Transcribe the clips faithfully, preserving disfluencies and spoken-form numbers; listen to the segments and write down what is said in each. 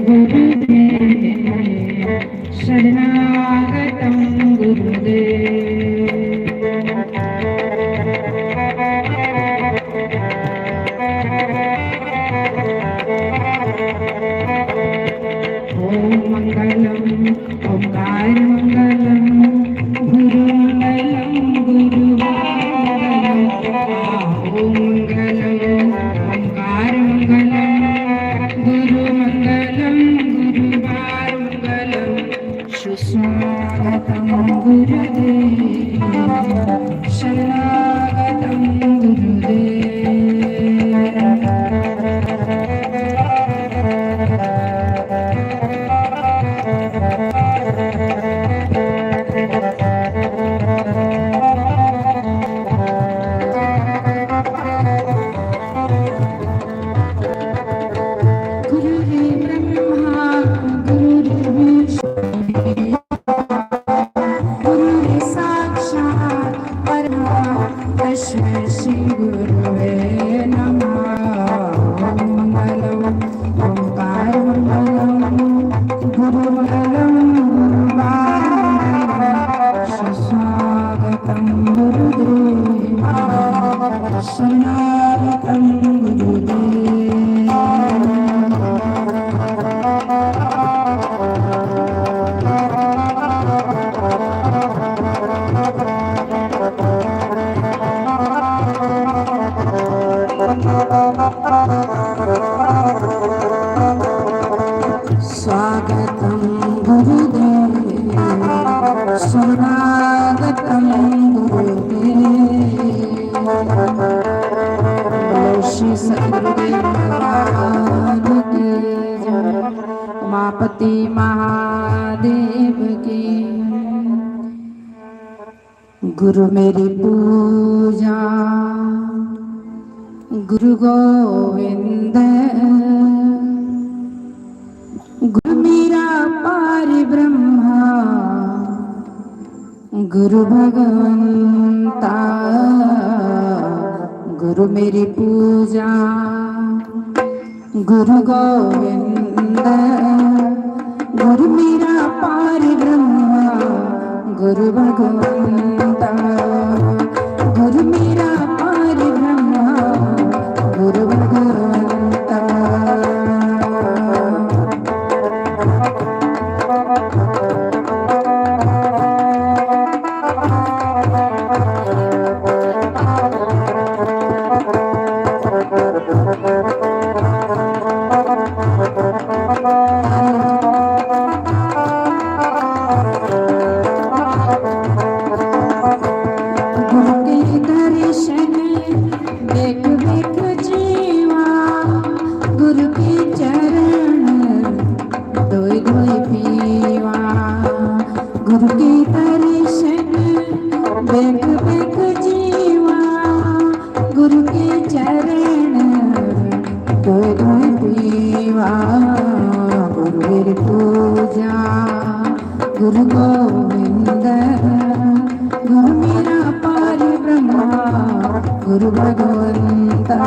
गुरुदेव शरणागतं गुरुदेव। ॐ मङ्गलं ओंकार मङ्गलं गुरु मङ्गलं गुरुवार मङ्गलं। ॐ मङ्गलं ओंकार मङ्गलं गुरु मङ्गलं गुरुवार मङ्गलं। सुस्वागतं गुरुदेव शरणागतं गुरुदेव। गुरुर्ब्रह्मा गुरुर्विष्णु गुरुर्साक्षात् परम तस्मै श्री गुरुवे नमः। ॐ मङ्गलं ओंकार मङ्गलं गुरु मङ्गलं गुरुवार मङ्गलं। सुस्वागतं गुरुदेव शरणागतं गुरुदेव। स्वागतं गुरुदेव शरणागतं गुरुदेव। बोलो श्री सद्गुरुदेव महाराज की जय। उमापति महादेव की। गुरु मेरी पूजा गुरु गोविंद, गुरु मेरा पार ब्रह्मा, गुरु भगवंता। गुरु मेरी पूजा गुरु गोविंद, गुरु मेरा पार ब्रह्मा, गुरु भगवंता। गुरु मेरा पार ब्रह्मा, गुरु भगवंता। गुरु के दर्शन बेक बेक जीवा, गुरु के चरण धोई धोई पीवा। गुरु के दर्शन बेक बेक जीवा, गुरु के चरण धोई धोई पीवा। गुरु मेरी पूजा गुरु गोविंद, गुरु मेरा पार ब्रह्मा, गुरु भगवंता।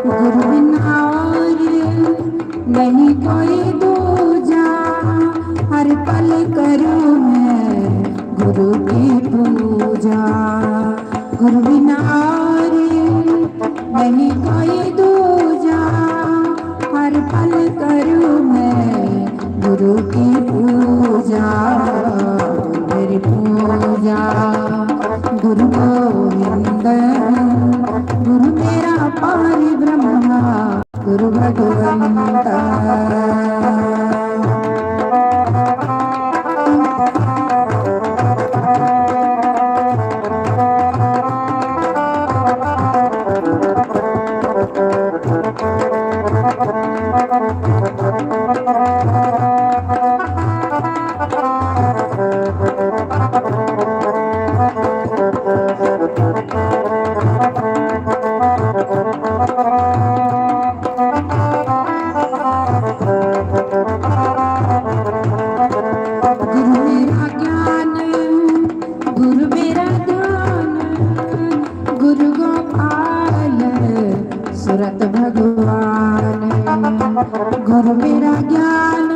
गुरु बिना और नहीं कोई दूजा, हर पल करूँ मैं गुरु की पूजा। गुरु बिना और नहीं कोई दूजा, हर पल करूँ मैं गुरु की पूजा। गुरु मेरी पूजा गुरु गोविंद, गुरु मेरा पार ब्रह्मा, गुरु भगवंता। सूरत भगवान। गुरु मेरा ज्ञान,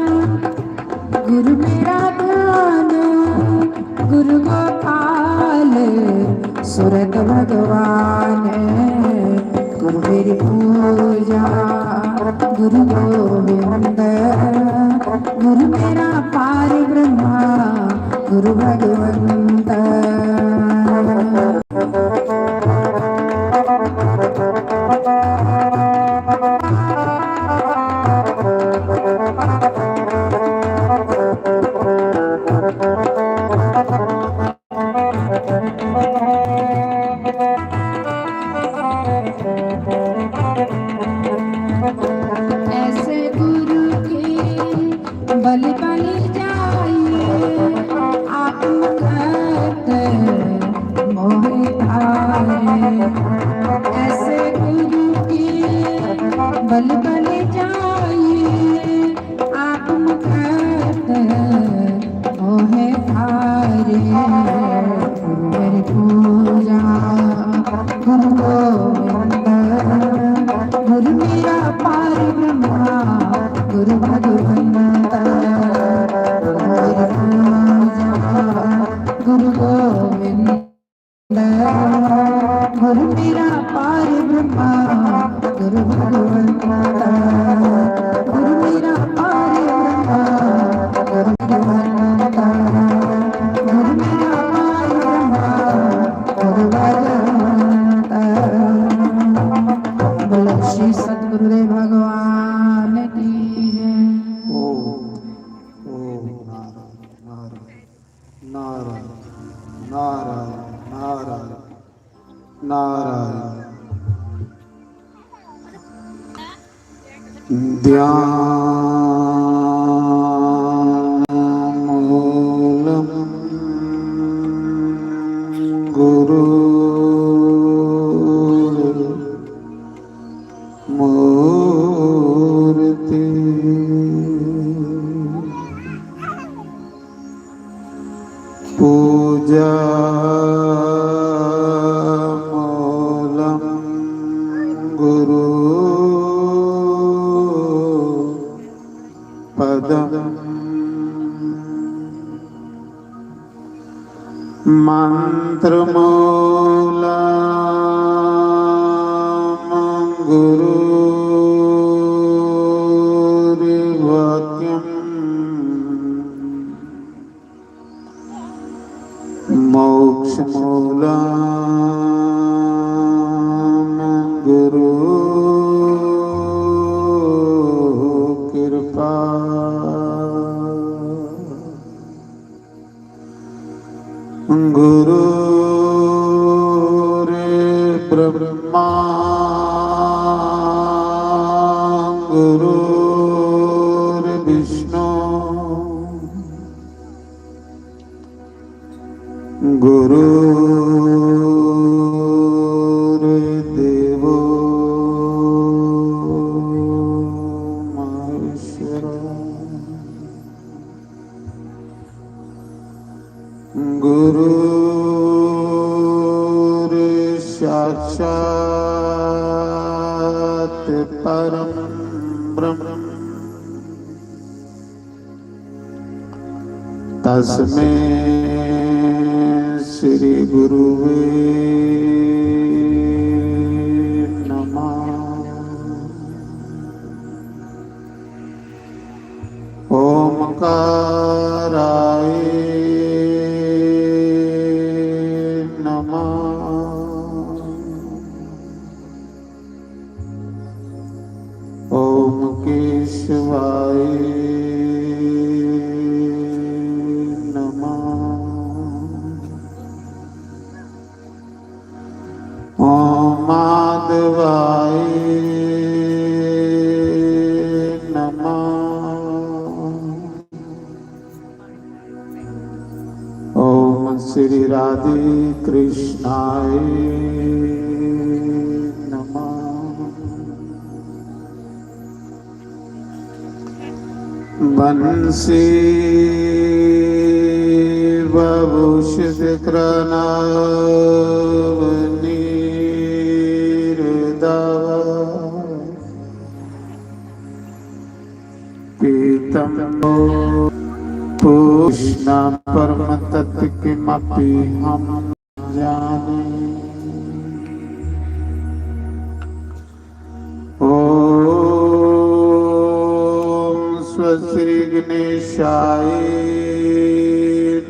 गुरु मेरा दान, गुरु गोपाल सूरत भगवान। गुरु मेरी पूजा, गुरु गोविंद। गुरु मेरा पार ब्रह्मा, गुरु भगवंत। ऐसे गुरु के बल बल जाइए, आत्मगत मोहि धारे। ऐसे गुरु के बल बल जाइए, आत्मगत मोहि धारे। गुरु मेरी पूजा, गुरु गोविंद। गुरु मेरा पार ब्रह्मा, गुरु भगवंत। गुरु मेरी पूजा, गुरु गोविंद। गुरु मेरा पार ब्रह्मा, गुरु भगवंत। गुरु मेरा पार ब्रह्मा, गुरु भगवंत। गुरु मेरा पार ब्रह्मा, गुरु भगवंत। बोलो श्री सतगुरुदेव भगवान की जय। ओम, ओम नारायण, नारायण, नारायण, नारायण, नारायण, नारायण। ध्यान मूलम गुरु मूर्ति। पूजा मूलम गुरु पदम। मंत्र मूलम गुरुर्वाक्यम। मोक्ष मूलम गुरु कृपा। गुरुर्ब्रह्मा गुरुर्विष्णु गुरुर्देवो महेश्वरः। गुरुर्साक्षात् परं ब्रह्म। तस्मै श्री गुरुवे नमः। ओमकाराय नमः। ओम केशवाय नमः। ओम माधवाय नमः। ओम श्री राधे कृष्णाय नमः। बंसी भूषित कृणावनीर दावा। न परम तत्व किमपि हम जाने। ॐ श्री गणेशाय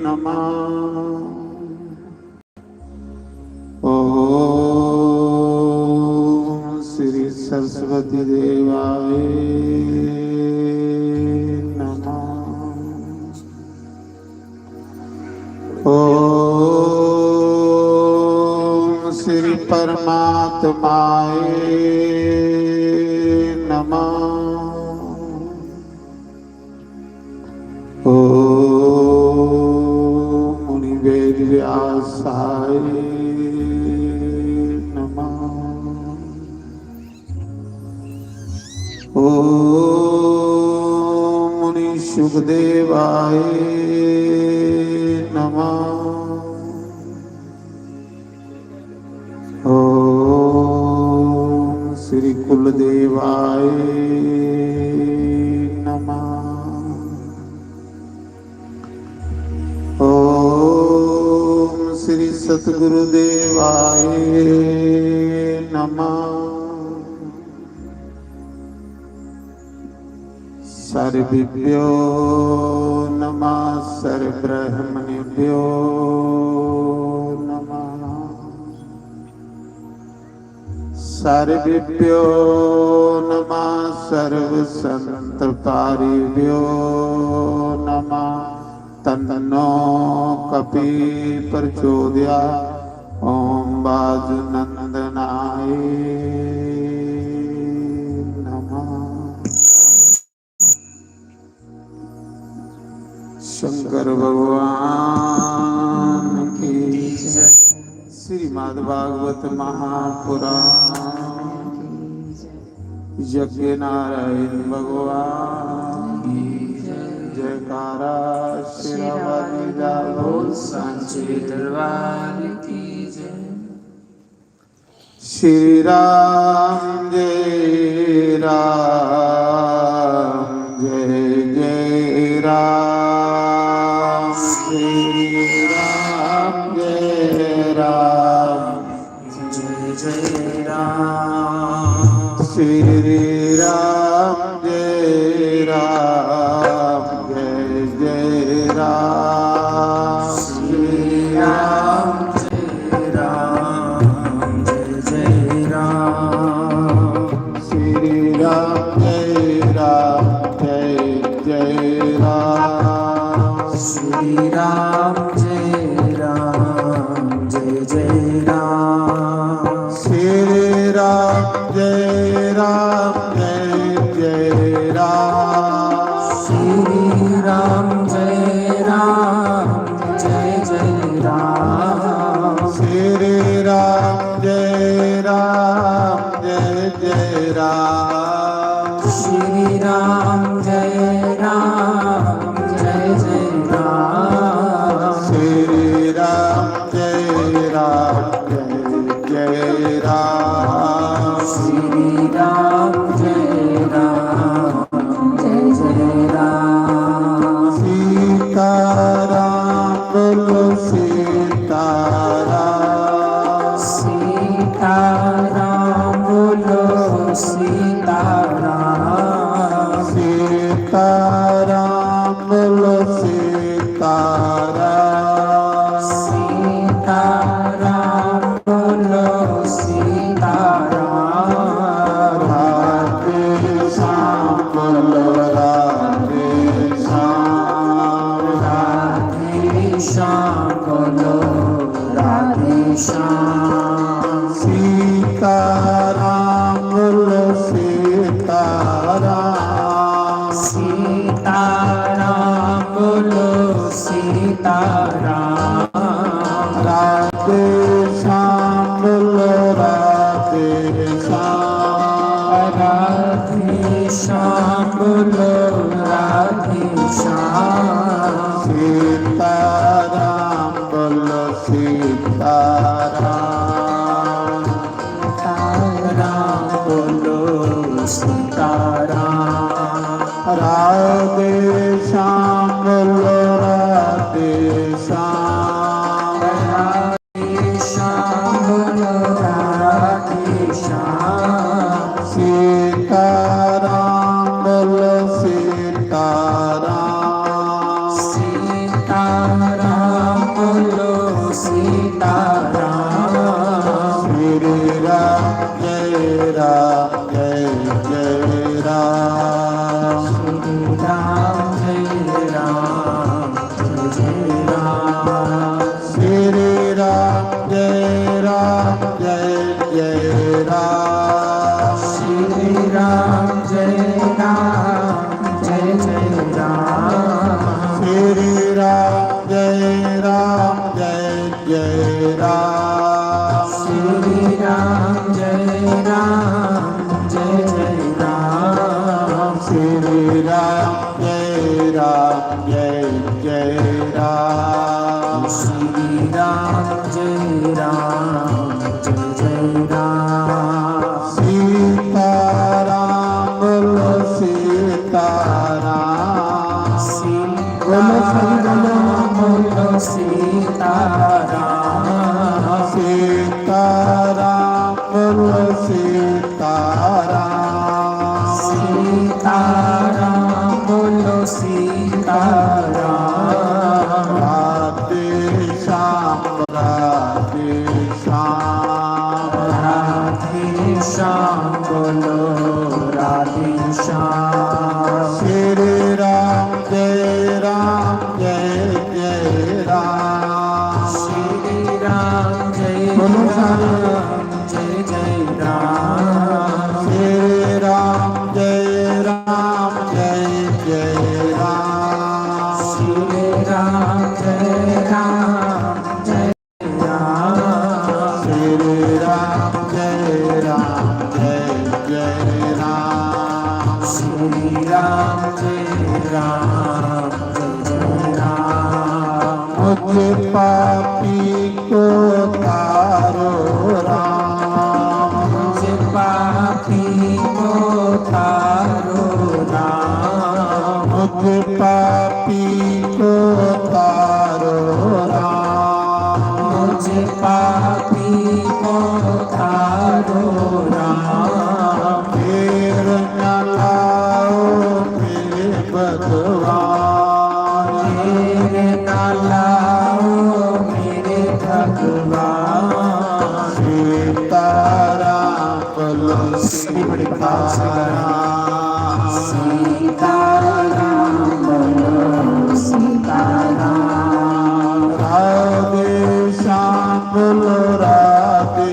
नमः। ॐ श्री सरस्वती देवाय नमः। ॐ श्री परमात्माय नमः। ॐ मुनि वेद व्यासाय नमः। ॐ मुनि सुखदेवाय नमः। ॐ श्री कुलदेवाय नमः। ॐ श्री सतगुरुदेवाय नमः। सर्वेभ्यो नमः, सर्वब्रह्मणेभ्यो नमः। सर्वेभ्यो नमः, सर्वसंतपारिभ्यो नमः। तन्नो कपि प्रचोदयात्। ॐ वायुनंदनाय नमः। शंकर भगवान की जय। श्रीमद् भागवत महापुराण। यज्ञ नारायण भगवान की जय। जयकारा शेरावाली दा बोल। सांचे दरबार की जय। श्री राम जय राम जय जय राम। श्री राम जय राम जय जय राम। श्री राम जय राम जय जय राम। श्री राम जय राम जय जय राम। श्री राम जय राम जय जय राम। श्री राम जय राम जय जय राम। श्री राम जय राम जय जय राम। श्री राम जय राम जय जय राम। श्री राम जय राम जय जय राम। श्री राम जय राम जय जय राम। श्री राम जय राम जय जय राम। श्री राम जय राम जय जय राम। सीताराम बोलो सीताराम। सीताराम बोलो सीताराम। सीताराम बोलो सीताराम। सीताराम बोलो सीताराम। राधे श्याम बोलो राधे श्याम। राधे श्याम बोलो राधे श्याम। श्री जय राम। श्री राम जय राम जय जय राम। श्री राम जय राम जय जय राम। श्री राम जय राम जय जय राम। श्री राम जय राम जय जय राम। श्री राम जय राम जय जय राम। सीताराम बोलो सीताराम। सीताराम बोलो सीताराम। सीताराम बोलो सीताराम। सीताराम बोलो सीताराम। राधे श्याम राधे श्याम। राधे श्याम बोलो राधे श्याम। श्री राम जय राम जय जय राम। श्री राम जय बोलो सारे। राम जय जय राम। श्री राम जय राम जय जय राम। श्री राम जय राम जय राम। श्री राम जय राम जय जय राम। श्री राम जय राम जय जय राम। मुझ पापी को तारो राम। मुझ पापी को तारो राम। मुझ पापी को तारो राम। मुझ पापी को तारो राम। फेर न लाओ मेरे भगवान। फेर न लाओ मेरे भगवान। सीताराम बोलो सीताराम। सीताराम बोलो सीताराम। राधे श्याम बोलो राधे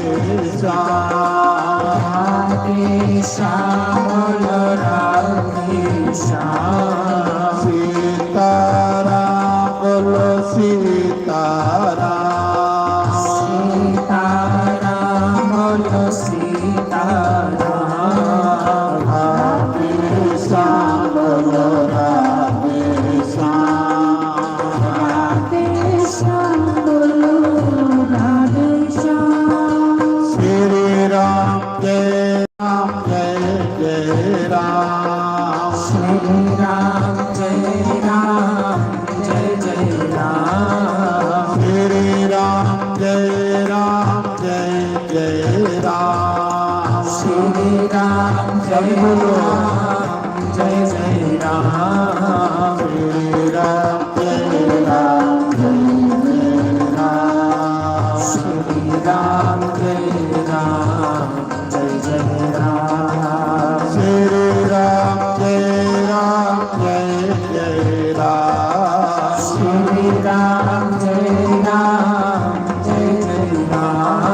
श्याम। राधे श्याम बोलो राधे श्याम। सीताराम बोलो सीताराम। सीताराम बोलो सीताराम। राधे श्याम बोलो राधे श्याम। राधे श्याम बोलो राधे श्याम। श्री राम जय राम जय जय राम। श्री राम जय राम जय जय राम। श्री राम जय राम जय जय राम। श्री राम जय राम जय जय राम। श्री राम जय राम जय जय राम। श्री राम जय राम जय जय राम। श्री राम जय राम जय जय राम। श्री राम जय राम जय जय राम।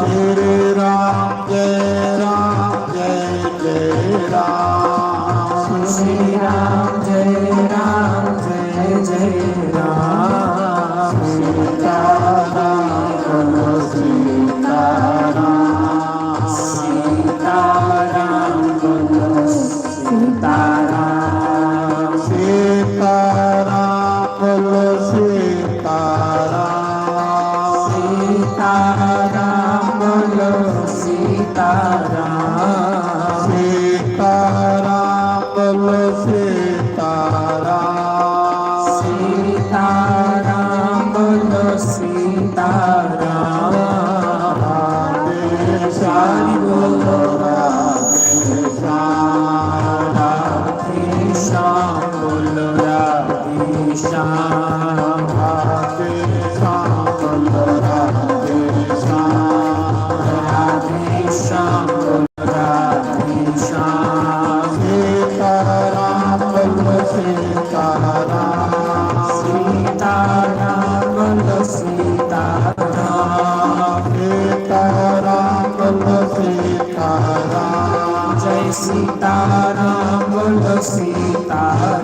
श्री राम जय राम जय जय राम। श्री राम जय राम जय जय राम। सीताराम बोलो सीताराम। सीताराम बोलो सीताराम। सीताराम बोलो सीताराम। सीताराम बोलो सीताराम। सीताराम बोलो सीताराम। सीताराम बोलो सीताराम। राधे श्याम बोलो राधे श्याम। राधे श्याम बोलो राधे श्याम। राधे श्याम बोलो राधे श्याम। राधे श्याम बोलो राधे श्याम। सीताराम बोलो सीताराम। सीताराम बोलो सीताराम। सीताराम सीताराम बोलो सीताराम।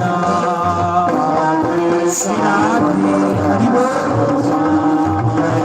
राधे हरि बोल।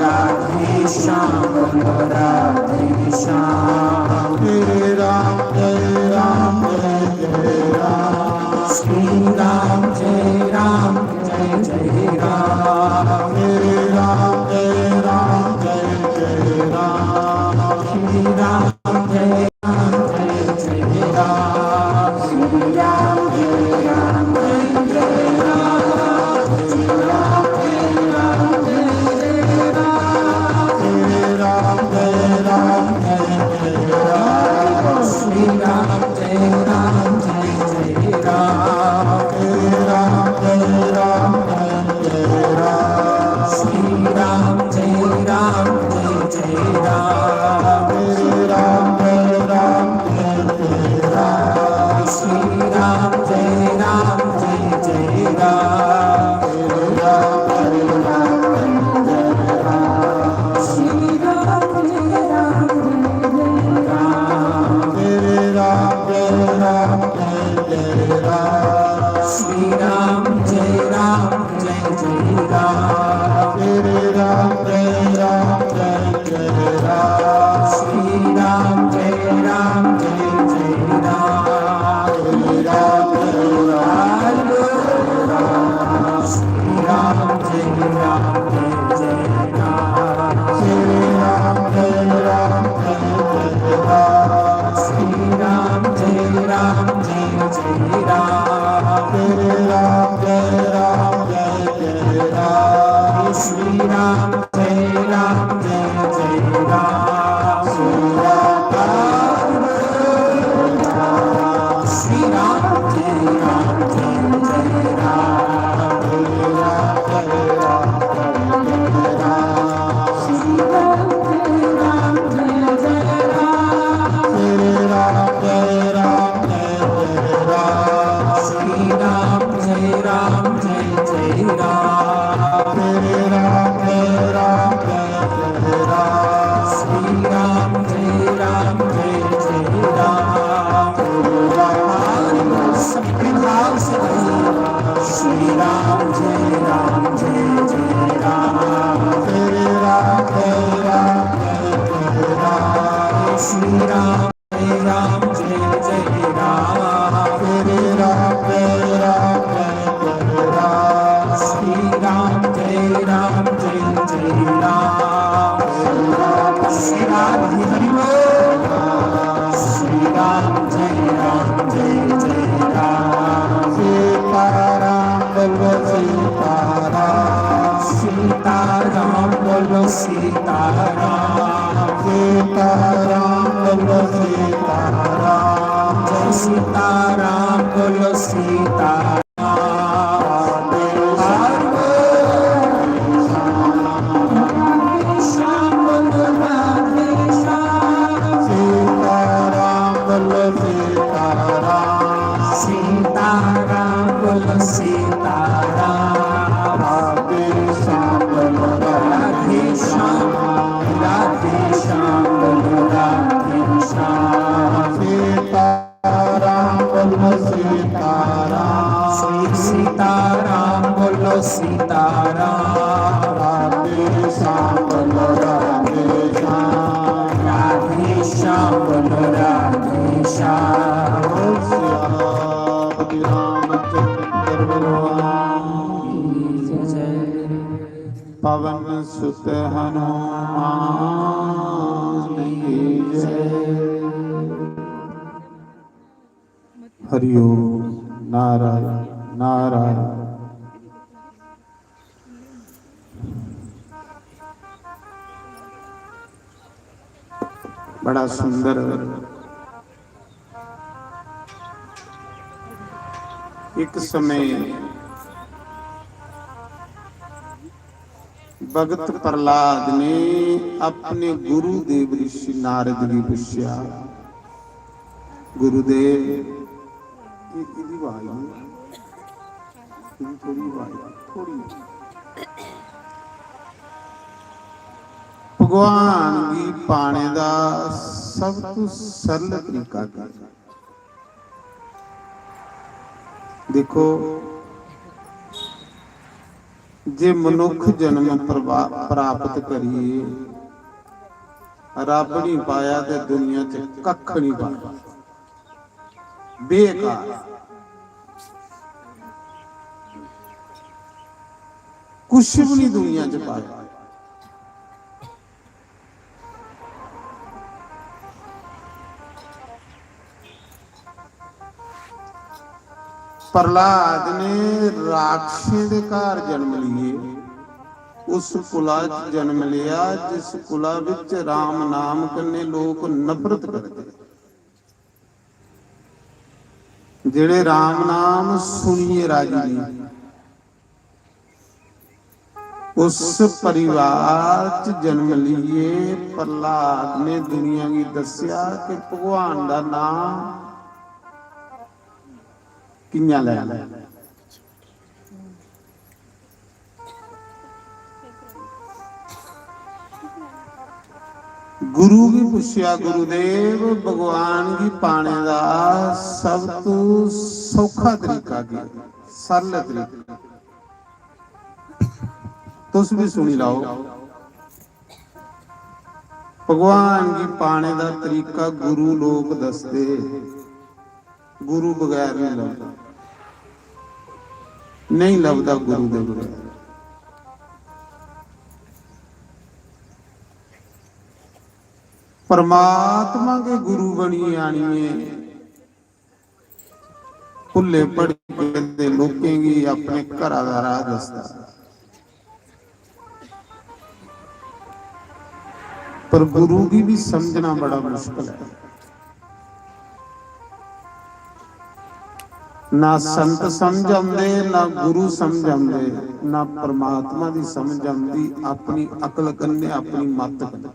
राधे श्याम बोलो राधे श्याम। हरे राम हरे राम हरे हरे राम। श्री राम जय राम जय जय राम। हरे राम हरे राम हरे हरे राम। श्री राम जय राम जय जय राम। श्री राम जय राम जय जय राम। श्री राम जय राम जय जय राम। हरे राम हरे राम हरे हरे राम। श्री राम जय राम जय जय राम। हरे राम हरे राम हरे हरे राम। श्री राम जय राम जय जय राम। हरे राम हरे राम हरे हरे राम। श्री राम जय राम जय जय राम। हरे राम हरे राम हरे हरे राम। श्री राम जय राम जय जय राम। हरे राम हरे राम हरे हरे राम। श्री राम जय राम जय जय राम। हरे राम हरे राम हरे हरे राम। श्री राम जय राम जय जय राम। हरे राम हरे राम हरे हरे राम। श्री राम जय राम जय जय राम। हरे राम हरे राम हरे हरे राम। श्री राम जय राम जय जय राम। हरे राम हरे राम हरे हरे राम। श्री राम जय राम जय जय राम। श्री राम श्री राम जय राम जय जय राम। हरे राम हरे राम हरे हरे राम। श्री राम जय राम जय जय राम। हरे राम हरे राम हरे हरे राम। श्री राम जय राम जय जय राम। हरे राम हरे राम हरे हरे राम। श्री राम जय राम जय जय राम। हरे राम हरे राम। सबके भाव से कहिए, श्री राम जय राम जय जय राम। हरे राम हरे राम हरे हरे राम। श्री राम जय राम जय जय राम। हरे राम हरे राम हरे हरे राम। श्री राम जय राम जय जय राम। श्री राम हरि हरि बोल। श्री राम जय राम जय जय राम। सीताराम बोलो सीताराम। सीताराम बोलो सीताराम। सीताराम बोलो सीताराम। जय सीताराम बोलो सीताराम। हरे श्याम बोलो राधे श्याम। सीताराम बोलो सीताराम। सीताराम बोलो सीताराम। राधे श्याम बोलो राधे श्याम। राधे श्याम बोलो राधे श्याम। सीताराम बोलो सीताराम। श्री सीताराम बोलो सीताराम। राधे श्याम बोलो राधे श्याम। राधे श्याम बोलो राधे श्याम। श्री रामचंद्र भगवान की जय। पवन सुत हनुमान की जय। हरिओम। नारायण नारायण। बड़ा सुंदर। एक समय भगत प्रहलाद ने अपने गुरुदेव ऋषि नारद गी पुच्छेआ, "गुरुदेव, एह् किहदी आवाज ऐ? एह्दी थोह्ड़ी आवाज ऐ, थोह्ड़ी।" भगवान गी पाने दा सब तू सरल तरीका केह् ऐ? देखो, जे मनुख जन्म प्रभा-, प्राप्त करिए रब नहीं पाया ते दुनिया च कख नहीं पाया। बेकार, कुछ भी नहीं दुनिया च पाया। प्रहलाद ने राक्षसें दे घर जन्म लिए, उस कुला च जन्म लिया जिस कुला विच राम नाम कन्नै लोक नफरत करदे, जेड़े राम नाम सुनिए राजी नहीं। उस परिवार च जन्म लिए प्रहलाद ने दुनिया गी दस्सेआ कि भगवान दा नाम कि'यां लैना। गुरु गी पुच्छेआ, "गुरुदेव, भगवान गी पाने दा सब तू सौखा तरीका केह्? सरल तरीका।" तुस भी सुनी लैओ। भगवान गी पाने दा तरीका गुरु लोक दसदे, गुरु बगैर नहीं लभदा, नहीं लभदा गुरु दे बगैर। परमात्मा गै गुरु बनिए आनिए भुल्ले भटके दे लोकें गी अपने घरा दा राह दसदा। पर गुरु गी भी समझना बड़ा मुश्किल है। ना संत समझ आंदे, ना गुरु समझ आंदे, ना परमात्मा दी समझ आंदी अपनी अकल कन्नै, अपनी मत कन्नै।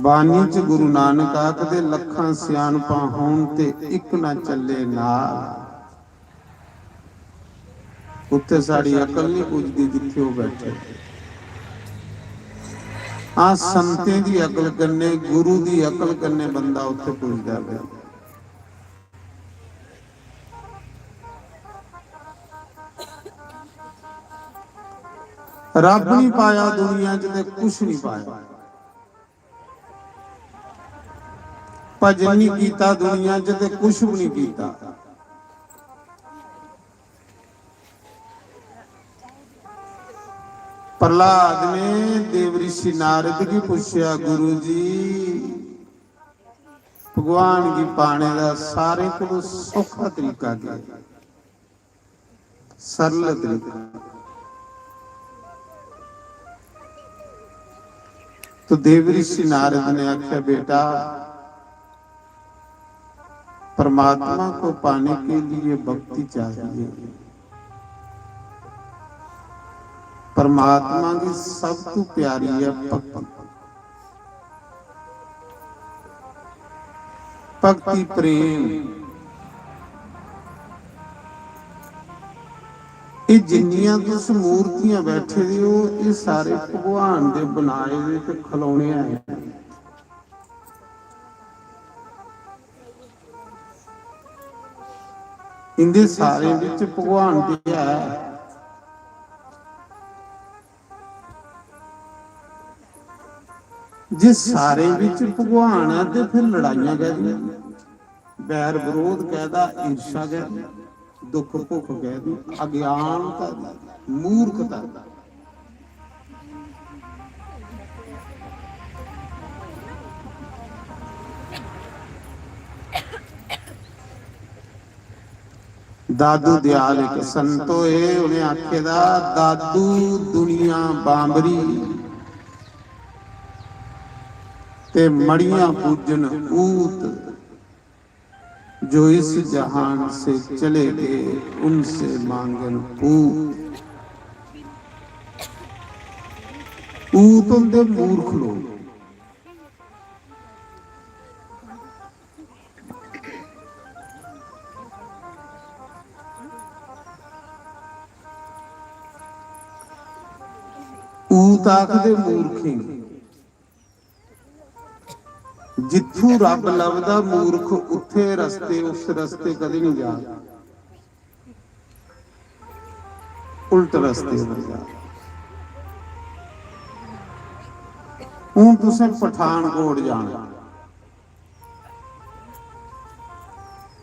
बाणी च गुरु नानक आखदे, "लखां सियाणपां होण ते इक ना चले नाल।" उत्थे साड़ी अकल नहीं पुजदी जित्थे ओह बैठे। हां, संतें दी अकल कन्नै, गुरु दी अकल कन्नै बंदा उत्थे पुजदा है। रब नहीं पाया दुनिया च ते कुछ नहीं पाया। भजन नहीं कीता दुनिया च ते कुछ भी नहीं कीता। प्रहलाद ने देव ऋषि नारद गी पूछेआ, "गुरु जी, भगवान गी पाने दा सारें कोलों सौखा तरीका केह् है?" सरल तरीका। तो देव ऋषि नारद ने आख्या, "बेटा, परमात्मा को पाने के लिए भक्ति चाहिए। परमात्मा की सब तू प्यारी है भक्ति।" भक्ति प्रेम। ये जिन्नियां तुस मूर्तियां बैठे दे हो, ये सारे भगवान दे बनाए दे ते खलौने हैं। इंदे सारे विच भगवान ते है। जे सारे विच भगवान है ते फिर लड़ाइयां कैह्दियां, बैर विरोध कैह्दा, ईर्षा कैह्दी, दुख भुख कैह्दी, अज्ञानता दी, मूर्खता दी। दादू दयाल इक संत होए, उ'नें आखे दा, "दादू दुनिया बांबरी ते मड़ियां पूजन ऊत, जो इस जहान से चले गए उनसे मांगन पूत।" ऊत होंदे मूर्ख लोक। ऊत आखदे मूर्खें गी। जित्थू रब लभदा मूर्ख, उत्थे रस्ते, उस रस्ते कदें नहीं जा, उल्ट रस्ते पर जा। हूं तुसें पठानकोट जाना,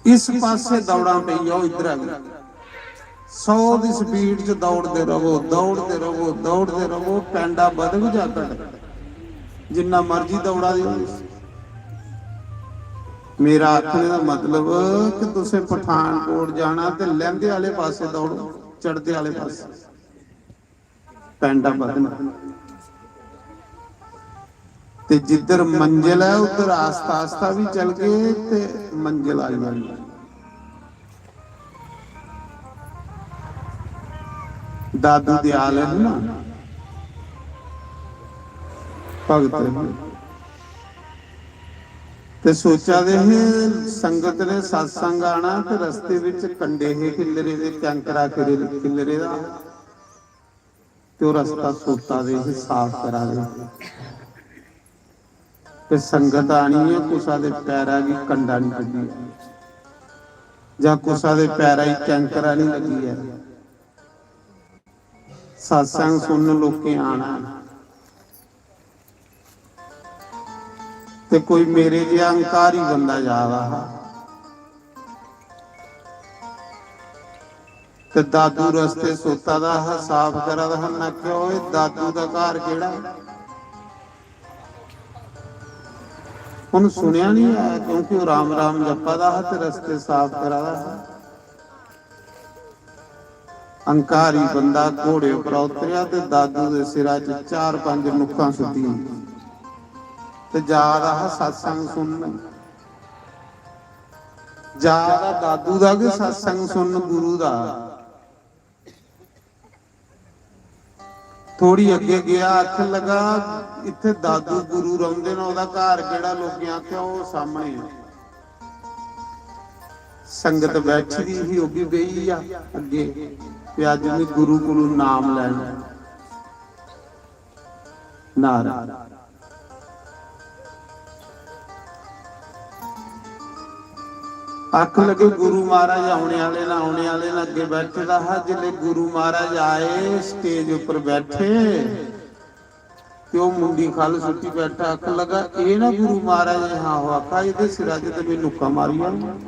इस पासे दौड़ां पेई जाओ, इद्धर आई, सौ दी स्पीड च दौड़दे रवो, दौड़दे रवो, दौड़दे रवो, पैंडा बधग जां घटग? जिन्ना मर्जी दौड़ा दे हो। मेरा आखने दा मतलब कि तुसें पठानकोट जाना ते लैंदे आह्ले पासे दौड़ो, चढ़दे आह्ले पासे। पैंडा बधना। ते जिद्धर मंजिल ऐ, उद्धर आस्ता आस्ता भी चलगे ते मंजिल आई जानी। दादू दयाल है ना, भगत है। ते सोचा दे हे, संगत ने सत्संग आना ते रस्ते विच कंडे हे खिल्लरे दे, कैंकरा खिल्लरे दा। ते ओह् रस्ता सोता दे हे, साफ करा दे हे। ते संगत आनी ऐ, कुसा दे पैरा गी कंडा निं लग्गी ऐ, जां कुसा दे पैरा गी कैंकरा निं लग्गी ऐ। सत्संग सुनन लोकें आना ऐ। ते कोई मेरे जेहा हंकारी बंदा जा दा हा, ते दादू रस्ते सोता दा हा, साफ करा दा हा। उन्नै आखेआ, "ओए, दादू दा घर केह्ड़ा?" उन्न सुनेआ निं ऐ, क्योंकि ओह् राम राम जप्पा दा हा ते रस्ते साफ करा दा हा। हंकारी बंदा घोड़े उप्परा उतरेआ ते दादू दे सिरा च चार पंज नुक्कां सुट्टियां ते जा दा हा सत्संग सुनन। जा दा दादू दा गै सत्संग सुनन, गुरु दा। थोड़ी अग्गे गेआ, आखन लगा, "इत्थै दादू गुरु रौंह्दे न, ओह्दा घर केह्ड़ा?" लोकें आखेआ, "ओह् सामने ऐ।" संगत बैठी दी ही, ओह् बी बेही गेआ अग्गे, "ते अज्ज में गुरु कोलू नाम लैना।" नारायण। आखन लगे, "गुरु महाराज औने आह्ले न, औने आह्ले न।" अग्गे बैठे दा हा, जिसले गुरु महाराज आए, स्टेज उप्पर बैठे, ते ओह् मुंडी ख'ल्ल सुट्टी बैठा। आखन लगा, "एह् ना गुरु महाराज?" "हां।" ओह् आखा, "एह्दे सिरा च ते में नुक्का मारी आऊं।"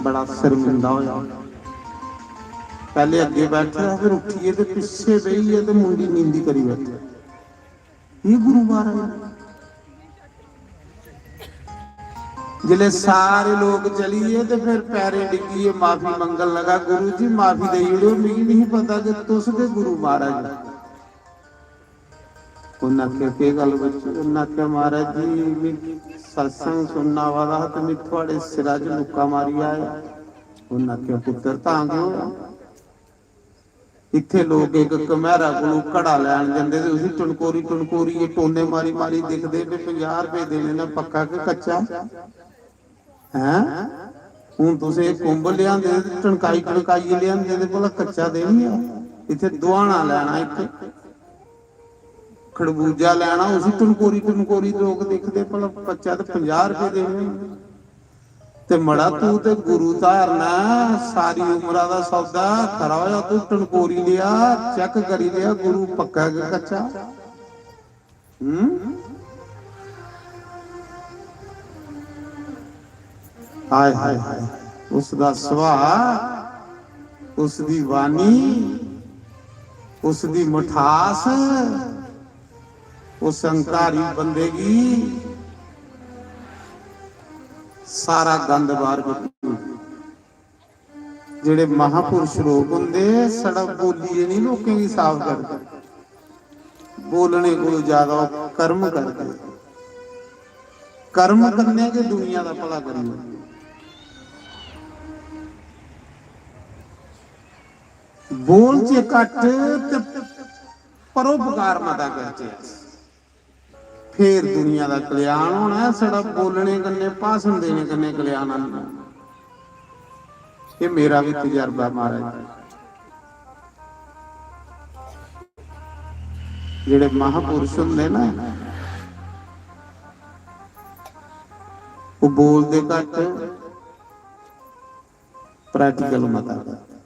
बड़ा शर्मिंदा होया। पैह्ले अग्गे बैठे दा, फिर उट्ठियै ते पिच्छे बेहियै ते मुंडी नींदी करी बैठे। एह् गुरु महाराज। जिसलै सारे लोक चली गे ते फिर पैरें डिग्गियै माफी मंगन लगा, "गुरु जी, माफी देई ओड़ो, मिगी नहीं पता कि तुस गै गुरु महाराज ओ।" उन्नै आखेआ, "केह् गल्ल बच्चो?" उन्नै आखेआ, "महाराज जी, में सत्संग सुनना आवा दा हा ते में थुआड़े सिरा च नुक्का मारी आया।" उन्नै आखेआ, "पुत्तर, तां केह् होआ? इत्थै लोक इक घमैरा कोलू घड़ा लैन जंदे ते उसी टनकोरी टनकोरियै टोने मारी मारी दिखदे, ते पंजाह् रपेऽ देने न, पक्का कि कच्चा?" हैं? हून तुसें एह् कुंभ लेआंदे ते टनकाई टनकाइयै लेआंदे ते भला कच्चा ते निं ऐ? इत्थै दुहाना लैना, इक खरबूजा लैना, उसी टनकोरी टनकोरी लोक दिखदे, भला बच्चा ते पंजाह् रपेऽ देने। ते मड़ा, तू ते गुरु धारना, सारी उमरा दा सौदा, खरा होया तू टनकोरी लेआ, चैक करी लेआ, गुरु पक्का गै कच्चा। हम्म? हाय, हाय, हाय। उसदा सुभाऽ, उसदी वाणी, उसदी मठास, उस हंकारी बंदे गी सारा गंद बाहर कड्ढी। जेह्ड़े महापुरुष लोक होंदे, छड़ा बोलियै निं लोकें गी साफ करदे, बोलने कोलू ज्यादा ओह् कर्म करदे। कर्म कन्नै गै दुनिया दा भला करी ओड़दे। बोलचे घट्ट ते परोपकार मता करचै अस। फिर दुनिया दा कल्याण होना ऐ, छड़ा बोलने कन्नै, भाषण देने कन्नै कल्याण नेईं होना। एह् मेरा बी तजर्बा, महाराज। जेह्ड़े महापुरुष होंदे ना, ओह् बोलदे घट्ट, प्रैक्टिकल मता करदे।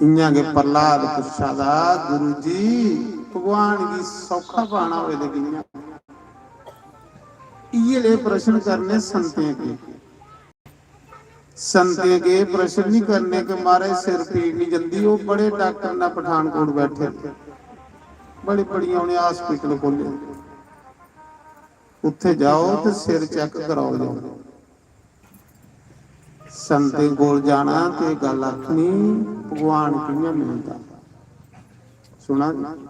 इ'यां गै प्रहलाद पुच्छा दा, "गुरु जी, भगवान गी सौखा पाना होए ते कि'यां?" इ'यै ले प्रश्न करने संतें गी। संतें गे प्रश्न नहीं करने के मारे सिर पीड़ नहीं जंदी। वो बड़े डॉक्टर ने पठानकोट बैठे, बड़ी बड़ियां उन्हें हॉस्पिटल खोले, उत्थे जाओ ते सिर चेक कराओ जाओ। संतें कोल जाना ते गल्ल आखनी, भगवान कि'यां मिलदा। सुना जी?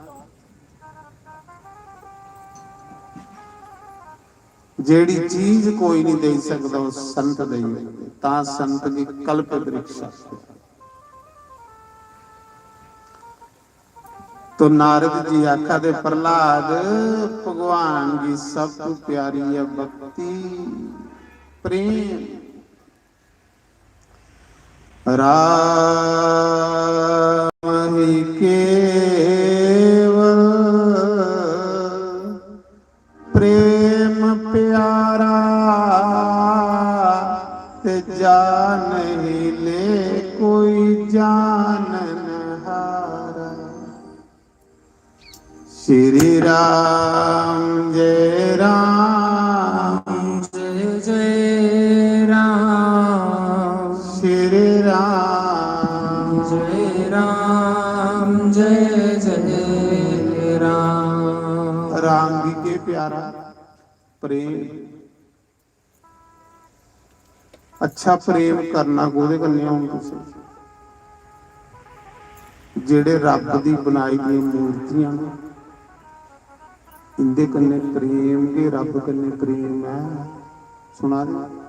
जेड़ी चीज कोई नहीं दे सकदा, वो संत देई ओड़दे। तां संत गी कल्प वृक्ष आखदे। तो नारद जी आखा दे, "प्रहलाद, भगवान गी सब तू प्यारी है भक्ति, प्रेम।" राम ही केवल प्रेम प्यारा, ते जानहि ले कोई जानन हारा। श्री राम जय राम, जय जय राम। श्री राम जय राम, जय जय राम। राम गी केह् प्यारा? प्रेम। अच्छा प्रेम करना कोह्दे कन्नै? हून तुसें जेह्ड़े रब्ब दी बनाई दियां मूर्तियां न, इंदे कन्नै प्रेम गै रब्ब कन्नै प्रेम ऐ। सुना दे?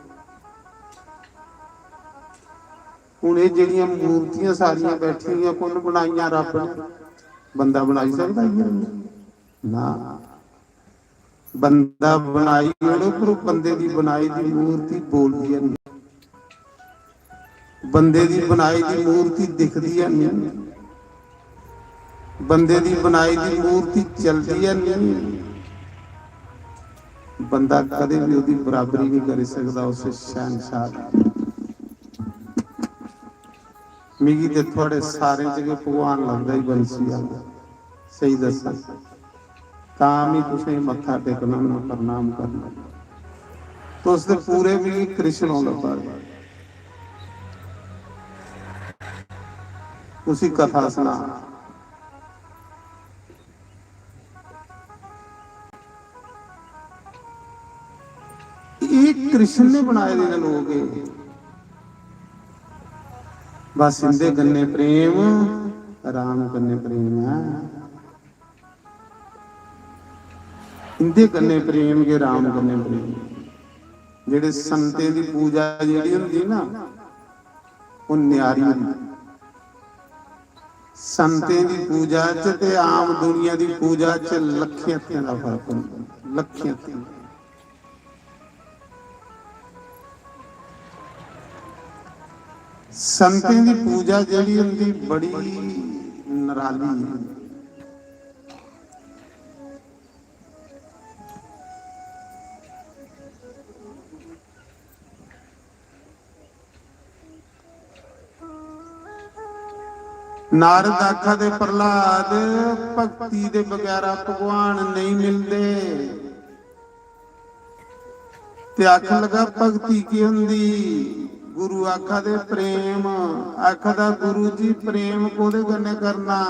हून एह् जेह्ड़ियां मूर्तियां सारियां बैठी दियां, कु'न बनाइयां? रब्ब ने। बंदा बनाई सकदा इ'यै? ना। बंदा बनाई ओड़ो, पर ओह् बंदे दी बनाई दी मूर्ति बोलदी है नहीं। बंदे दी बनाई दी मूर्ति दिखदी है नहीं। बंदे दी बनाई दी मूर्ति चलदी है नहीं। बंदा कदें भी ओह्दी बराबरी नहीं करी सकदा उस शहंशाह दी। मिगी ते थुआढ़े सारें च गै भगवान लगदा ही बंसी आह्ला। स्हेई दस्सां, तां बी तुसें मत्था टेकना ना प्रणाम करना। तुस ते पूरे मिगी कृष्ण लब्भा दे। उसी कथा सना। एह् कृष्ण ने बनाए दे न लोक, एह्। बस इंदे कन्नै प्रेम, राम कन्नै प्रेम ऐ। इंदे कन्नै प्रेम गै राम कन्नै प्रेम। जेह्ड़े संतें दी पूजा जेह्ड़ी होंदी ना, ओह् न्यारी होंदी। संतें दी पूजा च ते आम दुनिया दी पूजा च लक्खें हत्थें दा फर्क होंदा, लक्खें हत्थें। संतें दी पूजा जेह्ड़ी होंदी, बड़ी नराली ऐ। नारद आखा दे, "प्रहलाद, भक्ति दे बगैरा भगवान नेईं मिलदे।" ते आखन लगा, "भक्ति केह् होंदी?" गुरु आखा दे, "प्रेम।" आखा दा, "गुरु जी, प्रेम कोह्दे कन्नै करना?"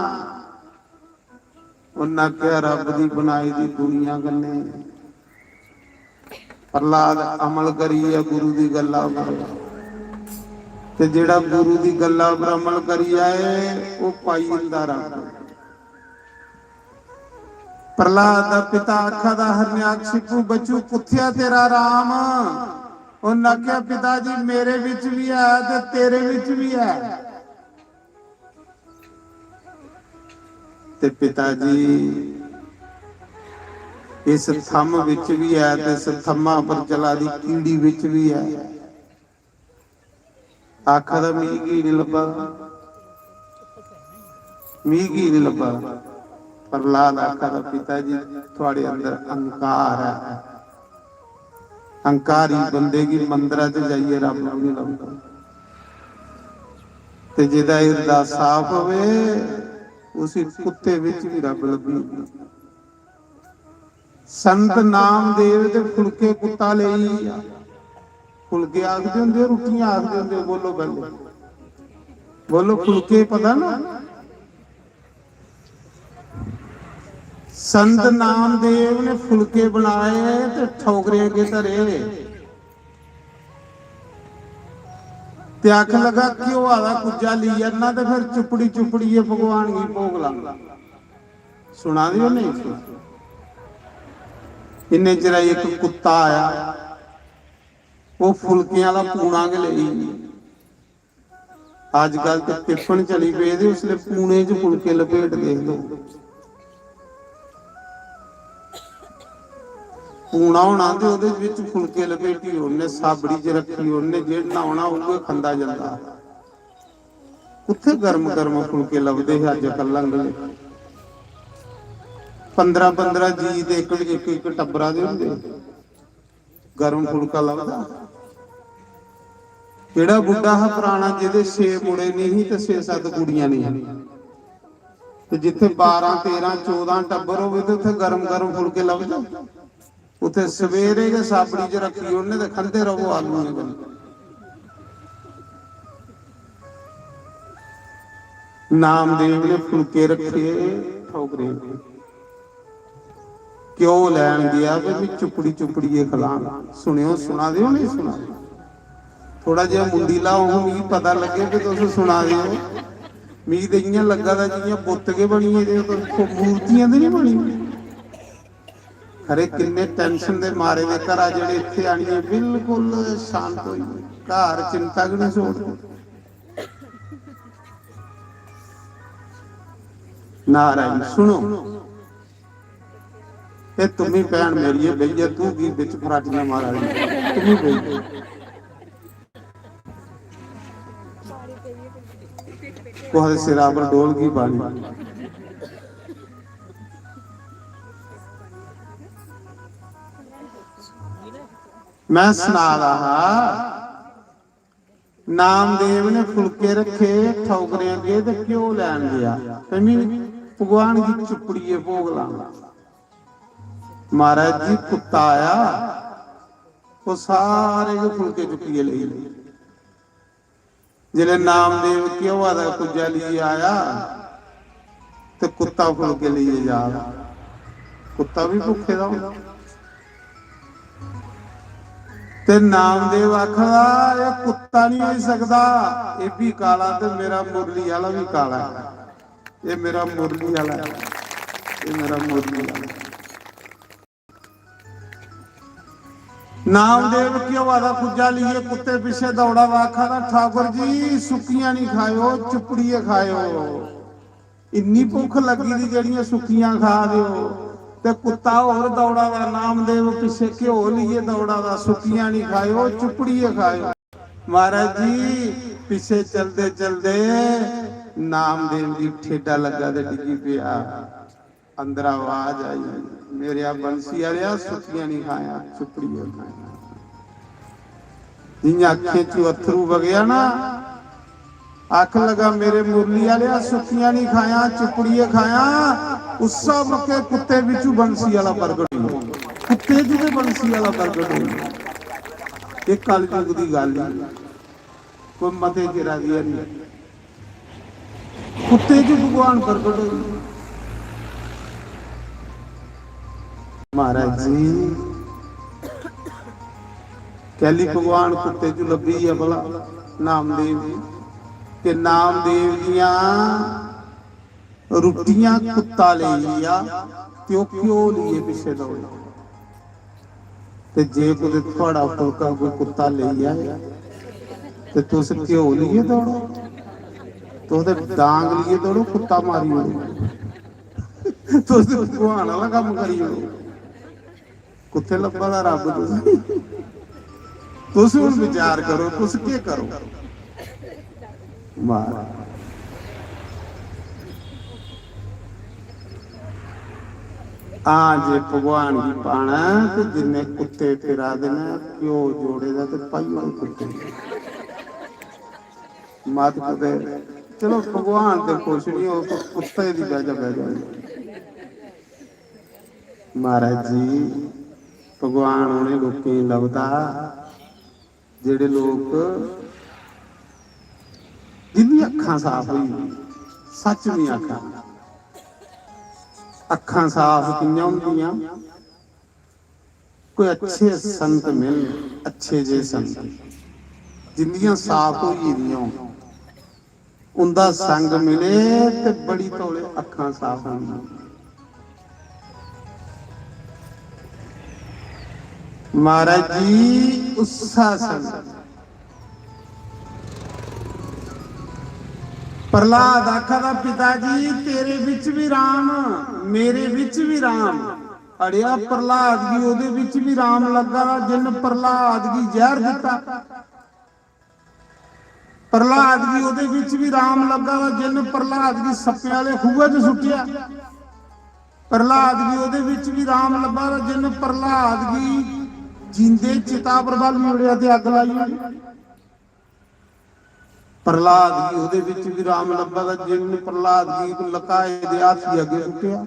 उन्नै आखेआ, "रब्ब दी बनाई दी दुनिया कन्नै।" प्रहलाद अमल करियै गुरु दी गल्ला पर, ते जेह्ड़ा गुरु दी गल्ला पर अमल करी जाए, ओह् पाई जंदा रब्ब। प्रहलाद दा पिता आखा दा, "हरण्याकशिपु बच्चू, कुत्थेआ तेरा राम?" उन्नै आखेआ, "पिता जी, मेरे बिच बी ऐ ते तेरे बिच बी ऐ।" ते पिता जी, इस थम्म बिच बी ऐ ते इस थम्मा पर चला दी कीड़ी बिच बी ऐ। आखा दा, "मिगी की निं लब्भा दा?" मिगी नहीं लब्भा दा। प्रहलाद आखा दा, "पिता जी, थुआड़े अंदर अहंकार है, अहंकारी बंदे गी मंदरा च जाइयै रब्ब नहीं लभदा, ते जेदा हिरदा साफ होवे, उसी कुत्ते बिच भी रब्ब लब्भी जंदा।" संत नामदेव दे फुलके कुत्ता लेई गेआ। फुलके आखदे होंदे, रुट्टियां आखदे होंदे, बोलो पैह्ले। बोलो, फुलके पता ना? संत नामदेव ने फुलके बनाए ते ठौकरे अग्गे धरे। ते आखन लगा, "घ्योआ दा कुज्जा लेई आना ते फिर चुपड़ी चुपड़ियै भगवान गी भोग लाना।" सुना दे ओ नेईं सुना? इन्ने चिरा इक कुत्ता आया, ओह् फुलकें आह्ला पूना गै लेई। अजकल ते टिफिन चली पेदे, उसलै पूने च फुलके लपेटदे हे लोक। पूना होना ते ओह्दे बिच फुलके लपेटी ओड़ने, साबड़ी च रक्खी ओड़ने, जेह्ड़ा होना उ'ऐ खंदा जंदा। कुत्थै गर्म गर्म फुलके लभदे हे अज्जकल आंह्गर? पंदरां पंदरां जी ते इक, इक, इक टब्बरा दे होंदे। गर्म फुलका लभदा। केह्ड़ा बुड्ढा हा पराना, जेह्दे छे मुड़े नेईं ही ते छे सत्त कुड़ियां नेईं ही? ते जित्थै बारां, तेरां, चौदां टब्बर होवे ते उत्थै गर्म गर्म फुलके लभदे। उत्थै सवेरे गै साबड़ी च रक्खी ओड़ने ते खंदे र'वो आलूएं कन्नै। नामदेव ने फुलके रक्खे ठौकरे, घ्यो लैन गेआ ते भी चुपड़ी चुपड़ियै खलान। सुनेओ, सुना दे ओ नेईं सुना दे? थोड़ा जेहा मुंडी लाओ, हां, मिगी पता लग्गे कि तुस सुना दे ओ। मिगी ते इ'यां लग्गा दा जि'यां बुत्त गै बनी गेदे ओ तुस, कोई मूर्तियां ते निं बनी दियां। खरे किन्ने tension दे मारे दे घरा, जेह्ड़े इत्थै आनियै बिल्कुल शांत होई गे। घर चिंता गै निं छोड़दे। नारायण सुनो, ए तुम्मी भैन मेरी, ए भैया तू की बिच फराटियां मारा दी, तुम्मी भैया। कुसै दे सिरा पर डोलकी पानी। मैं सना दा हा, नामदेव ने फुलके रखे ठौकरें अग्गे ते घ्यो लैन गया ते मी भगवान गी चुपड़ियै भोग लाना। महाराज जी, कुत्ता आया, ओह् सारे गै फुलके चुक्कियै लेई गे। जिसलै नामदेव घ्योआ दा कुज्जा लेइयै आया ते कुत्ता फुलके लेइयै जा दा। कुत्ता बी भुक्खे दा होंदा। ते नामदेव आखदा, "एह् कुत्ता निं होई सकदा, एह् बी काला ते मेरा मुरली आह्ला बी काला ऐ। एह् मेरा मुरली आह्ला ऐ, एह् मेरा मुरली आह्ला ऐ।" नामदेव घ्योआ दा कुज्जा लेइयै कुत्ते पिच्छे दौड़ा दा, आखा दा, "ठाकुर जी, सुक्कियां निं खाएओ, चुपड़ियै खाएओ। इन्नी भुक्ख लग्गी दी, जेह्ड़ियां सुक्कियां खा दे ओ।" ते कुत्ता होर दौड़ा दा, नामदेव पिच्छे घ्यो लेइयै दौड़ा दा, "सुक्कियां निं खाएओ, चुपड़ियै खाएओ।" महाराज जी, पिच्छे चलदे चलदे नामदेव गी ठेडा लग्गा ते डिग्गी पेआ। अंदरा आवाज आई, "मेरेआ बंसी आह्लेआ, सुक्कियां निं खायां, चुपड़ियै खायां।" जि'यां अक्खें चों अत्थरू बगेआ ना, आखन लगा, "मेरे मुरली आह्लेआ, सुक्कियां निं खायां, चुपड़ियै खायां।" उस्सै मौके कुत्ते बिच्चू बंसी आह्ला प्रगट होई गेआ। कुत्ते च ते बंसी आह्ला प्रगट होई गेआ। एह् कलयुग दी गल्ल ही। कोई मते चिरा दी है नहीं। कुत्ते च भगवान प्रगट होई। महाराज जी, कैली भगवान कुत्ते च लब्भी गेआ भला? नामदेव जी। ते नामदेव दियां रुट्टियां कुत्ता लेई गेआ ते ओह् घ्यो लेइयै पिच्छे दौड़े। ते जे कुतै थुआड़ा फुलका कोई कुत्ता लेई जाए ते तुस घ्यो लेइयै दौड़ो, तुस ते डांग लेइयै दौड़ो, कुत्ता मारी ओड़ो, तुस ते भगवान आह्ला कम्म करी ओड़ो। कुत्थै लब्भा दा रब्ब तुसें? तुस हुन विचार करो, तुस केह् करो? महाराज, हां, जे भगवान गी पाना ऐ ते जिन्ने कुत्ते फिरा दे न, घ्यो जोड़े दा ते पाई ओड़ो कुत्ते गी। मत कुतै, चलो, भगवान ते कुछ नहीं, ओह् ते कुत्ते दी वजह वजह होई। महाराज जी, भगवान उ'नें लोकें गी लभदा, जेह्ड़े लोक, जिंदी अक्खां साफ होई, सच नहीं आखा, अक्खां साफ कि'यां होंदियां? कोई अच्छे संत मिलन, अच्छे जे संत, जिंदियां साफ होई गेदियां होन, उंदा संग मिले ते बड़ी तौले अक्खां साफ होंदियां। महाराज जी, उस्सा संग प्रहलाद आखा दा, "पिता जी, तेरे बिच भी राम, मेरे बिच भी राम।" अड़ेआ, प्रहलाद गी ओह्दे बिच भी राम लग्गा दा, जिन्न प्रहलाद गी जैह्र दित्ता। प्रहलाद गी ओह्दे बिच भी राम लग्गा दा, जिन्न प्रहलाद गी सप्पें आह्ले खूहै च सुट्टेआ। प्रहलाद गी ओह्दे बिच भी राम लब्भा दा, जिन्न प्रहलाद गी जींदे चिता पर बाली ओड़ेआ ते अग्ग लाई ओड़ी। प्रहलाद गी ओह्दे बिच भी राम लब्भा दा, जिन्न प्रहलाद गी लकाए दे हाथी अग्गें सुट्टेआ।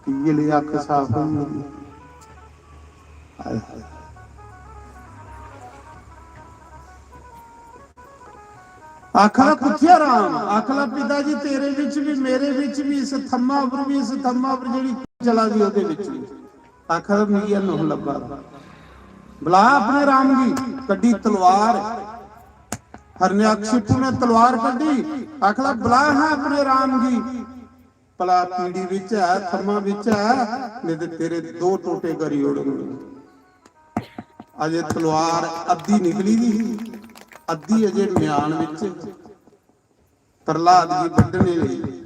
इ'यै लेई अक्ख साफ होई गेई। हाय हाय। आखा दा, "कुत्थै राम?" आखा दा, "पिता जी, तेरे बिच भी, मेरे बिच भी, इस थम्मा पर भी, इस थम्मा पर जेह्ड़ी चला दी ओह्दे बिच भी।" आखा दा, "मिगी हैन्नो लब्भा दा।" "बला अपने राम गी।" कड्ढी तलवार। हरण्याकशिपु ने तलवार कड्ढी, आखा दा, "बला हां अपने राम गी।" भला पीड़ी बिच ऐ, थम्मा बिच ऐ, नेईं ते तेरे दो टोटे करी ओड़ङ। अजे तलवार अद्धी निकली दी ही, अद्धी अजे म्यान बिच, प्रहलाद गी बड्ढने लेई।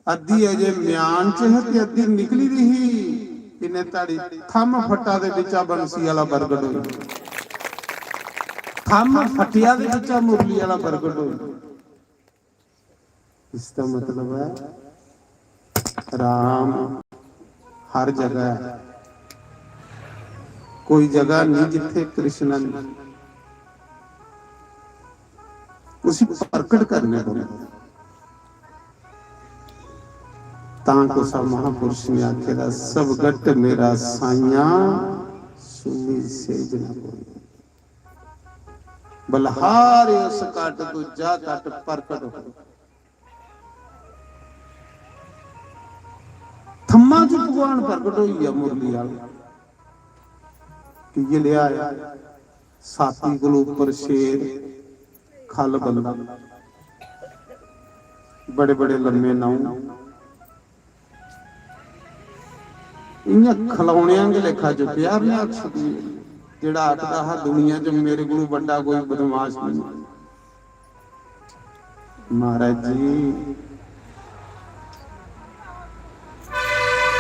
अद्धी अजे म्यान च ही ते अद्धी निकली दी ही। इन्ने धड़ी थम्म फट्टा दे बिच्चा बंसी आह्ला प्रगट होई, थम्म फट्टेआ दे बिच्चा मुरली आह्ला प्रगट होई। इसदा मतलब ऐ, राम हर जगह ऐ। कोई जगह नहीं जित्थे कृष्ण नहीं। उसी प्रकट करने पौंदा। तां कुसा महापुरुष ने आखे दा, "सब घट मेरा साइयां, सुनी सेज न कोई।" बलिहारे उस घट दूजा घट प्रकट हो। थम्मा च भगवान प्रकट होई गेआ मुरली आह्ला। कि ये लेआ आया, साती कोल उप्पर शेर, खल बंदा, बड़े बड़े लम्मे नौं, इ'यां खलौने आंगे लेखा चुक्केआ। हरण्याकश जेह्ड़ा आखदा हा, "दुनिया च मेरे कोलू बड्डा कोई बदमाश नहीं।" महाराज जी,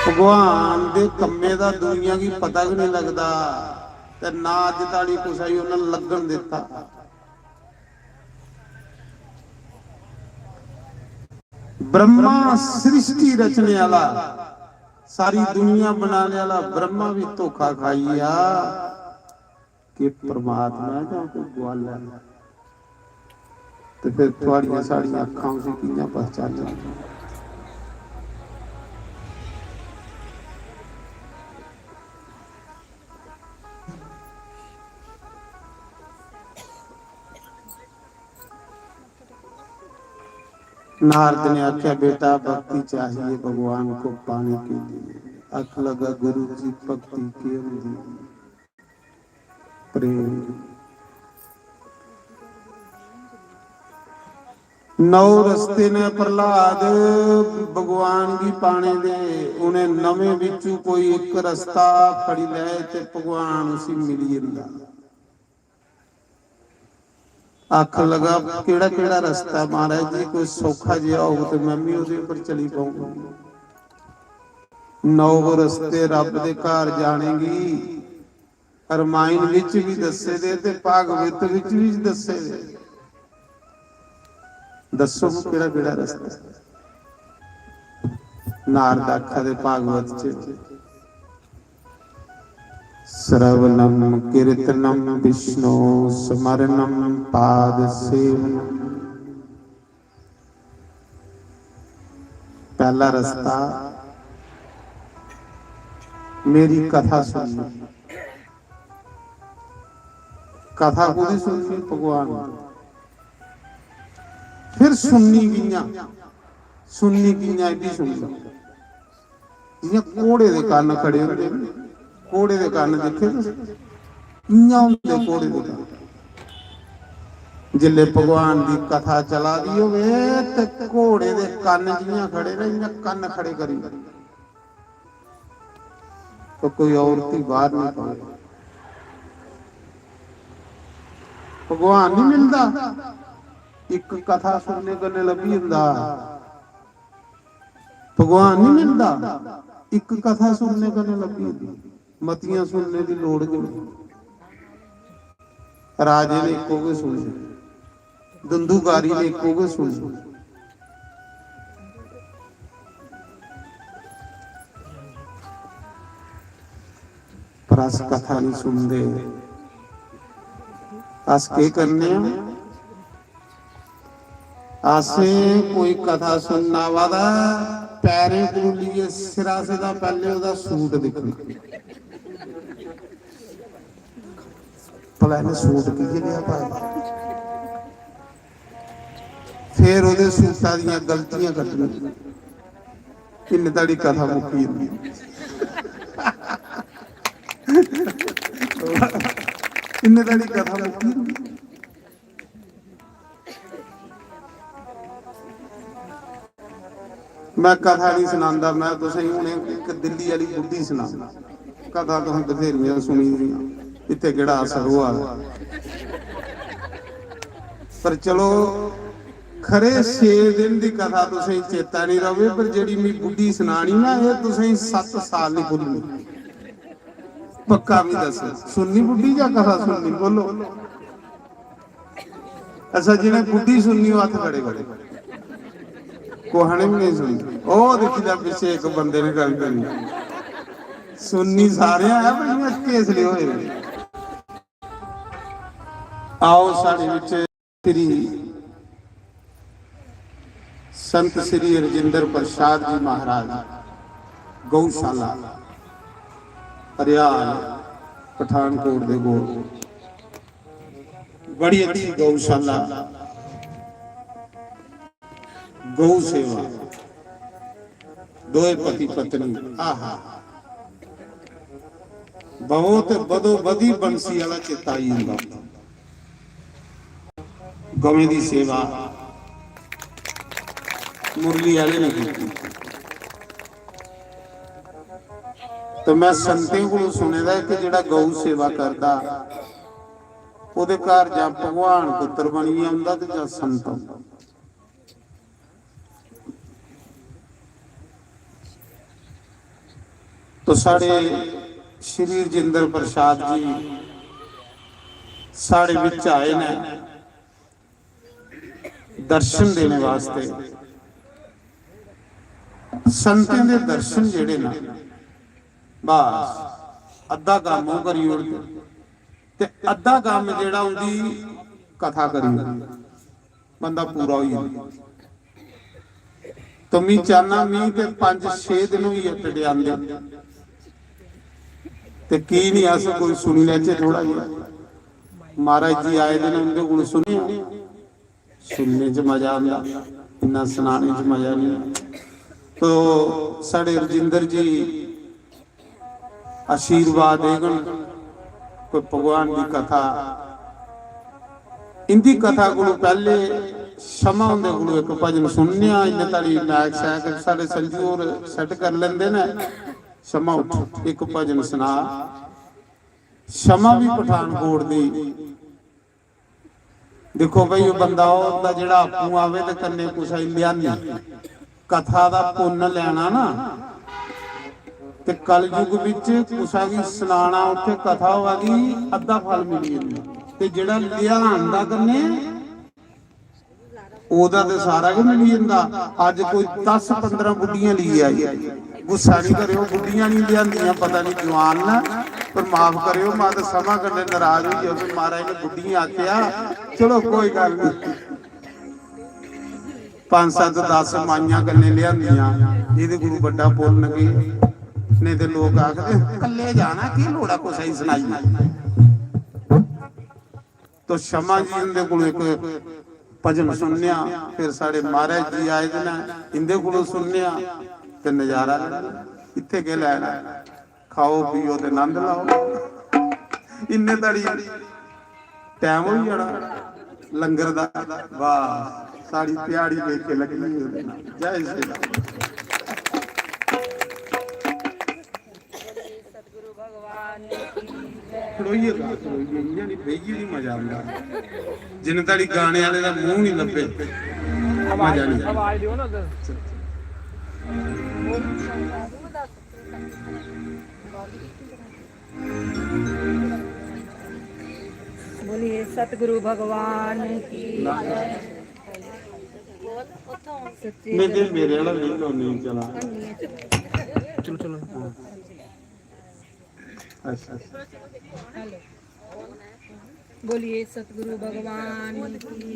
भगवान दे कम्मे दा दुनिया गी पता गै नहीं लगदा, ते ना अज्ज ताड़ी कुसै गी उन्नै लग्गन दित्ता। ब्रह्मा सृष्टि रचने आह्ला, सारी दुनिया बनाने आह्ला ब्रह्मा भी धोखा खाई गेआ कि परमात्मा ऐ जां कोई ग्वाला ऐ। ते फिर थुआड़ियां साड़ियां अक्खां उसी कि'यां पहचानन? नारद ने आख्या, "बेटा, भक्ति चाहिए भगवान को पाने के लिए।" अख लगा, "गुरु जी, भक्ति के होंदी?" प्रेम। नौ रस्ते ने प्रहलाद भगवान गी पाने दे, उन्हें नवें बिच्चू कोई इक रस्ता फड़ी लै ते भगवान उसी मिली जंदा। आखन लगा, "केड़ा केड़ा रस्ता ऐ महाराज जी, कोई सौखा जेहा होग ते मैं भी ओह्दे उप्पर चली पौंग।" नौ रस्ते रब दे घर जाने गी रमायण विच भी दस्से दे ते भागवत विच भी दस्से दे। दस्सो, केड़ा केड़ा रस्ता ऐ? नारद आखा दे भागवत च, श्रवणम कीर्तनम विष्णु स्मरणम पाद सेवनम। पहला रस्ता, मेरी कथा सुननी। कथा कोदी सुननी? भगवान दी। फिर सुननी कियां? सुननी कियां, एह् बी सुनी लैओ। जियां घोड़े दे कन्न खड़े होंदे न, घोड़े दे कन्न दिक्खे तुसें? इयां होंदे घोड़े दे कन्न। जिसले भगवान दी कथा चला दी होवे ते घोड़े दे कन्न जियां खड़े न, इयां कन्न खड़े करी ओड़दे। तो कोई औरत ही बाहर नहीं पवे। भगवान नहीं मिलदा, इक कथा सुनने कन्नै लब्भी जंदा। भगवान नहीं मिलदा, इक कथा सुनने कन्नै लब्भी जंदी। मतियां सुनने दी लोड़ गै नहीं। राजे ने इक्को गै सुनी, धंधुकारी ने इक्को गै सुनी, पर अस कथा नहीं सुनदे। अस केह् करने आं? असें कोई कथा सुनना आवा दा, पैरें कोलू लेइयै सिरा सिदा पैह्ले ओह्दा सूट दिक्खना, भला इ'नें सूट कि'यै नेहा पाए दा। फिर ओह्दे सूटा दियां गलतियां कड्ढनियां, इन्ने धड़ी कथा मुक्की जंदी। इन्ने धड़ी कथा मुक्की जंदी। मैं कथा नहीं सुनांदा, मैं तुसेंगी हुन इक दिल्ली आह्ली बुड्ढी सुनांदा। कथा तुसें बथेरियां सुनी दियां, इत्थै केह्ड़ा असर होआ दा। पर चलो, खरे छे दिन दी कथा तुसेंगी चेता नहीं रवे, पर जेह्ड़ी मी बुड्ढी सुनानी ना, एह् तुसेंगी सत्त साल नहीं भुल्लनी। पक्का मी दस्सो, सुननी बुड्ढी जां कथा सुननी? बोलो। अच्छा, जि'नें बुड्ढी सुननी, ओह् हत्थ खड़े करो। कुसै ने बी नेईं सुनी। ओह् दिक्खी लै, पिच्छे इक बंदे ने गल्ल करी। सुननी सारें ऐ, पर इ'यां केसले होए दे। आओ, साढ़े बिच श्री संत श्री रजिंदर प्रसाद जी महाराज, गौशाला, हरियाल, पठानकोट दे कोल। बड़ी अच्छी गौशाला, गौ सेवा, दोए पति पत्नी। आहा, बहुत बदो बदी बंसी आह्ला चेता आई जंदा। गवें दी सेवा मुरली आह्ले ने कीती। तो मैं संतें कोलों सुने दा ऐ कि जेह्ड़ा गौ सेवा करदा, ओह्दे घर जां भगवान पुत्र बनियै औंदा ते जां संत औंदा। तो साढ़े श्री रजिंदर प्रसाद जी साढ़े बिच आए न दर्शन देने वास्ते। संतें दे दर्शन जेह्ड़े न, बस अद्धा कम्म ओह् करी ओड़दे ते अद्धा कम्म जेह्ड़ा उं'दी कथा करी ओड़दे, बंदा पूरा होई जंदा। तो मी चाहना, मी ते पंज छे दिन होई गे टडेआंदे, ते की नहीं अस कोई सुनी लैचे थोड़ा जेहा। महाराज जी आए दे न, उं'दे कोल सुनेआ, सुनने च मजा आंदा, इन्ना सनाने च मजा नहीं। तो साढ़े रजिंदर जी आशीर्वाद देङन, कोई भगवान दी कथा। इंदी कथा कोलू पैह्ले शमा हुंदे कोलू इक भजन सुनने आं। इन्ने धड़ी मैक शैक साढ़े संजू होर सैट करी लैंदे न। शमा उठ, इक भजन सुना। शमा भी पठानकोट दी। दिक्खो भाई, ओह् बंदा होंदा जेह्ड़ा आपूं आवे ते कन्नै कुसै गी लेआने। कथा दा पुन्न लैना ना, ते कलयुग बिच कुसै गी सनाना, उत्थै कथा होआ दी, अद्धा फल मिली जंदा। ते जेह्ड़ा लेआंदा कन्नै, ओह्दा ते सारा गै मिली जंदा। अज्ज कोई दस पंदरां बुड्ढियां लेइयै आई, गुस्सा निं करेओ, बुड्ढियां निं लेआंदियां, पता निं जवान न, पर माफ करेओ, माता सभा कन्नै नाराज होई जाओ। ते महाराज ने बुड्ढियें आखेआ, "चलो कोई गल्ल निं।" पंज सत्त दस माइयां कन्नै लेआंदियां, एह्दे कोलू बड्डा पुन्न केह्? नेईं ते लोक आखदे, "कल्ले जाना, केह् लोड़ ऐ कुसै गी सनाइयै?" तो शमा जी इंदे कोल इक भजन सुनने आं, फिर साढ़े महाराज जी आए दे न, इंदे कोलों सुनने आं ते नजारा लैना। इत्थै केह् लैना? खाओ पियो ते नंद लाओ। इन्ने धड़ी टैम होई जाना लंगर दा। वाह, साढ़ी ध्याड़ी देख के लग्गी होई होनी। जय श्री राम। खड़ोइयै गा, खड़ोइयै, इ'यां निं, बेहियै निं मजा आंदा। जिन्ने धड़ी गाने आह्ले दा मूंह निं लब्भे, मजा निं आंदा। बोलिए सतगुरु भगवान की। सच्चे मेरे, मेरे वाला नहीं तो नहीं चला। चलो, चलो। हाँ। अच्छा, अच्छा। बोलिए सतगुरु भगवान की।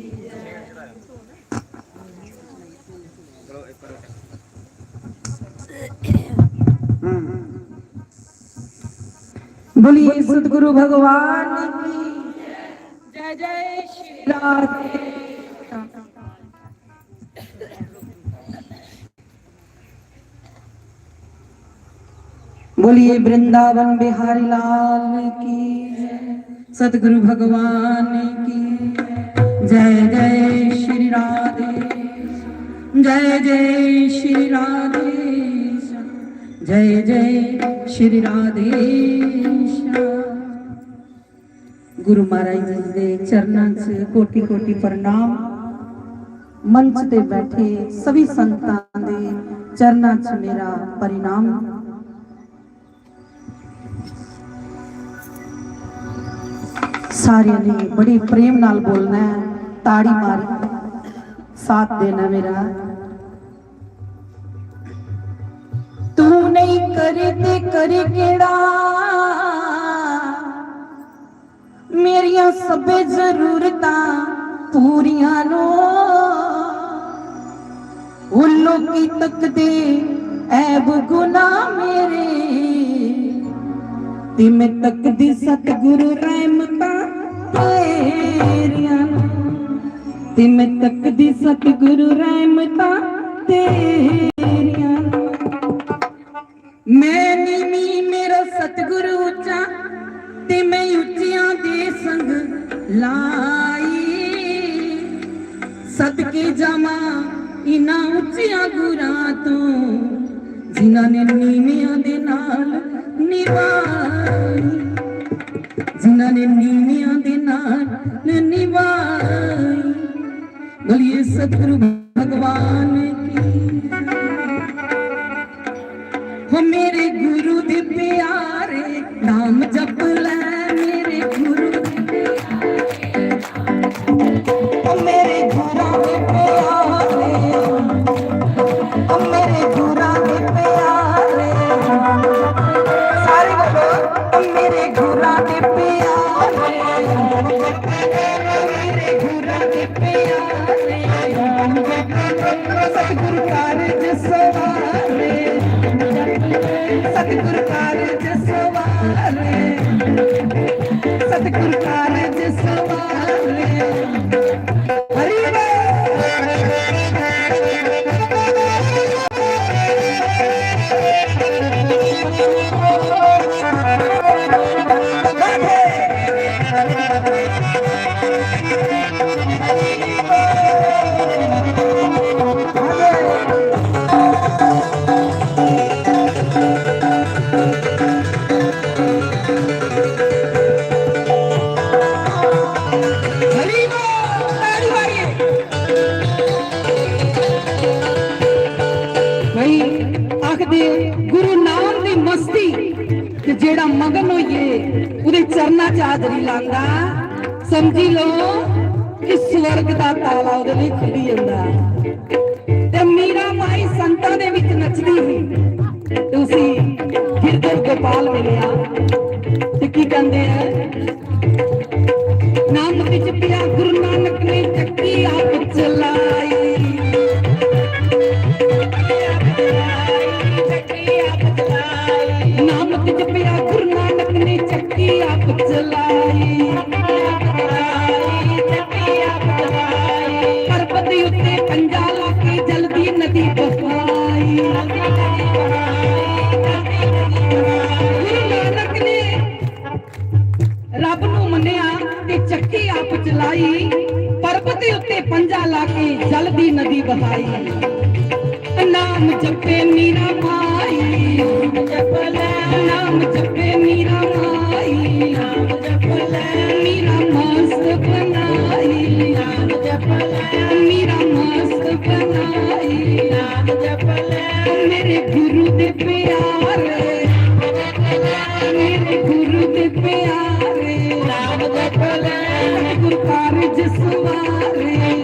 हम्म। बोलिए सतगुरु भगवान की। जय जय श्री राधे। बोलिए वृंदावन बिहारी लाल की जय, सतगुरु भगवान की जय। जय जय श्री राधे, जय जय श्री राधे, जय जय श्री राधे। गुरु महाराज जी दे चरणां च कोटि कोटि प्रणाम। मंच ते बैठे सभी संतां दे चरणां च मेरा प्रणाम। सारियां ने बड़ी प्रेम नाल बोलना है, ताड़ी मारी साथ देना मेरा। तू नहीं करे ते करे केड़ा, मेरियां सब्भै जरूरतां पूरियां नो। ओ लोकी तकदे ऐब गुनाह मेरे, ते मैं तकदी सतगुरु रहमतां तेरियां नो। ते मैं तकदी सतगुरु रहमतां तेरियां नो। मैं नीवीं, मेरा सतगुरु उच्चा, ते मैं उच्चियां दे संग लाई। सदके जावां इन्हां उच्चियां गुरां तों, जिन्हां ने नीवियां दे नाल निभाई, जिन्हां ने नीवियां दे नाल निभाई। बोलिए सतगुरु भगवान की। हो मेरे गुरु दे प्यारे, नाम जप ले मेरे गुरु दे प्यारे। ओ मेरे गुरु दे प्यारे, ओ मेरे गुरु दे प्यारे। सारे बोलो, ओ मेरे गुरु दे प्यारे, ओ मेरे गुरु दे प्यारे। सतगुरु कारज सवारे, सतगुरु कारज सवारे, सतगुरु कारज सवारे। हरि बोल। भाई, आखदे गुरु नाम दी मस्ती ते जेड़ा मगन होइए उदे चरना च हाजरी लांदा, समझी लो कि स्वर्ग दा ताला ओह्दे लेई खु'ल्ली जंदा। ते मीरा माई संतां दे बिच नचदी ही ते उसी गिरधर गोपाल मिलेआ ते की कहंदे ऐ, नाम जपेआ गुरु नानक ने चक्की आप चलाई। नाम जपेआ गुरु नानक ने चक्की आप चलाई। पर्वत उत्ते पंजा लाके जलदी नदी बहाई। गुरु नानक ने रब नू मन्नेआ ते चक्की आप चलाई, पर्वत उत्ते पंजा लाके जलदी नदी बहाई। नाम जपे मीरा माई, नाम जपे मीरा माई, मीरा मस्त बनाई, मीरा मस्त बनाई। मेरे गुरु दे प्यारे, मेरे गुरु दे प्यारे, सतगुरु कारज सवारे,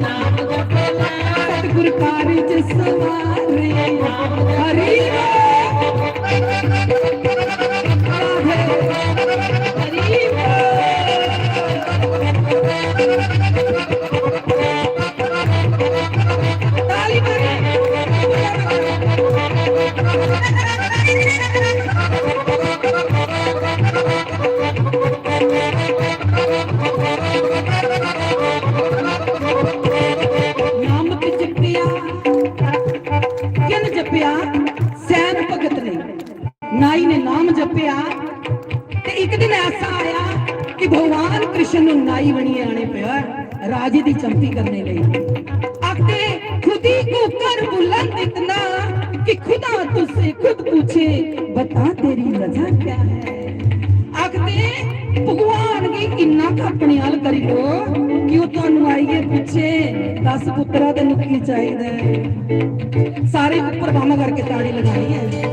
सतगुरु कारज सवारे। हरि बोल। हरि बोल। ताली मारो। नाम ते जपेआ, किन जपेआ? सैन भगत ने। नाई ने नाम जपेआ ते एक दिन ऐसा आया कि भगवान कृष्ण नू नाई बनियै आने पेआ, राजे दी चंपी करने लेई। आखदे, खुदी को कर बुलंद इतना कि खुदा तुझसे खुद पूछे, बता तेरी वजह क्या है। आखदे, भगवान गी इन्ना क अपने आल करी लो कि ओह् तुहानू आइयै पुच्छे, "दस पुत्तरा, तैनू की चाहिदा है?" सारे ऊपर बांह करके ताड़ी लगानी है।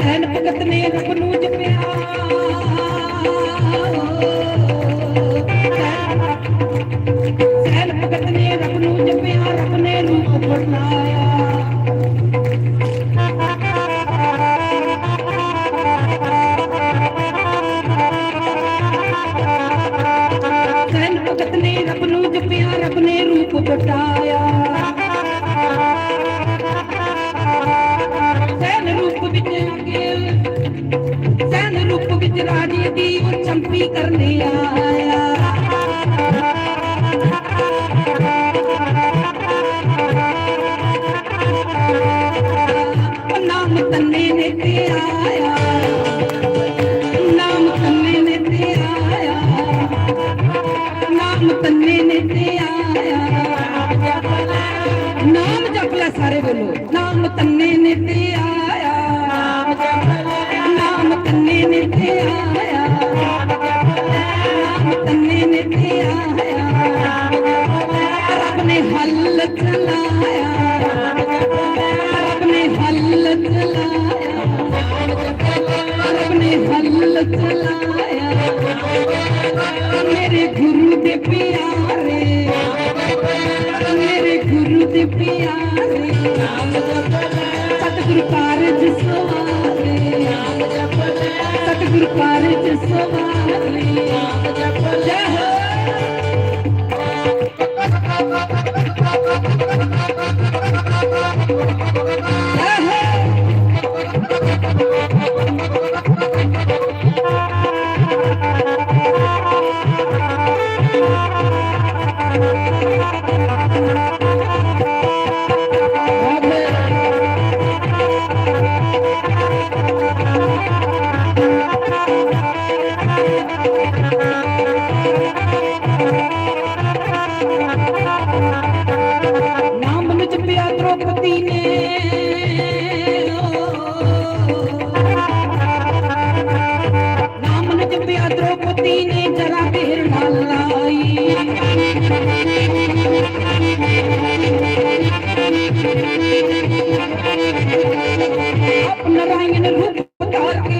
सैन भगत ने रब नू जपेआ। सैन भगत ने रब नू जपेआ, रब ने रूप बनाया। सैन भगत ने रब नू जपेआ, रब ने रूप बनाया। सैन रूप विच आके, सैन रूप विच राजे दी ओह् चंपी करने आया। नाम तन्ने ने ते आया, नाम तन्ने ने ते आया, नाम तन्ने ने ते आया। नाम जप लै, सारे बोलो। नाम तन्ने ने ते आया, नाम तन्ने ने ते आया, नाम तन्ने ने ते आया। रब ने हल चलाया, रब ने हल चलाया, रब ने हल चलाया। मेरे गुरु दे प्यारे, मेरे गुरु दे प्यारे, सतगुरु कारज सवारे, सतगुरु कारज सवारे। जय हो।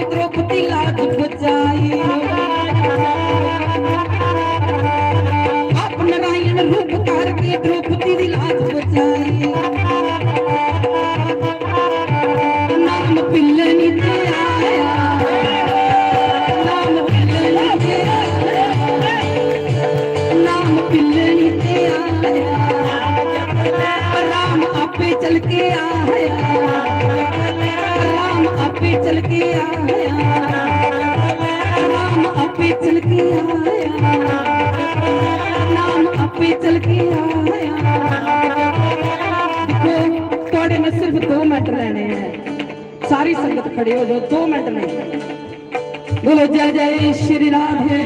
द्रौपदी लाज बचाई। आप नारायण रूप धार के द्रौपदी दी लाज बचाई। नाम पिल्लनी ते आया, नाम पिल्लनी ते आया, नाम पिल्लनी ते आया। राम आपे चल के आया, राम आपे चल के आया, राम आपे चल के आया, राम आपे चल के आया। देखो, थोड़े में सिर्फ दो मिनट लेने हैं। सारी संगत खड़े हो जाओ, दो मिनट लेने। बोलो जय जय श्री राधे।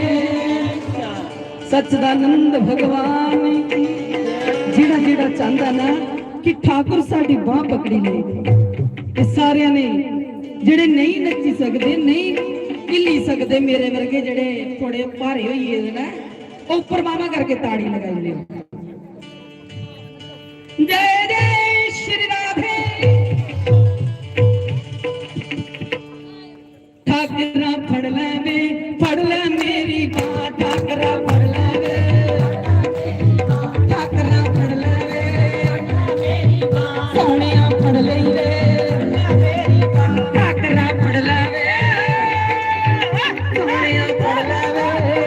सच्चिदानंद भगवान की। जेड़ा जेड़ा चाहंदा ना कि ठाकुर साडी बांह पकड़ी ले, ते सारियां ने जेड़े नहीं नच्ची सकदे, नहीं हिल्ली सकदे, मेरे वर्गे जेड़े थोड़े भारे होई गेदे ना, ओह ऊपर बांह करके ताड़ी लगाई ले। जय जय श्री राधे। ठाकरा फड़ ले वे, फड़ ले मेरी बांह, ठाकरा फड़ ले वे, ठाकरा फड़ ले वे, सोहणिया फड़ ले वे, ठाकरा फड़ ले वे, सोहणिया फड़ ले वे।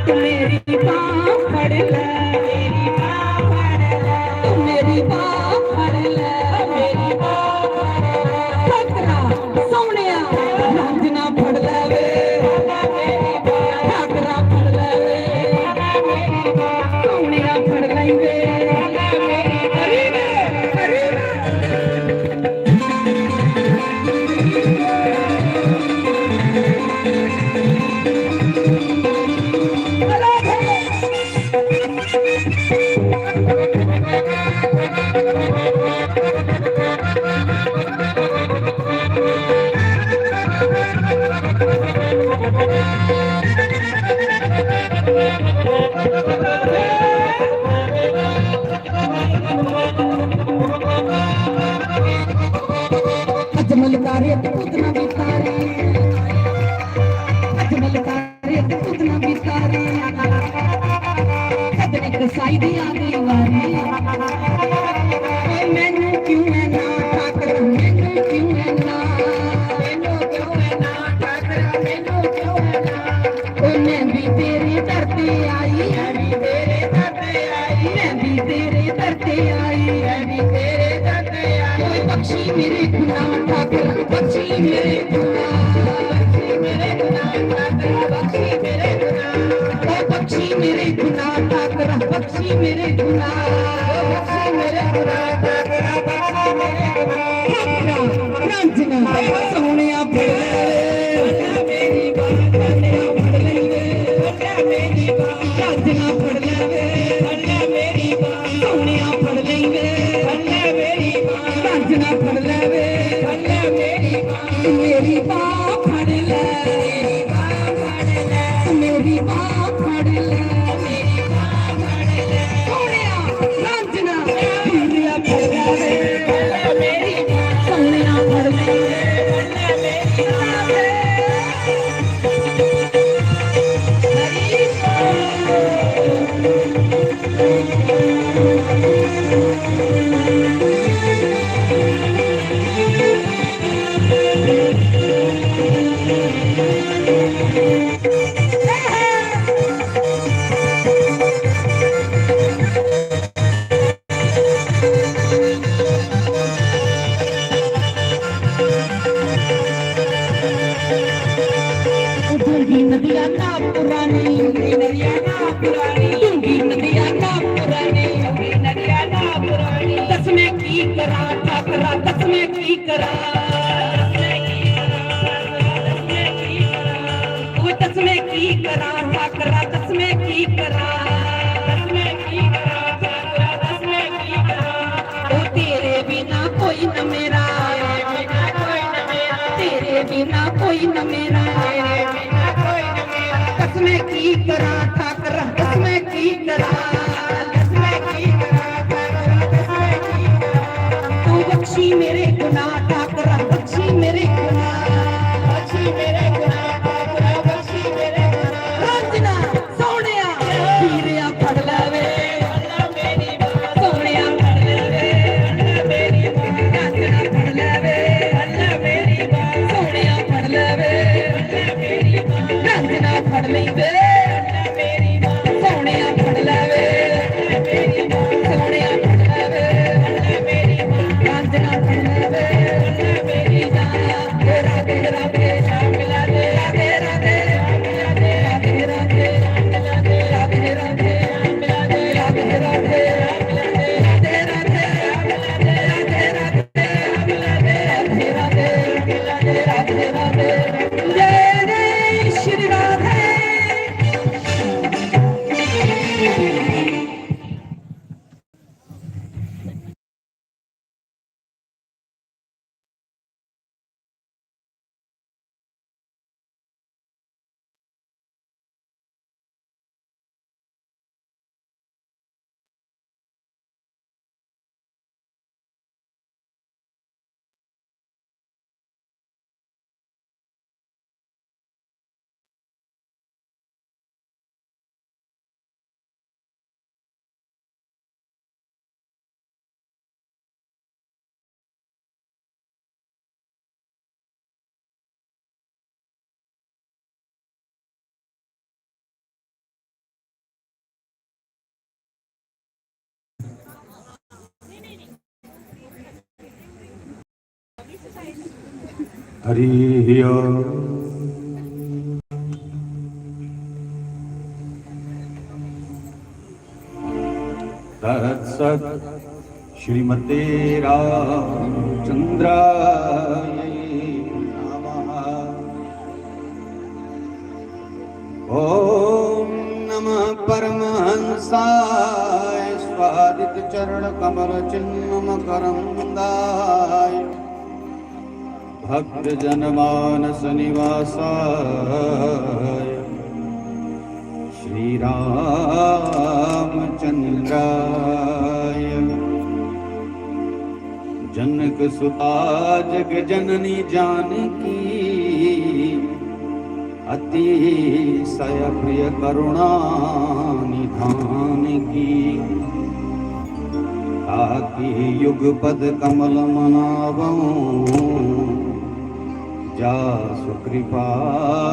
तू मेरी बांह फड़ ले, मेरी बांह फड़ ले, तू मेरी बांह फड़ ले, मेरी बांह फड़ ले। ठाकरा सोहणिया, रांझना फड़ ले वे, ठाकरा फड़ ले वे, सोहणिया फड़ ले वे। अरे वे, अरे वे। अजमल का रेत पूतना भी तारी, अजमल का रेत पूतना भी तारी, सदने कसाई दी आ गई वारी। ओ मैनू क्यों है ना ठाकर, मैनू क्यों है ना, मैनू क्यों है ना ठाकर, मैनू क्यों है ना। ओ मैं भी तेरे दर पे आई, मैं भी तेरे दर पे आई, मैं भी तेरे दर पे आई, मैं भी तेरे दर पे आई। ओए बख्शी मेरे गुनाह ठाकर, बख्शी मेरे गुनाह, बख्शी मेरे गुनाह ठाकर, बख्शी मेरे गुनाह। ओ बख्शी मेरे गुनाह ठाकर, बख्शी मेरे गुनाह, ओ बख्शी मेरे गुनाह ठाकर, बख्शी मेरे गुनाह। ठाकरा रांझना सोहणिया फड़ ले, मेरी बांह फड़ ले, रांझना फड़ ले, सोहणिया फड़ ले, रांझना फड़ ले, मेरी बांह फड़ ले, मेरी बांह फड़ ले, सोहणिया रांझना फड़ ले, सोहणिया फड़ ले। गूंगी नदिया ना पुरानी, गूंगी नदिया ना पुरानी, गूंगी नदिया ना पुरानी, गूंगी नदिया ना पुरानी। दस मैं की करा ठाकरा, दस मैं की करा, ओ दस मैं की करा ठाकरा, दस मैं की करा, दस मैं की करा ठाकरा, दस मैं की करा। ओ तेरे बिना कोई न मेरा, तेरे बिना कोई न मेरा, तेरे बिना कोई न मेरा। दस मैं की करा ठाकरा, दस मैं की करा, दस मैं की करा ठाकरा, दस मैं की करा। तू बख्शी मेरे गुनाह ठाकरा, बख्शी मेरे गुनाह। हरिः ओम्। तत्सत् श्रीमते रामचंद्राय नमः। ॐ नमः परमहंसाय स्वादित चरण कमल चिन्ह मकरंदाय भक्त जन मानस निवासाय श्री रामचंद्राय। जनक सुता जग जननी जानकी अतिशय प्रिय करुणा निधान की। ताकी युग पद कमल मनावऊं जासु कृपा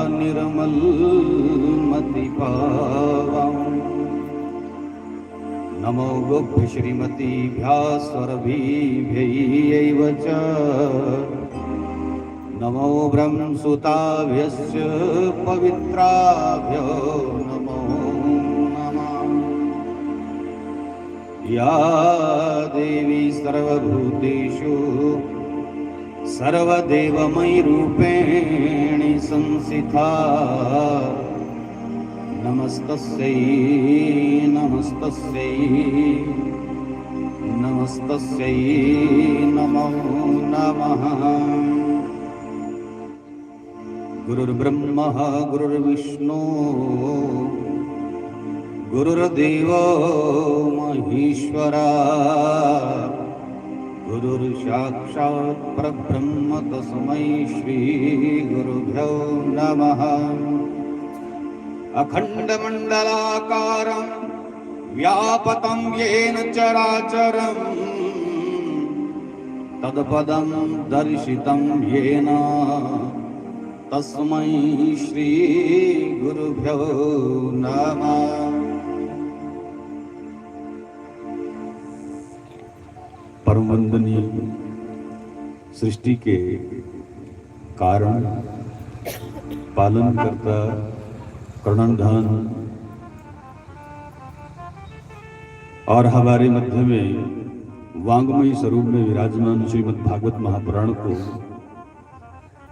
निर्मल मति पावऊं। नमो गोभ्य श्रीमतीभ्यः स्वरभिभ्यैव च। नमो ब्रह्मसुताभ्यश्च पवित्राभ्यो नमो नमः। या देवी सर्वभूतेषु सर्वदेवमयी रूपेण संस्थिता। नमस्तस्यै नमस्तस्यै नमस्तस्यै नमो नमः। गुरुर्ब्रह्मा गुरुर्विष्णु गुरुर्देवो महेश्वरा। गुरुर्साक्षात् परब्रह्म तस्मै श्री गुरुभ्यो नमः। अखंडमंडलाकारं व्याप्तं येन चराचरं तत्पदं दर्शितं येन तस्मै श्री गुरुभ्यो नमः। परम वंदनीय सृष्टि के कारण, पालनकर्ता, कर्णधान और हमारे मध्य में वांगमयी स्वरूप में विराजमान श्रीमद् भागवत महापुराण को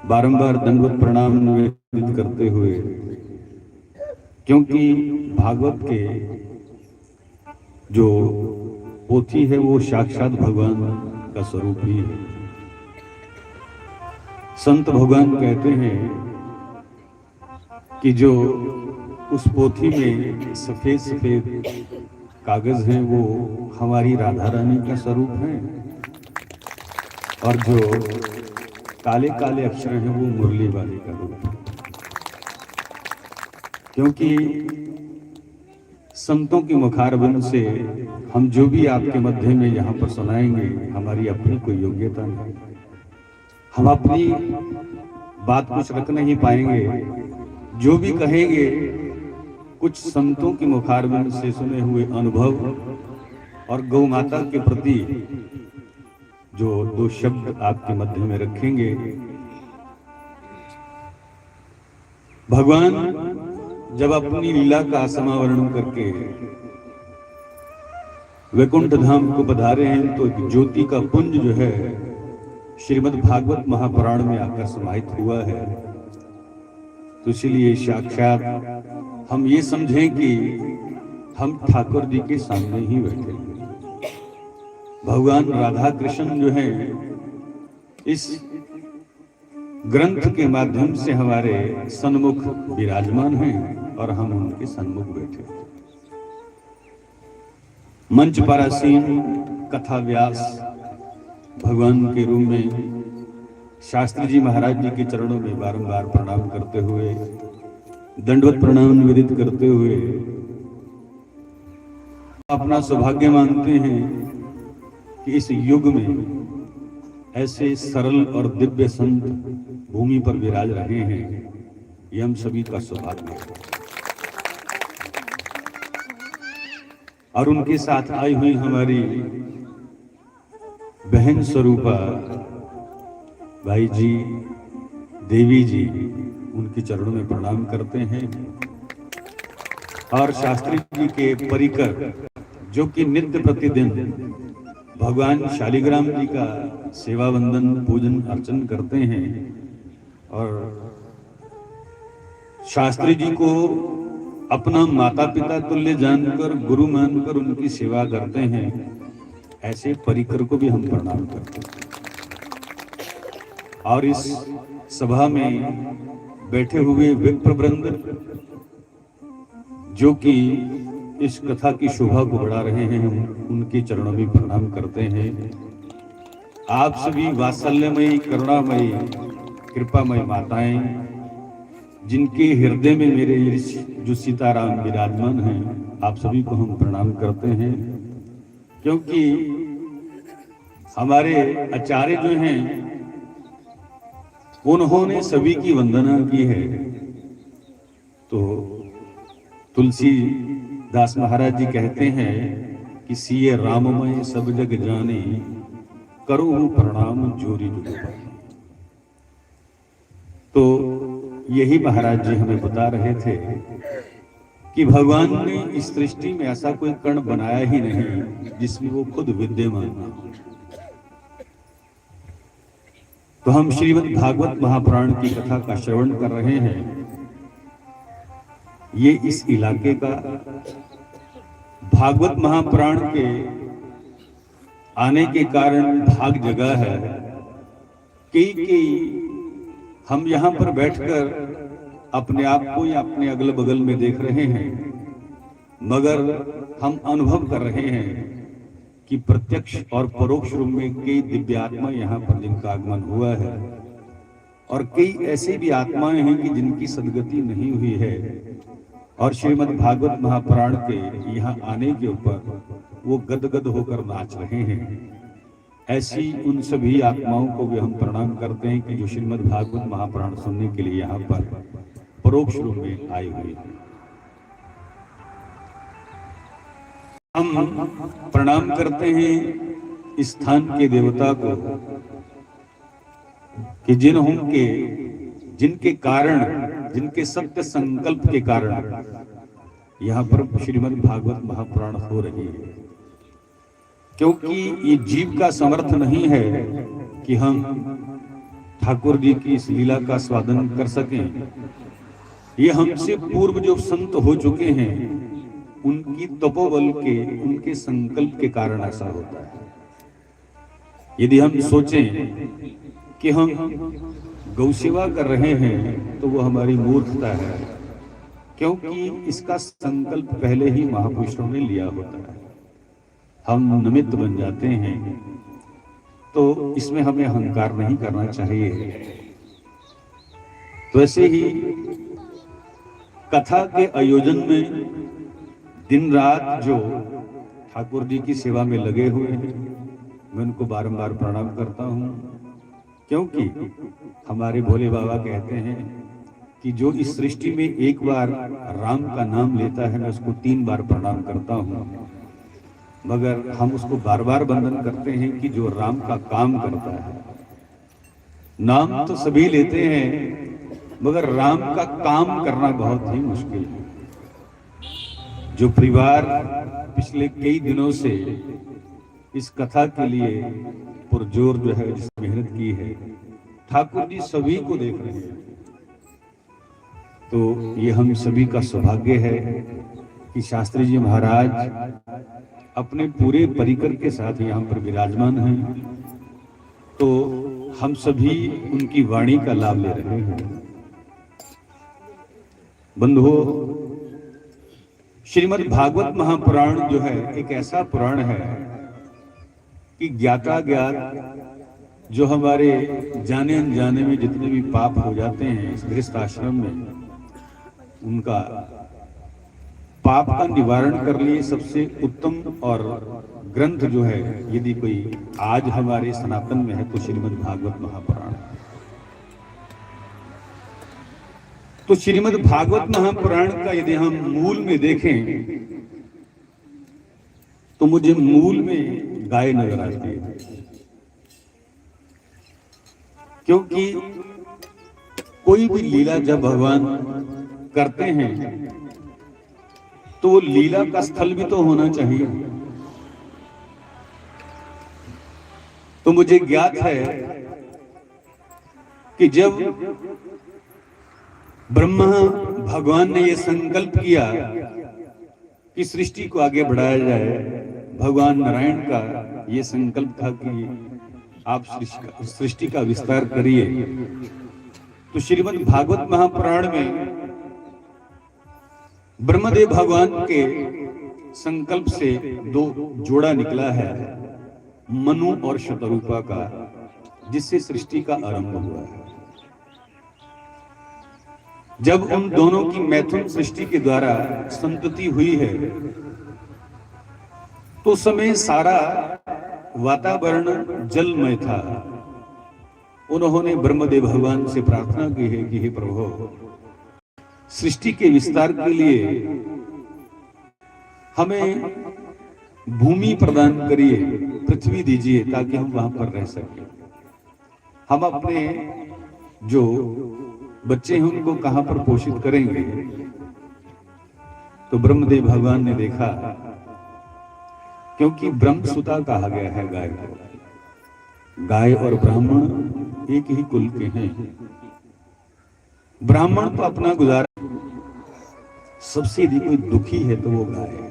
बारंबार दंडवत प्रणाम निवेदित करते हुए, क्योंकि भागवत के जो पोथी है वो साक्षात भगवान का स्वरूप ही है। संत भगवान कहते हैं कि जो उस पोथी में सफेद सफेद कागज हैं वो हमारी राधा रानी का स्वरूप है, और जो काले काले अक्षर हैं वो मुरली वाले का रूप है। क्योंकि संतों के मुखारविंद से हम जो भी आपके मध्य में यहाँ पर सुनाएंगे, हमारी अपनी कोई योग्यता नहीं, हम अपनी बात कुछ रख नहीं पाएंगे। जो भी कहेंगे, कुछ संतों के मुखारविंद से सुने हुए अनुभव और गौ माता के प्रति जो दो शब्द आपके मध्य में रखेंगे। भगवान जब अपनी लीला का समावरण करके वैकुंठ धाम को पधारे हैं, तो एक ज्योति का पुंज जो है, श्रीमद् भागवत महापुराण में आकर समाहित हुआ है। तो इसलिए साक्षात हम ये समझें कि हम ठाकुर जी के सामने ही बैठे हैं। भगवान राधा कृष्ण जो हैं, इस ग्रंथ के माध्यम से हमारे सन्मुख विराजमान हैं और हम उनके सन्मुख बैठे हैं। मंच पर आसीन कथा व्यास भगवान के रूप में शास्त्री जी महाराज जी के चरणों में बारंबार प्रणाम करते हुए, दंडवत प्रणाम निवेदित करते हुए अपना सौभाग्य मानते हैं कि इस युग में ऐसे सरल और दिव्य संत भूमि पर विराज रहे हैं। ये हम सभी का सौभाग्य है। और उनके साथ आई हुई हमारी बहन स्वरूपा, भाई जी, देवी जी, उनके चरणों में प्रणाम करते हैं। और शास्त्री जी के परिकर, जो कि नित्य प्रतिदिन भगवान शालिग्राम जी का सेवा वंदन, पूजन अर्चन करते हैं और शास्त्री जी को अपना माता पिता तुल्य जानकर, गुरु मानकर उनकी सेवा करते हैं, ऐसे परिकर को भी हम प्रणाम करते हैं। और इस सभा में बैठे हुए विप्र वृंद, जो कि इस कथा की शोभा को बढ़ा रहे हैं, हम उनके चरणों में प्रणाम करते हैं। आप सभी वात्सल्यमयी, करुणामयी, कृपामयी माताएं, जिनके हृदय में मेरे इस जो सीताराम विराजमान हैं, आप सभी को हम प्रणाम करते हैं, क्योंकि हमारे आचार्य जो हैं, उन्होंने सभी की वंदना की है। तो तुलसीदास महाराज जी कहते हैं कि "सीय राममय सब जग जाने, करो प्रणाम जोरी जुग पाए।" तो यही महाराज जी हमें बता रहे थे कि भगवान ने इस सृष्टि में ऐसा कोई कण बनाया ही नहीं जिसमें वो खुद विद्यमान ना हो। तो हम श्रीमद् भागवत महापुराण की कथा का श्रवण कर रहे हैं। ये इस इलाके का भागवत महापुराण के आने के कारण भाग जगह है। कई कई हम यहाँ पर बैठकर अपने आप को या अपने अगल बगल में देख रहे हैं, मगर हम अनुभव कर रहे हैं कि प्रत्यक्ष और परोक्ष रूप में कई दिव्य आत्मा यहाँ पर जिनका आगमन हुआ है और कई ऐसी भी आत्माएं हैं कि जिनकी सदगति नहीं हुई है और श्रीमद् भागवत महापुराण के यहाँ आने के ऊपर वो गदगद होकर नाच रहे हैं। ऐसी उन सभी आत्माओं को भी हम प्रणाम करते हैं कि जो श्रीमद् भागवत महापुराण सुनने के लिए यहाँ पर परोक्ष रूप में आए हुए हैं। हम प्रणाम करते हैं इस स्थान के देवता को कि जिन्हों के, जिनके कारण, जिनके सत्य संकल्प के कारण यहाँ पर श्रीमद् भागवत महापुराण हो रही है, क्योंकि ये जीव का समर्थ नहीं है कि हम ठाकुर जी की इस लीला का स्वादन कर सकें। ये हमसे पूर्व जो संत हो चुके हैं, उनकी तपोबल के, उनके संकल्प के कारण ऐसा होता है। यदि हम सोचें कि हम गौ सेवा कर रहे हैं, तो वो हमारी मूर्खता है, क्योंकि इसका संकल्प पहले ही महापुरुषों ने लिया होता है। हम निमित्त बन जाते हैं, तो इसमें हमें अहंकार नहीं करना चाहिए। तो ऐसे ही कथा के आयोजन में दिन रात जो ठाकुर जी की सेवा में लगे हुए हैं, मैं उनको बारंबार प्रणाम करता हूँ, क्योंकि हमारे भोले बाबा कहते हैं कि जो इस सृष्टि में एक बार राम का नाम लेता है, मैं उसको तीन बार प्रणाम करता हूँ, मगर हम उसको बार बार वंदन करते हैं कि जो राम का काम करता है। नाम तो सभी लेते हैं, मगर राम का काम करना बहुत ही मुश्किल है। जो परिवार पिछले कई दिनों से इस कथा के लिए पुरजोर जो है, जिस मेहनत की है, ठाकुर जी सभी को देख रहे हैं। तो ये हम सभी का सौभाग्य है कि शास्त्री जी महाराज अपने पूरे परिकर के साथ यहाँ पर विराजमान हैं। तो हम सभी उनकी वाणी का लाभ ले रहे हैं। बंधुओं, श्रीमद् भागवत महापुराण जो है, एक ऐसा पुराण है कि ज्ञाता ज्ञात जो हमारे जाने अनजाने में जितने भी पाप हो जाते हैं इस गृहस्थ आश्रम में, उनका पाप का निवारण कर लिए सबसे उत्तम और ग्रंथ जो है, यदि कोई आज हमारे सनातन में है, तो श्रीमद् भागवत महापुराण। तो श्रीमद् भागवत महापुराण का यदि हम मूल में देखें, तो मुझे मूल में गाय नजर आती है, क्योंकि कोई भी लीला जब भगवान करते हैं, तो वो लीला का स्थल भी तो होना चाहिए। तो मुझे ज्ञात है कि जब ब्रह्मा भगवान ने ये संकल्प किया कि सृष्टि को आगे बढ़ाया जाए, भगवान नारायण का ये संकल्प था कि आप सृष्टि का, सृष्टि का विस्तार करिए। तो श्रीमद् भागवत महापुराण में ब्रह्मदेव भगवान के संकल्प से दो जोड़ा निकला है, मनु और शतरूपा का, जिससे सृष्टि का आरंभ हुआ है। जब उन दोनों की मैथुन सृष्टि के द्वारा संतति हुई है, तो उस समय सारा वातावरण जलमय था। उन्होंने ब्रह्मदेव भगवान से प्रार्थना की है कि हे प्रभु, सृष्टि के विस्तार के लिए हमें भूमि प्रदान करिए, पृथ्वी दीजिए, ताकि हम वहां पर रह सकें। हम अपने जो बच्चे हैं, उनको कहाँ पर पोषित करेंगे? तो ब्रह्मदेव भगवान ने देखा, क्योंकि ब्रह्मसुता कहा गया है गाय को, गाय और ब्राह्मण एक ही कुल के हैं। ब्राह्मण तो अपना गुजारा, सबसे यदि कोई दुखी है तो वो गाय है,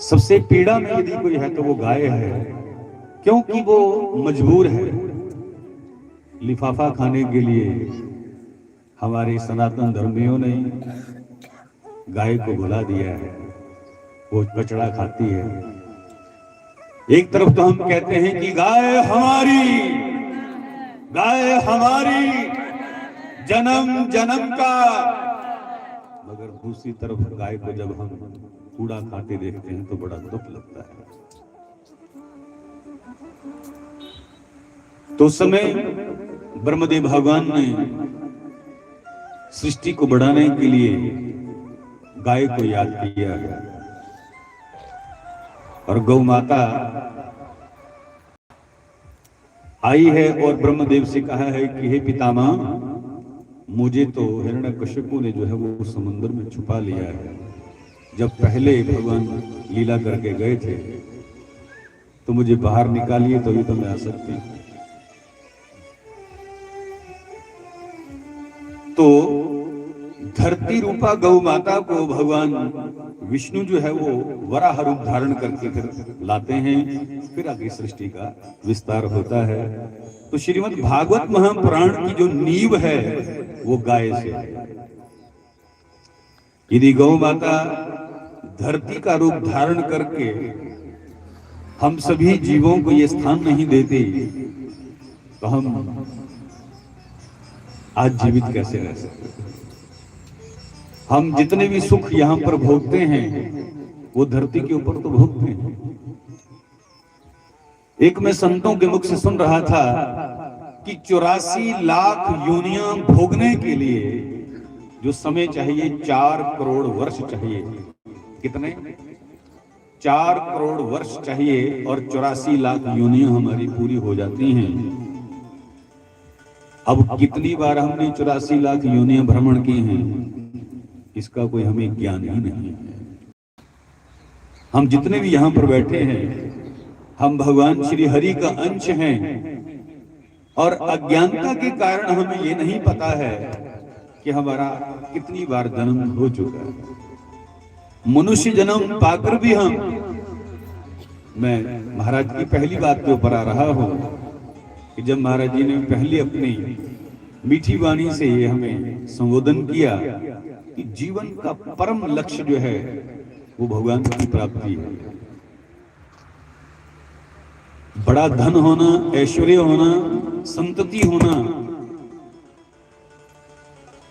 सबसे पीड़ा में यदि कोई है तो वो गाय है, क्योंकि वो मजबूर है। लिफाफा खाने के लिए हमारे सनातन धर्मियों ने गाय को बुला दिया है, वो कचड़ा खाती है। एक तरफ तो हम कहते हैं कि गाय हमारी, गाय हमारी, जन्म जन्म का, मगर दूसरी तरफ गाय को जब हम कूड़ा खाते देखते हैं तो बड़ा दुख लगता है। तो उस समय ब्रह्मदेव भगवान ने सृष्टि को बढ़ाने के लिए गाय को याद किया है और गौ माता आई है और ब्रह्मदेव से कहा है कि हे पितामह, मुझे तो हिरण्यकश्यपु ने जो है वो समुद्र में छुपा लिया है। जब पहले भगवान लीला करके गए थे तो मुझे बाहर निकालिए, तभी तो मैं आ सकती हूँ। तो धरती रूपा गौ माता को भगवान विष्णु जो है वो वराह रूप धारण करके फिर लाते हैं, फिर आगे सृष्टि का विस्तार होता है। तो श्रीमद् भागवत महापुराण की जो नींव है वो गाय से है। यदि गौ माता धरती का रूप धारण करके हम सभी जीवों को ये स्थान नहीं देती तो हम आज जीवित कैसे रह सकते? हम जितने भी सुख यहाँ पर भोगते हैं वो धरती के ऊपर तो भोगते हैं। एक मैं संतों के मुख से सुन रहा था कि चौरासी लाख योनियां भोगने के लिए जो समय चाहिए, चार करोड़ वर्ष चाहिए। कितने? चार करोड़ वर्ष चाहिए और चौरासी लाख योनियां हमारी पूरी हो जाती हैं। अब कितनी बार हमने चौरासी लाख योनियां भ्रमण की हैं, इसका कोई हमें ज्ञान ही नहीं है। हम जितने भी यहाँ पर बैठे हैं, हम भगवान श्री हरि का अंश हैं और अज्ञानता के कारण हमें ये नहीं पता है कि हमारा कितनी बार जन्म हो चुका है। मनुष्य जन्म पाकर भी हम, मैं महाराज की पहली बात के ऊपर आ रहा हूँ कि जब महाराज जी ने पहली अपनी मीठी वाणी से ये हमें संबोधन किया कि जीवन का परम लक्ष्य जो है वो भगवान की प्राप्ति है। बड़ा धन होना, ऐश्वर्य होना, संतति होना,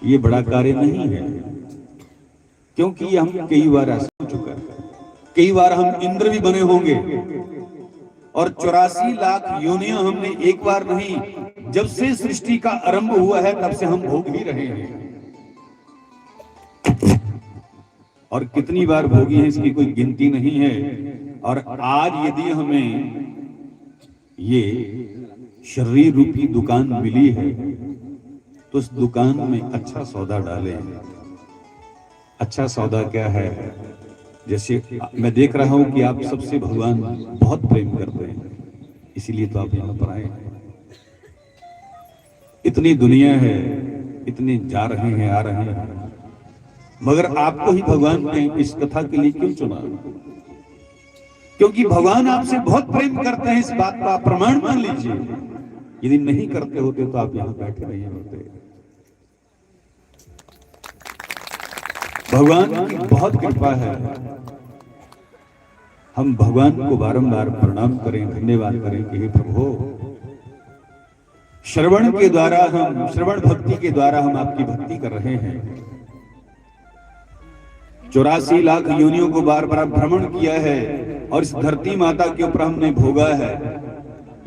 ये बड़ा कार्य नहीं है, क्योंकि ये हम कई बार ऐसा हो चुका है। कई बार हम इंद्र भी बने होंगे और चौरासी लाख योनियां हमने एक बार नहीं, जब से सृष्टि का आरंभ हुआ है तब से हम भोग ही रहे हैं। और कितनी बार भोगी है इसकी कोई गिनती नहीं है। और आज यदि हमें ये शरीर रूपी दुकान मिली है तो उस दुकान में अच्छा सौदा डालें। अच्छा सौदा क्या है? जैसे मैं देख रहा हूं कि आप सबसे भगवान बहुत प्रेम करते हैं, इसीलिए तो आप यहां पर आए हैं। इतनी दुनिया है, इतने जा रहे हैं, आ रहे हैं, मगर आपको ही भगवान ने इस कथा के लिए क्यों चुना? क्योंकि भगवान आपसे बहुत प्रेम करते हैं, इस बात का प्रमाण मान लीजिए। यदि नहीं करते होते तो आप यहां बैठे नहीं होते। भगवान की बहुत कृपा है। हम भगवान को बारंबार प्रणाम करें, धन्यवाद करें कि हे प्रभु, श्रवण के द्वारा हम, श्रवण भक्ति के द्वारा हम आपकी भक्ति कर रहे हैं। चौरासी लाख योनियों को बार बार भ्रमण किया है और इस धरती माता के ऊपर हमने भोगा है।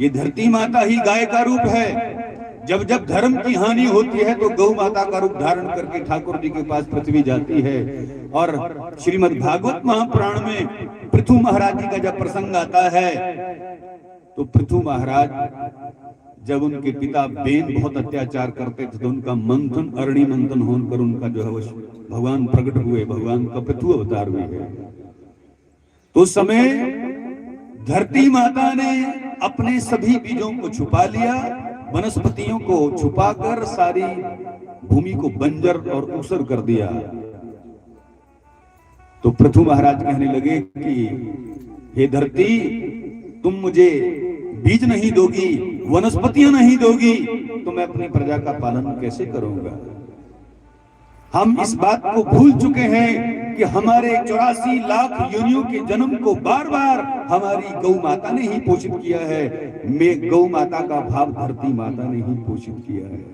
ये धरती माता ही गाय का रूप है। जब जब धर्म की हानि होती है तो गौ माता का रूप धारण करके ठाकुर जी के पास पृथ्वी जाती है। और श्रीमद् भागवत महापुराण में पृथु महाराज जी का जब प्रसंग आता है तो पृथु महाराज, जब उनके पिता बेन बहुत अत्याचार करते थे तो उनका मंथन, अरणि मंथन होकर उनका जो है वो भगवान प्रकट हुए, भगवान का पृथु अवतार हुए है। तो उस समय धरती माता ने अपने सभी बीजों को छुपा लिया, वनस्पतियों को छुपाकर सारी भूमि को बंजर और ऊसर कर दिया। तो पृथु महाराज कहने लगे कि हे धरती, तुम मुझे बीज नहीं दोगी, वनस्पतियां नहीं दोगी, तो मैं अपनी प्रजा का पालन कैसे करूंगा? हम इस बात को भूल चुके हैं कि हमारे चौरासी लाख योनियों के जन्म को बार बार हमारी गौ माता ने ही पोषित किया है। मैं गौ माता का भाव धरती माता ने ही पोषित किया है।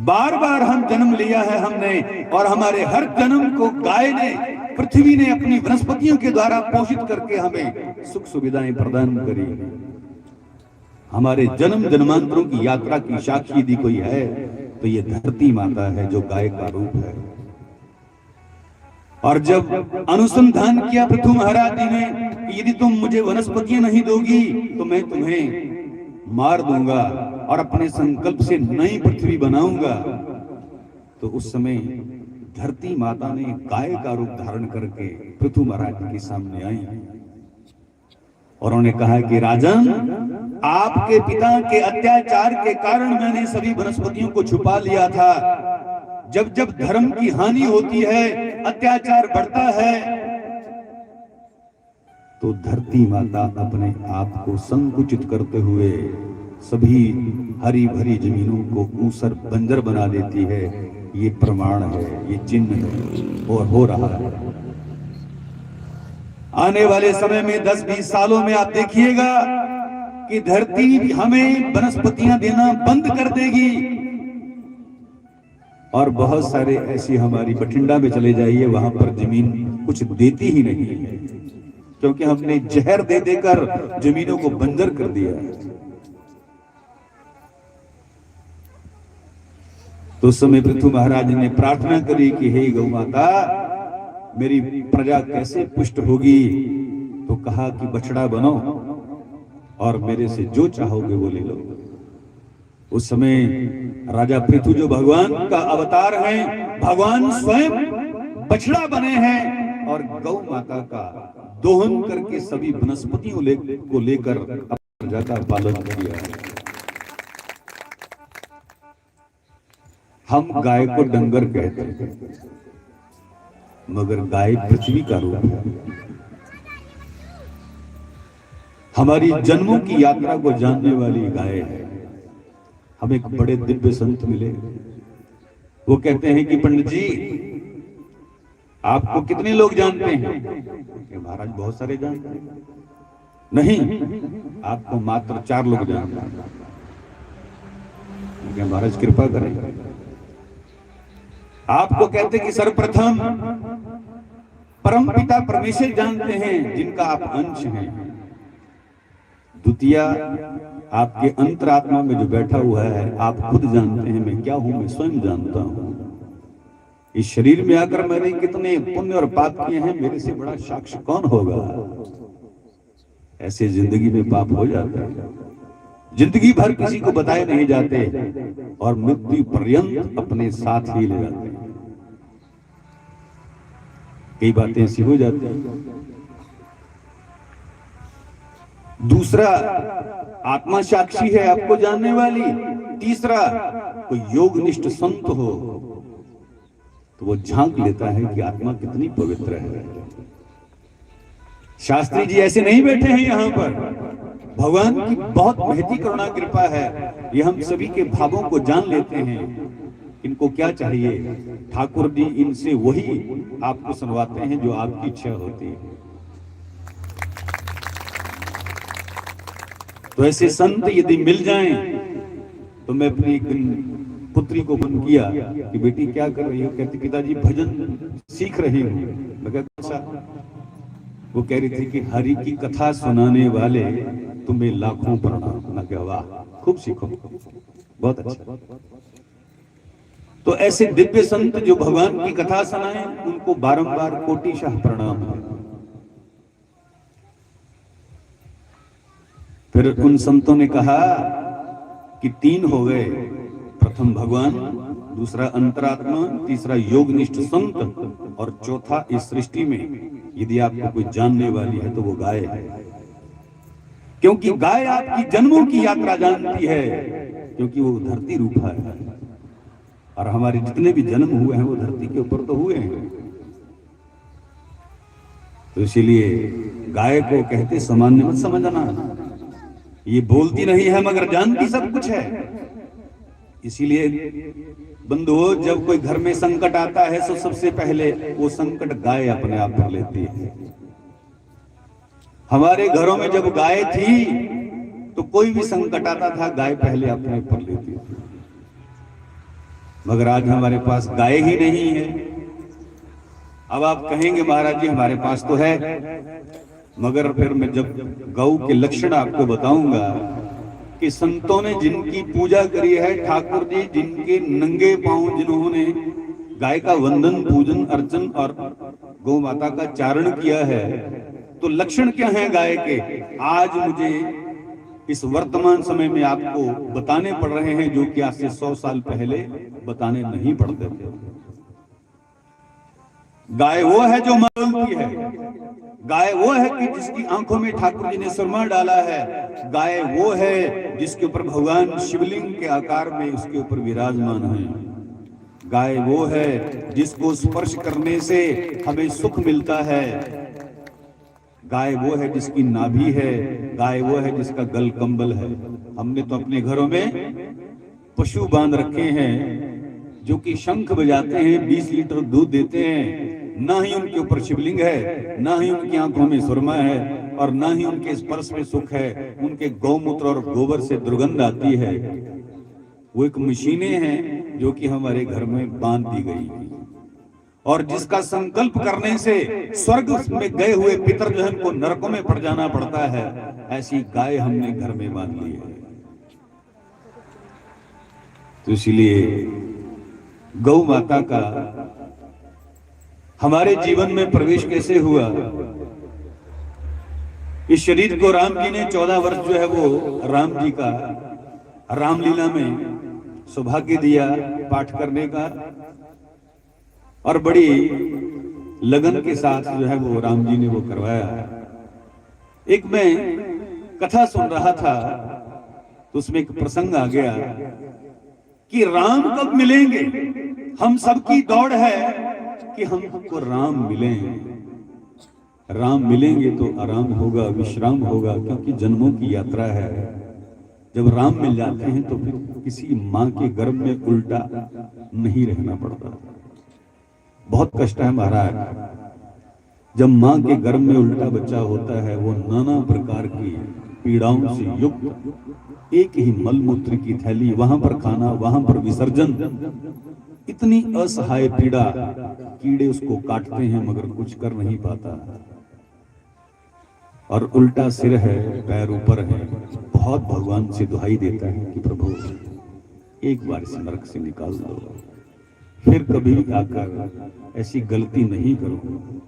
बार बार हम जन्म लिया है हमने, और हमारे हर जन्म को गाय ने, पृथ्वी ने अपनी वनस्पतियों के द्वारा पोषित करके हमें सुख सुविधाएं प्रदान करी। हमारे जन्म जन्मांतरों की यात्रा की साक्षी यदि कोई है तो ये धरती माता है, जो गाय का रूप है। और जब अनुसंधान किया पृथु महाराज जी ने कि यदि तुम मुझे वनस्पतियां नहीं दोगी तो मैं तुम्हें मार दूंगा और अपने संकल्प से नई पृथ्वी बनाऊंगा, तो उस समय धरती माता ने गाय का रूप धारण करके पृथु महाराज जी के सामने आई और उन्होंने कहा कि राजन, आपके पिता के अत्याचार के कारण मैंने सभी वनस्पतियों को छुपा लिया था। जब जब धर्म की हानि होती है, अत्याचार बढ़ता है, तो धरती माता अपने आप को संकुचित करते हुए सभी हरी भरी जमीनों को ऊसर बंजर बना देती है। ये प्रमाण है, ये चिन्ह है और हो रहा है। आने वाले समय में दस बीस सालों में आप देखिएगा कि धरती हमें वनस्पतियां देना बंद कर देगी और बहुत सारे ऐसी, हमारी बठिंडा में चले जाइए, वहां पर जमीन कुछ देती ही नहीं है, क्योंकि हमने जहर दे देकर जमीनों को बंजर कर दिया है। तो उस समय पृथु महाराज ने प्रार्थना करी कि हे गौ माता, मेरी प्रजा कैसे पुष्ट होगी? तो कहा कि बछड़ा बनो और मेरे से जो चाहोगे वो ले लो। उस समय राजा पृथु जो भगवान का अवतार है, भगवान स्वयं बछड़ा बने हैं और गौ माता का दोहन करके सभी वनस्पतियों ले, को लेकर प्रजा का पालन किया। हम गाय को डंगर कहते हैं, मगर गाय पृथ्वी का रूप है। हमारी जन्मों की यात्रा को जानने वाली गाय है। हम एक बड़े दिव्य संत मिले, वो कहते हैं कि पंडित जी, आपको कितने लोग जानते हैं? कि महाराज, बहुत सारे जानते हैं। नहीं, आपको मात्र चार लोग जानते हैं। कि महाराज, कृपा करें। आपको कहते कि सर्वप्रथम परम पिता परमेश्वर जानते हैं, जिनका आप अंश हैं। द्वितीया, आपके अंतरात्मा में जो बैठा हुआ है, आप खुद जानते हैं मैं क्या हूं, मैं स्वयं जानता हूं। इस शरीर में आकर मैंने कितने पुण्य और पाप किए हैं, मेरे से बड़ा साक्ष्य कौन होगा? ऐसे जिंदगी में पाप हो जाते हैं, जिंदगी भर किसी को बताए नहीं जाते और मृत्यु पर्यंत अपने साथ ही ले जाते हैं। कई बातें ऐसी हो जाती हैं। दूसरा, आत्मा साक्षी है आपको जानने वाली। तीसरा, कोई योगनिष्ठ संत हो तो वो झांक लेता है कि आत्मा कितनी पवित्र है। शास्त्री जी ऐसे नहीं बैठे हैं यहाँ पर। भगवान की बहुत महती करुणा कृपा है, ये हम सभी के भावों को जान लेते हैं। इनको क्या चाहिए, ठाकुर जी इनसे वही आपको सुनवाते हैं जो आपकी इच्छा होती है। तो ऐसे संत यदि मिल जाएं तो मैं अपनी एक दिन पुत्री को फोन किया कि बेटी क्या कर रही हो? कहती पिताजी भजन सीख रही हूँ। मैं कहा कौन सा? वो कह रही थी कि हरि की कथा सुनाने वाले तुम्हें लाखों प्रणाम। मैं कहा वाह, खूब सीखो, बहुत अच्छा। तो ऐसे दिव्य संत जो भगवान की कथा सुनाएं उनको बारंबार कोटिशः प्रणाम है। फिर उन संतों ने कहा कि तीन हो गए, प्रथम भगवान, दूसरा अंतरात्मा, तीसरा योगनिष्ठ संत और चौथा इस सृष्टि में यदि आपको कोई जानने वाली है तो वो गाय है, क्योंकि गाय आपकी जन्मों की यात्रा जानती है, क्योंकि वो धरती रूपा है। और हमारे जितने भी जन्म हुए हैं वो धरती के ऊपर तो हुए हैं। तो इसीलिए गाय को कहते सामान्य मत समझना, ये बोलती नहीं है मगर जानती सब कुछ है। इसीलिए बंधुओं, जब कोई घर में संकट आता है तो सबसे पहले वो संकट गाय अपने आप पर लेती है। हमारे घरों में जब गाय थी तो कोई भी संकट आता था, गाय पहले अपने ऊपर लेती थी। मगर आज हमारे पास गाय ही नहीं है। अब आप कहेंगे महाराज जी हमारे पास तो है, मगर फिर मैं जब गौ के लक्षण आपको बताऊंगा कि संतों ने जिनकी पूजा करी है, ठाकुर जी जिनके नंगे पांव जिन्होंने गाय का वंदन, पूजन, अर्चन और गौ माता का चारण किया है, तो लक्षण क्या है गाय के? आज मुझे इस वर्तमान समय में आपको बताने पड़ रहे हैं जो कि आज से सौ साल पहले बताने नहीं पड़ते थे। गाय वो है जो माँ बोलती है। गाय वो है कि जिसकी आंखों में ठाकुर जी ने सुरमा डाला है। गाय वो है जिसके ऊपर भगवान शिवलिंग के आकार में उसके ऊपर विराजमान है। गाय वो है जिसको स्पर्श करने से हमें सुख मिलता है। गाय वो है जिसकी नाभि है, गाय वो है जिसका गल कंबल है। हमने तो अपने घरों में पशु बांध रखे हैं जो कि शंख बजाते हैं, बीस लीटर दूध देते हैं। ना ही उनके ऊपर शिवलिंग है, ना ही उनकी आंखों में सुरमा है और ना ही उनके स्पर्श में सुख है। उनके गौमूत्र और गोबर से दुर्गंध आती है। वो एक मशीनें हैं जो कि हमारे घर में बांध दी गई हैं और जिसका संकल्प करने से स्वर्ग में गए हुए पितर जो है उनको नरकों में पड़ जाना पड़ता है, ऐसी गाय हमने घर में बांध ली है। तो इसीलिए गौ माता का हमारे जीवन में प्रवेश कैसे हुआ, इस शरीर को राम जी ने चौदह वर्ष जो है वो राम जी का रामलीला में सौभाग्य दिया पाठ करने का, और बड़ी लगन के साथ जो है वो राम जी ने वो करवाया। एक मैं कथा सुन रहा था, तो उसमें एक प्रसंग आ गया कि राम कब मिलेंगे। हम सबकी दौड़ है कि हमको राम मिलें। राम मिलेंगे तो आराम होगा, विश्राम होगा, क्योंकि जन्मों की यात्रा है। जब राम मिल जाते हैं तो फिर किसी माँ के गर्भ में उल्टा नहीं रहना पड़ता। बहुत कष्ट है महाराज, जब माँ के गर्भ में उल्टा बच्चा होता है, वो नाना प्रकार की पीड़ाओं से युक्त, एक ही मलमूत्र की थैली, वहां पर खाना, वहां पर विसर्जन, इतनी असहाय पीड़ा। कीड़े उसको काटते हैं मगर कुछ कर नहीं पाता, और उल्टा सिर है, पैर ऊपर है। बहुत भगवान से दुहाई देता है कि प्रभु, एक बार इस नरक से निकाल दो, फिर कभी आकर ऐसी गलती नहीं करूंगा।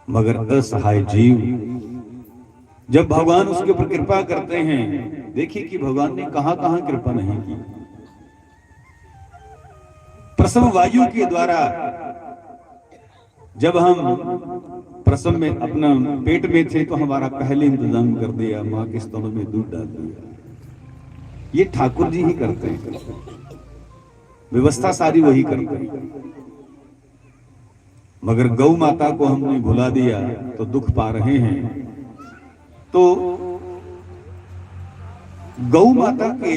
मगर असहाय जीव, जब भगवान उसके ऊपर कृपा करते हैं, देखिए कि भगवान ने कहां कहां कृपा नहीं की। प्रसव वायु के द्वारा जब हम प्रसव में अपना पेट में थे तो हमारा पहले इंतजाम कर दिया, माँ के स्तनों में दूध डाल दिया। ये ठाकुर जी ही करते हैं, व्यवस्था सारी वही करते हैं। मगर गौ माता को हमने भुला दिया तो दुख पा रहे हैं। तो गौ माता के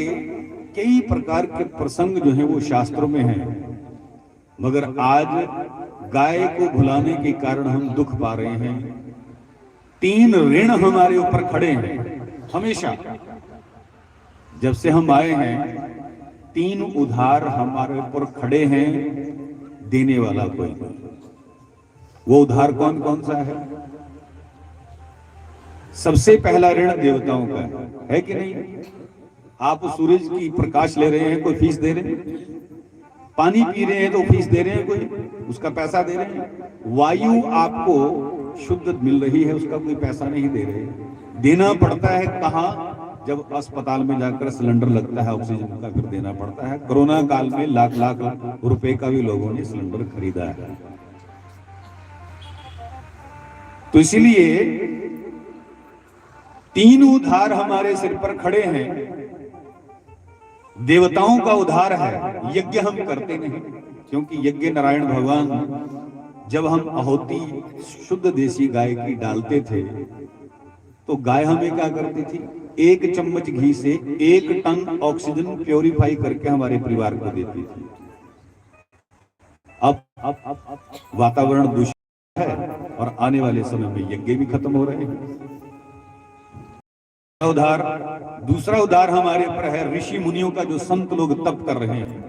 कई प्रकार के प्रसंग जो हैं वो शास्त्रों में हैं, मगर आज गाय को भुलाने के कारण हम दुख पा रहे हैं। तीन ऋण हमारे ऊपर खड़े हैं हमेशा, जब से हम आए हैं। तीन उधार हमारे ऊपर खड़े हैं, देने वाला कोई नहीं। वो उधार कौन कौन सा है? सबसे पहला ऋण देवताओं का है, है कि नहीं? आप उस सूरज की प्रकाश ले रहे हैं, कोई फीस दे रहे हैं? पानी पी रहे हैं तो फीस दे रहे हैं कोई, उसका पैसा दे रहे हैं? वायु आपको शुद्ध मिल रही है, उसका कोई पैसा नहीं दे रहे। देना पड़ता है कहाँ? जब अस्पताल में जाकर सिलेंडर लगता है ऑक्सीजन का, फिर देना पड़ता है। कोरोना काल में लाख लाख रुपए का भी लोगों ने सिलेंडर खरीदा है। तो इसीलिए तीन उधार हमारे सिर पर खड़े हैं। देवताओं का उधार है, यज्ञ हम करते नहीं, क्योंकि यज्ञ नारायण भगवान, जब हम आहुति शुद्ध देसी गाय की डालते थे तो गाय हमें क्या करती थी? एक चम्मच घी से एक टन ऑक्सीजन प्योरीफाई करके हमारे परिवार को देती थी। अब, अब, अब, अब वातावरण दूषित है और आने वाले समय में यज्ञ भी खत्म हो रहे हैं। उधार, दूसरा उधार हमारे ऊपर है ऋषि मुनियों का, जो संत लोग तप कर रहे हैं।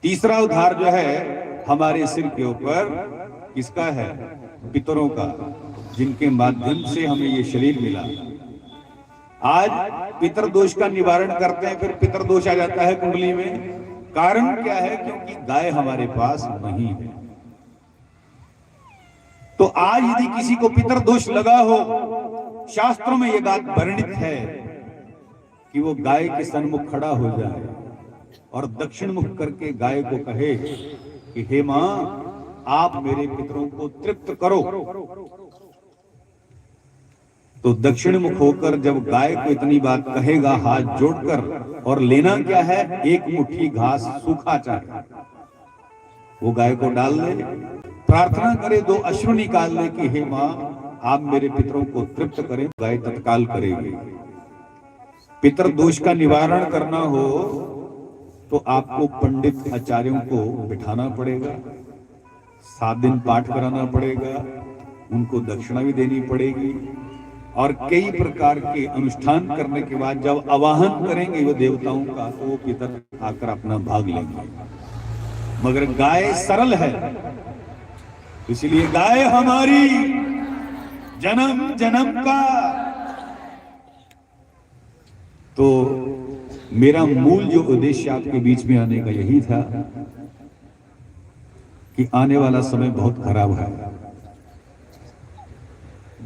तीसरा उधार जो है हमारे सिर के ऊपर किसका है? पितरों का, जिनके माध्यम से हमें ये शरीर मिला। आज पितरदोष का निवारण करते हैं, फिर पितरदोष आ जाता है कुंडली में। कारण क्या है? क्योंकि गाय हमारे पास नहीं है। तो आज यदि किसी को पितरदोष लगा हो, शास्त्रों में यह बात वर्णित है कि वो गाय के सन्मुख खड़ा हो जाए और दक्षिण मुख करके गाय को कहे कि हे मां, आप मेरे पितरों को तृप्त करो। तो दक्षिण मुख होकर जब गाय को इतनी बात कहेगा हाथ जोड़कर, और लेना क्या है? एक मुट्ठी घास सूखा चाहे, वो गाय को डाल दे, प्रार्थना करे, दो अश्रु निकाल ले कि हे मां, आप मेरे पितरों को तृप्त करें, गाय तत्काल करेगी। पितरदोष का निवारण करना हो तो आपको पंडित आचार्यों को बिठाना पड़ेगा, सात दिन पाठ कराना पड़ेगा, उनको दक्षिणा भी देनी पड़ेगी और कई प्रकार के अनुष्ठान करने के बाद जब आवाहन करेंगे वो देवताओं का, तो वो पितर आकर अपना भाग लेंगे। मगर गाय सरल है, इसलिए गाय हमारी जन्म जन्म का। तो मेरा मूल जो उद्देश्य आपके बीच में आने का यही था कि आने वाला समय बहुत खराब है।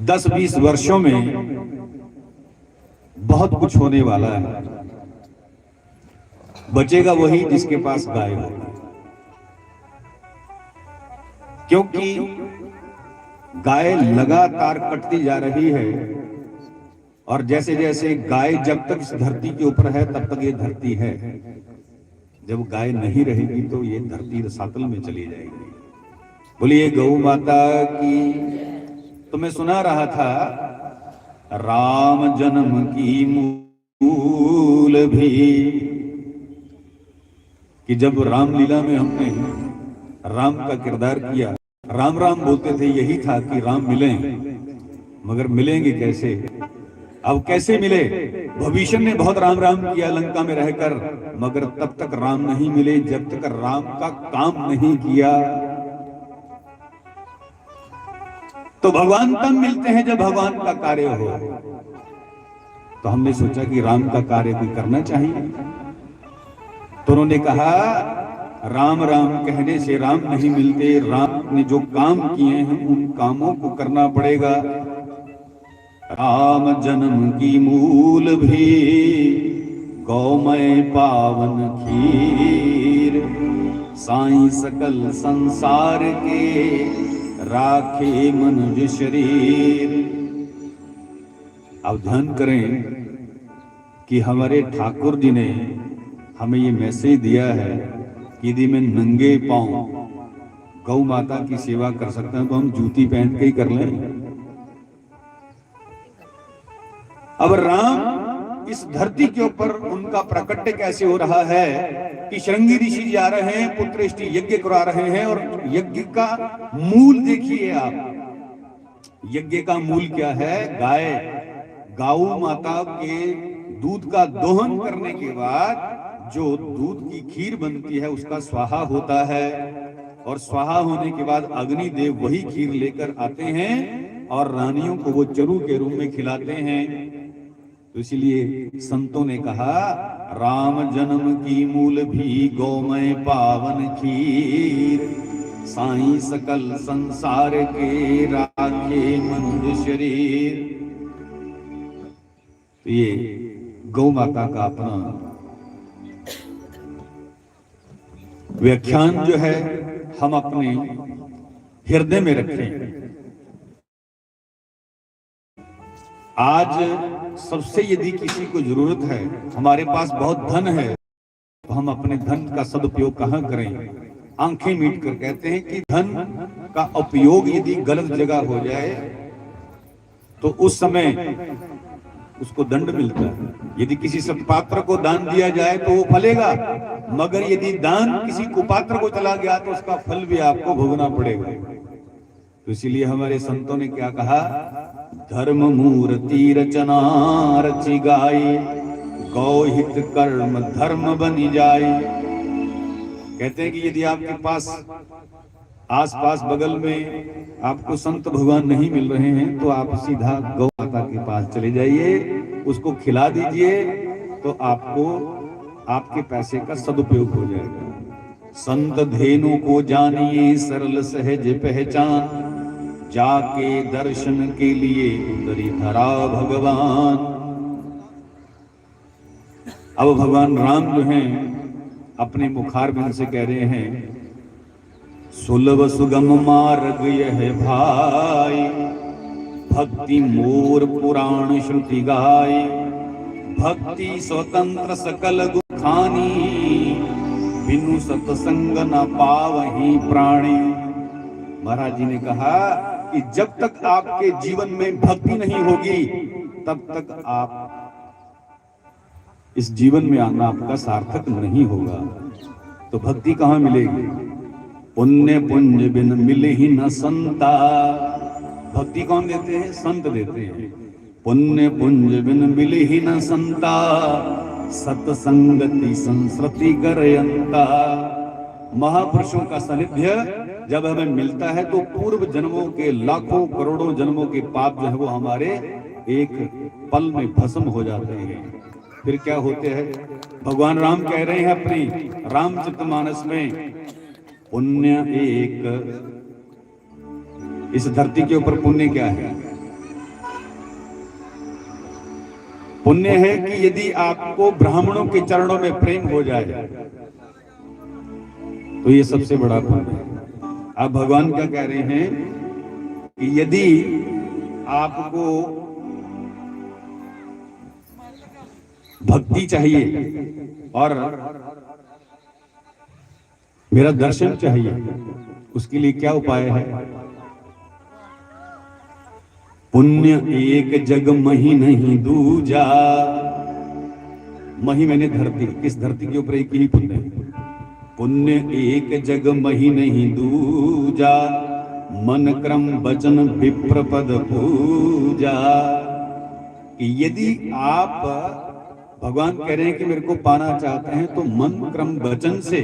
दस बीस वर्षों में बहुत कुछ होने वाला है। बचेगा वही जिसके पास गाय हो, क्योंकि गाय लगातार कटती जा रही है। और जैसे जैसे गाय जब तक इस धरती के ऊपर है, तब तक ये धरती है। जब गाय नहीं रहेगी तो ये धरती रसातल में चली जाएगी। बोलिए गौ माता की। तो मैं सुना रहा था, राम जन्म की मूल भी, कि जब रामलीला में हमने राम का किरदार किया, राम राम बोलते थे, यही था कि राम मिलें, मगर मिलेंगे कैसे? अब कैसे मिले? भविष्य ने बहुत राम राम किया लंका में रहकर, मगर तब तक राम नहीं मिले जब तक राम का काम नहीं किया। तो भगवान तब मिलते हैं जब भगवान का कार्य हो। तो हमने सोचा कि राम का कार्य भी करना चाहिए। तो उन्होंने कहा, राम राम कहने से राम नहीं मिलते, राम ने जो काम किए हैं उन कामों को करना पड़ेगा। राम जन्म की मूल भी गौमय पावन खीर, साईं सकल संसार के राखे मनुज शरीर। अब ध्यान करें कि हमारे ठाकुर जी ने हमें ये मैसेज दिया है कि यदि मैं नंगे पांव गौ माता की सेवा कर सकता हूं तो हम जूती पहन के ही कर लें। अब राम इस धरती के ऊपर उनका प्राकट्य कैसे हो रहा है कि शृंगी ऋषि जी आ रहे हैं, पुत्रेष्टि यज्ञ करा रहे हैं। और यज्ञ का मूल देखिए आप, यज्ञ का मूल क्या है? गाय, गौ माता के दूध का दोहन करने के बाद जो दूध की खीर बनती है, उसका स्वाहा होता है, और स्वाहा होने के बाद अग्निदेव वही खीर लेकर आते हैं और रानियों को वो चरू के रूप में खिलाते हैं। तो इसलिए संतों ने कहा, राम जन्म की मूल भी गौमय पावन खीर, साईं सकल संसार के राखे मनुज शरीर। तो ये गौ माता का अपना व्याख्यान जो है, हम अपने हृदय में रखें। आज सबसे यदि किसी को जरूरत है, हमारे पास बहुत धन है, तो हम अपने धन का सदुपयोग कहाँ करें? आंखें मीट कर कहते हैं कि धन का उपयोग यदि गलत जगह हो जाए तो उस समय उसको दंड मिलता है। यदि किसी सत्पात्र को दान दिया जाए तो वो फलेगा, मगर यदि दान किसी कुपात्र को चला गया तो उसका फल भी आपको भोगना पड़ेगा। तो इसीलिए हमारे संतों ने क्या कहा, धर्म मूर्ति रचना रचि गाई, गौ हित कर्म धर्म बनि जाई। कहते हैं कि यदि आपके पास आसपास बगल में आपको संत भगवान नहीं मिल रहे हैं तो आप सीधा गौ माता के पास चले जाइए, उसको खिला दीजिए, तो आपको आपके पैसे का सदुपयोग हो जाएगा। संत धेनु को जानिए सरल सहज पहचान, जाके दर्शन के लिए उतरी धरा भगवान। अब भगवान राम जो हैं अपने मुखारविंद से कह रहे हैं, सुलभ सुगम मार्ग यह भाई, भक्ति मोर पुराण श्रुति गाय। भक्ति स्वतंत्र सकल गुण खानी, बिनु सत्संग न पावही प्राणी। महाराज जी ने कहा कि जब तक आपके जीवन में भक्ति नहीं होगी, तब तक आप इस जीवन में आना आपका सार्थक नहीं होगा। तो भक्ति कहाँ मिलेगी? पुण्य पुंज बिन मिलहि न संता। भक्ति कौन देते हैं? संत देते हैं। पुण्य पुंज बिन मिलहि न संता, सतसंगति संसृति कर अंता। महापुरुषों का सानिध्य जब हमें मिलता है तो पूर्व जन्मों के लाखों करोड़ों जन्मों के पाप जो है वो हमारे एक पल में भस्म हो जाते हैं। फिर क्या होते हैं? भगवान राम कह रहे हैं अपनी रामचरितमानस में, पुण्य एक, इस धरती के ऊपर पुण्य क्या है? पुण्य है कि यदि आपको ब्राह्मणों के चरणों में प्रेम हो जाए, तो ये सबसे बड़ा पुण्य है। अब भगवान क्या कह रहे हैं कि यदि आपको भक्ति चाहिए और मेरा दर्शन चाहिए, उसके लिए क्या उपाय है? पुण्य एक जग मही नहीं दूजा। मही मैंने धरती, इस धरती के ऊपर एक ही पुण्य है। पुण्य एक जग मही नहीं दूजा, मन क्रम वचन विप्र पद पूजा। कि यदि आप, भगवान कह रहे हैं कि मेरे को पाना चाहते हैं, तो मन क्रम वचन से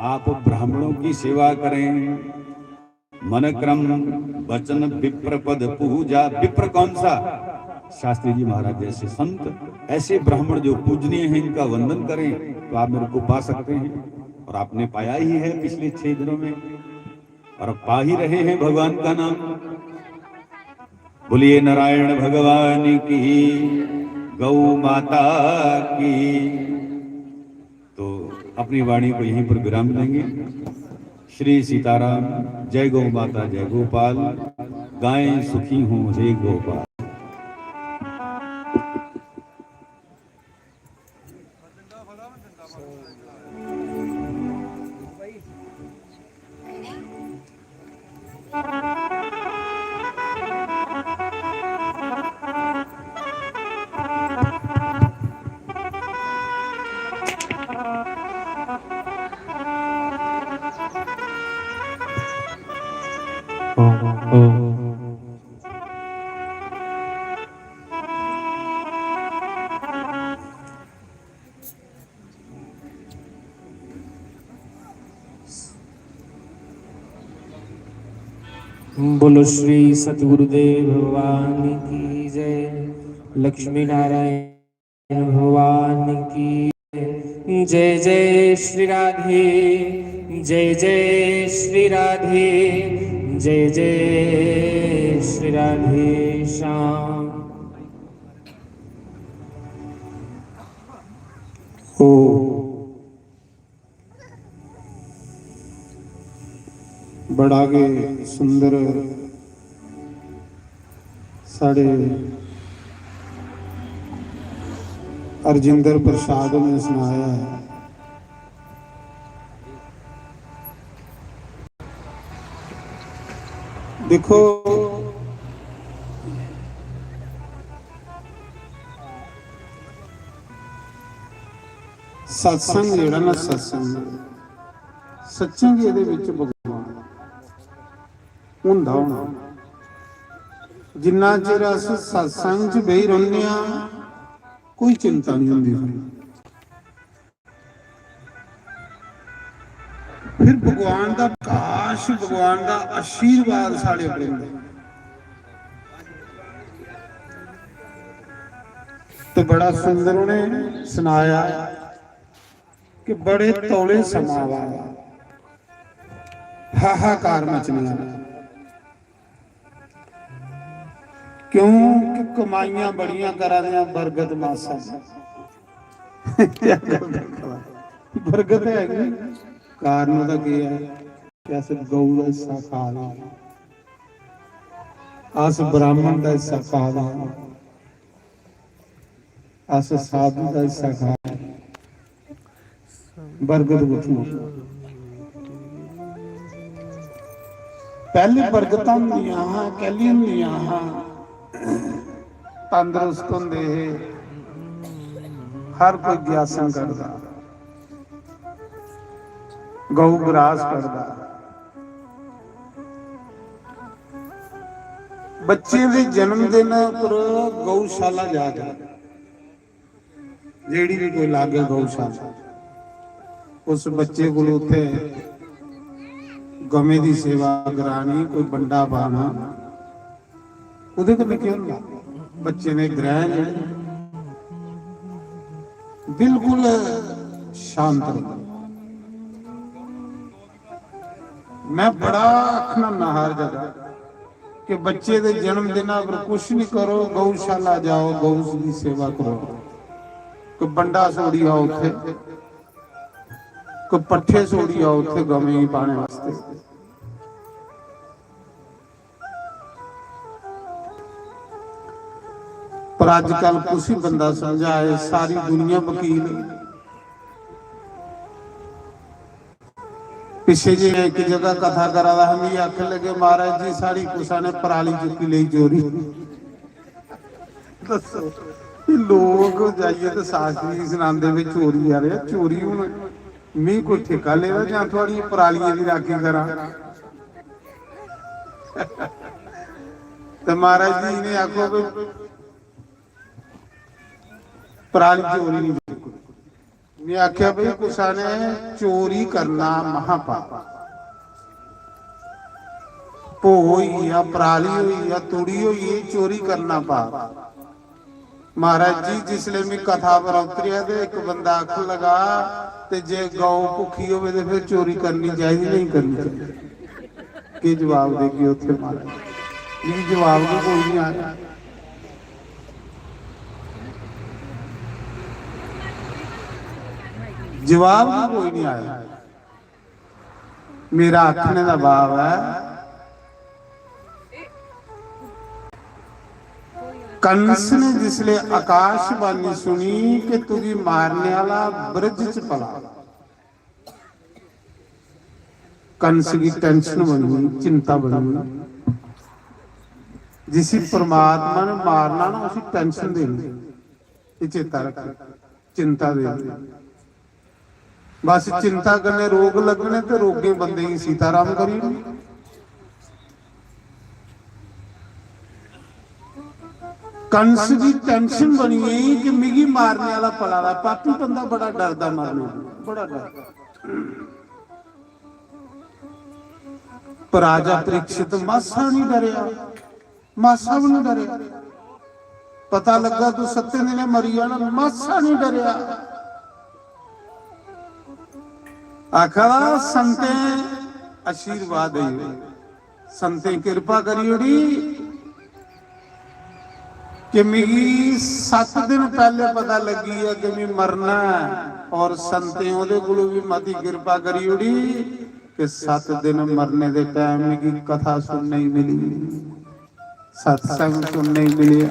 आप ब्राह्मणों की सेवा करें। मन क्रम वचन विप्र पद पूजा। विप्र कौन सा? शास्त्री जी महाराज जैसे संत, ऐसे ब्राह्मण जो पूजनीय हैं, इनका वंदन करें तो आप मेरे को पा सकते हैं। और आपने पाया ही है पिछले छह दिनों में, और पा ही रहे हैं भगवान का नाम। बोलिए नारायण भगवान की, गौ माता की। तो अपनी वाणी को यहीं पर विराम देंगे। श्री सीताराम। जय गौ माता, जय गोपाल। गायें सुखी हों हे गोपाल। बोलो श्री सतगुरुदेव भगवान की जय। लक्ष्मी नारायण भगवान की जय। जय श्री राधे, जय जय श्री राधे, जय जय श्री राधे श्याम। ओ बड़ा गै सुंदर साढ़े हरजिंदर प्रसाद ने सनाया है। देखो, सत्संग जेह्ड़ा ना, सत्संग सच्चें गै एह्दे बिच भगवान होंदा होना। जिन्ना चिर अस सत्संग च बेही रौह्ने आं, कोई चिंता नहीं होंदी। फिर भगवान दा प्रकाश, भगवान दा आशीर्वाद साढ़े उप्पर होंदा। ते बड़ा सुंदर उ'नें सनाया कि बड़े तौले समां आवा दा, हाहाकार मचने आह्ला। क्योंकि कमाइयां बड़ियां करा दे आं, बरगत मासा। बरगत है कि? कारण ओह्दा केह् ऐ कि अस गौ दा हिस्सा खा दे आं, अस ब्राह्मण दा हिस्सा खा दे आं, अस साधु दा हिस्सा खा दे आं। बरगत कुत्थुआं? पैह्ले बरगतां होंदियां हां, कैल्ली होंदियां हां? तंदरुस्त होंदे हे, हर कोई ग्यासन करदा, गौ ग्रास करदा। बच्चे दे जन्म दिन पर गौशाला जा के, जेह्ड़ी बी कोई लागै गौशाला, उस बच्चे कोल उत्थै गवें दी सेवा करानी, कोई बंडा पाना। ओह्दे कन्नै केह् होंदा? बच्चे दे ग्रैह् जेह्ड़े, बिल्कुल शांत रहो। मैं बड़ा आखना ना हर जगह कि बच्चे दे जन्म दिना पर कुछ नहीं करो, गौशाला जाओ, गौ की सेवा करो, कोई बंडा छोड़ी आओ उथे, कोई पट्ठे छोड़ी आओ उथे गवें गी पाने वास्ते। पर अजकल कुसी बंदा समझाए, सारी दुनिया वकील। पिछे जे मैं एक जगह कथा करा दा हा, मिगी आखन लगे, "महाराज जी, साढ़ी कुसा ने पराली चुकी लेई चोरी।" दस्सो, एह् लोक जाइयै ते शास्त्री गी सनांदे, "भी चोरी आ रेहा, चोरी हून में कोई ठेका लेदा जां थुआड़ियें परालियें दी राखी करां?" ते महाराज जी इ'नें आखो कि पराली चोरी नहीं चुकनी। में आखेआ, "भाई, कुसा ने चोरी करना महापाप। भो होई गेआ, पराली होई गेआ, तुड़ी होई गेई, चोरी करना पाप।" महाराज जी, जिसले में कथा पर उतरेआ ते एक बंदा आखन लगा, "ते जे गौ भुक्खी होवे ते फिर चोरी करनी चाहिदी, नहीं करनी चाहिदी?" केह् जवाब देगे उत्थे महाराज? मिगी जवाब बी कोई नहीं आया, जवाब बी कोई नहीं आया। मेरा आखने दा भाव ऐ, कंस ने जिसले आकाशवाणी सुनी कि तुगी मारने आला ब्रज च पला, कंस की टेंशन बनी, चिंता बनी। जिसी परमात्मा ने मारना ना, उसी टेंशन देनी। ये चेता रख, चिंता देनी। बस चिंता कन्नै रोग लगने ते रोगें बंदे गी सीताराम करी ओड़नी। कंस दी टेंशन बनी गेई कि मिगी मारने आह्ला पला दा। पापी बंदा बड़ा डरदा मरने कोला, बड़ा डरदा। पर राजा परीक्षित मासा नहीं डरेआ, मासा भी नहीं डरेआ। पता लग्गा तू सत्तें दिनें मरी जाना, मासा नहीं डरेआ। आखा दा, संतें आशीर्वाद देई ओड़ेआ, संतें किरपा करी ओड़ी कि मिगी सत्त दिन पैह्ले पता लग्गी गेआ कि मैं मरना ऐ, और संतें ओह्दे कोलू भी मती किरपा करी ओड़ी कि सत्त दिन मरने दे टाइम मिगी कथा सुनने गी मिली, सत्संग सुनने गी मिलेआ।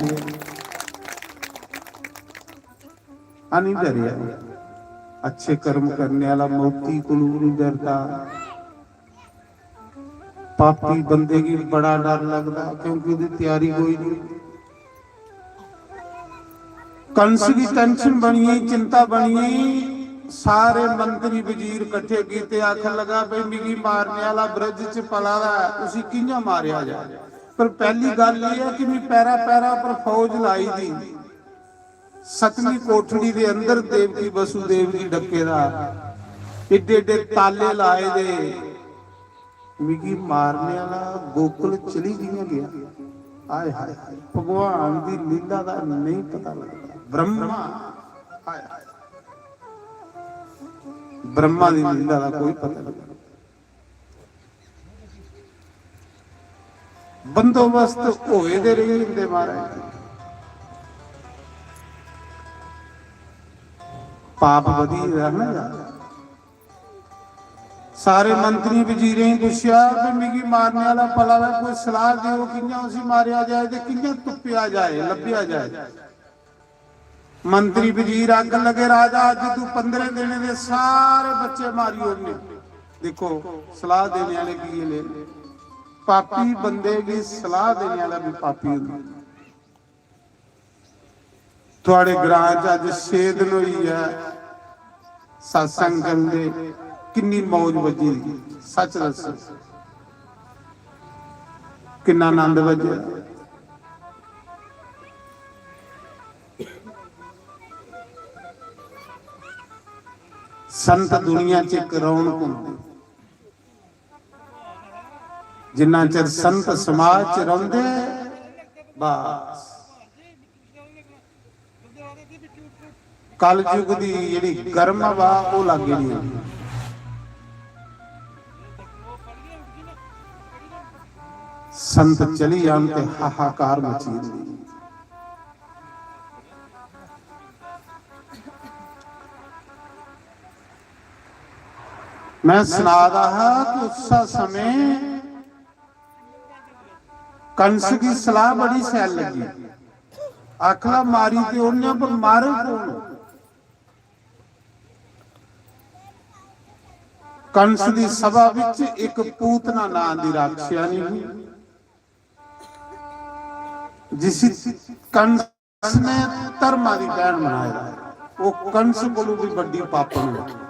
आ नहीं डरेआ। अच्छे कर्म करने आह्ला मौती कोलू भी नहीं डरदा। पापी बंदे गी बड़ा डर लगदा, क्योंकि ओह्दी त्यारी कोई नहीं। कंस दी टेंशन बनी गेई, चिंता बनी गेई। सारे मंत्री वजीर कट्ठे कीते, आखन लगा, "भाई, मिगी मारने आह्ला ब्रज च पला दा ऐ, उसी कि'यां मारेआ जाए?" पर पैह्ली गल्ल एह् ऐ कि मी पैरा पैरा पर फौज लाई दी, सतवीं कोठड़ी दे अंदर देवकी वसुदेव गी डक्के दा, एड्डे एड्डे ताले लाए दे, मिगी मारने आह्ला गोकुल चली कि'यां गेआ? हाय हाय हाय, भगवान दी लीला दा नहीं पता लगदा। ब्रह्मा, हाय हाय, ब्रह्मा दी लीला दा कोई पता नहीं। बंदोबस्त होए दे रेही जंदे महाराज। पाप बधी गेदा ना यार। सारे मंत्री वजीरें गी पुच्छेआ कि मिगी मारने आह्ला पला दा, कोई सलाह देओ, कि'यां उसी मारेआ जाए ते कि'यां तुप्पेआ जाए, लब्भेआ जाए। मंत्री वजीर आखन लगे, "राजा, अज्ज तू पंदरें दिनें दे सारे बच्चे मारी ओड़ने।" दिक्खो, सलाह देने आह्ले की ले? पापी बंदे गी सलाह देने आह्ला भी पापी होंदा। थुआढ़े ग्रां च अज्ज छे दिन होई ऐ सत्संग चलदे, किन्नी मौज बज्जी दी, सच दस्सो, किन्ना आनंद बज्जेआ। संत दुनिया च इक रौनक होंदी, जिन्ना चिर संत समाज च रौंह्दे, बस। कलयुग दी जेह्ड़ी गर्म हवा, ओह् लाग्गे निं आंदी। संत चली जान ते हाहाकार मची जंदी। मैं सना दा हा कि उस समें कंस गी सलाह बड़ी शैल लग्गी। आखला, मारी ते ओड़ने, पर मारे कौन? कंस दी सभा विच इक पूतना नां दी राक्षसनी ही, जिसी कंस ने धर्मा दी भैन बनाए दा। ओह कंस कोलू भी बड्डी पापन है।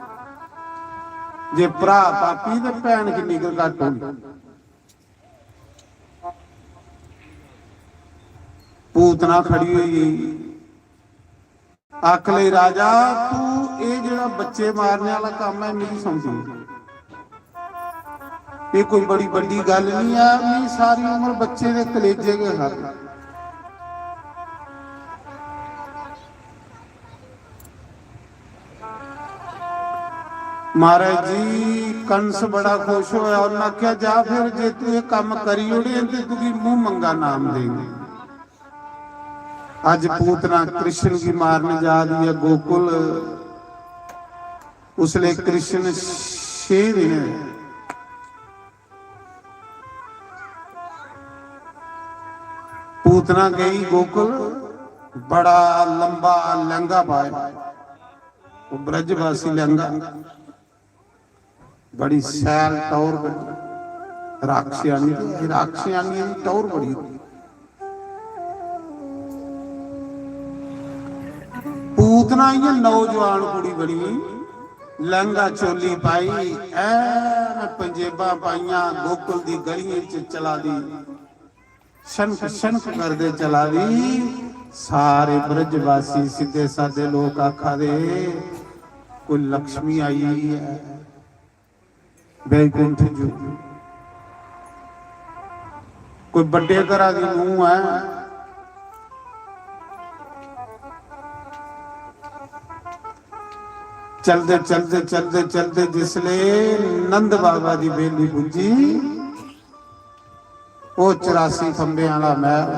जे भ्रा पापी ते भैन किन्नी कर घट होनी। पूतना खड़ी हुई गई। आख ले, "राजा, तू एह जेहड़ा बच्चे मारने वाला काम है, मिगी समझ नहीं। एह कोई बड़ी बड्डी गल नहीं है। मी सारी उम्र बच्चे दे कलेजे गै खादे।" महाराज जी, कंस बड़ा खुश होया। उन्हें आख्या, "जा फिर, जे तू ये काम करी ओड़े ते तुगी मुंह मंगा नाम देंगे।" अज पूतना कृष्ण की मारने जा रही है गोकुल। उसले कृष्ण छे दिन पूतना गई गोकुल, बड़ा लंबा लहंगा पाया, वो ब्रजवासी लहंगा, बड़ी सैल टौर बनी। राक्षियानी दी, राक्षियानी दी टौर बड़ी। पूतना इ'यां नौजवान कुड़ी बनी, लहंगा चोली पाई, ऐन पंजेबां पाइयां, गोकुल दी गलियें च चला दी। शनक शनक करदे चला दी। सारे ब्रजवासी सिद्धे सादे लोक आखा दे, "कोई लक्ष्मी आई है बैकुंठ जू, कोई बड्डे घरा दी नूंह है।" चलदे चलदे चलदे चलदे जिसले नंद बाबा दी बेली पुज्जी, ओह चरासी खंबे आला महल,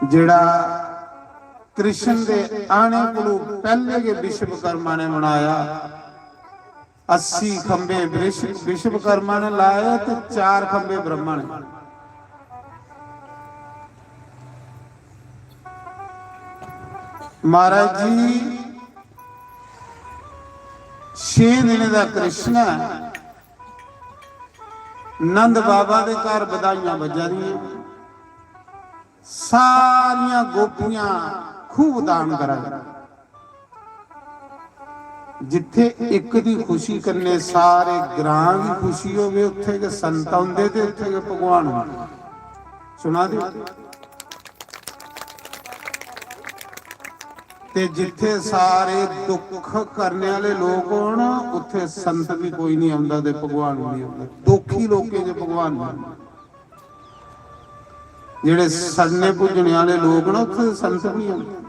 जेड़ा कृष्ण दे आने कोलों पहले गै विश्वकर्मा ने बनाया। अस्सी खंबे विश्व-, विश्वकर्मा ने लाए ते चार खंबे ब्रह्मा ने। महाराज जी, छे दिन दा कृष्ण है। नंद बाबा दे घर बधाइयां बज्जा दियां। सारियां गोपियां खूब दान करा दियां। जित्थे इक दी खुशी कन्ने सारे ग्रां दी खुशी होवे, उत्थे गै संत औंदे ते उत्थे गै भगवान औंदे। सुना दे? ते जित्थे सारे दुख करने वाले लोग होन, उत्थे संत भी कोई नहीं आंदा ते भगवान भी नहीं आंदा। दुखी लोकें च भगवान नहीं आंदा। जेड़े सड़ने भुजने वाले लोग ना, उत्थे संत भी नहीं आंदे।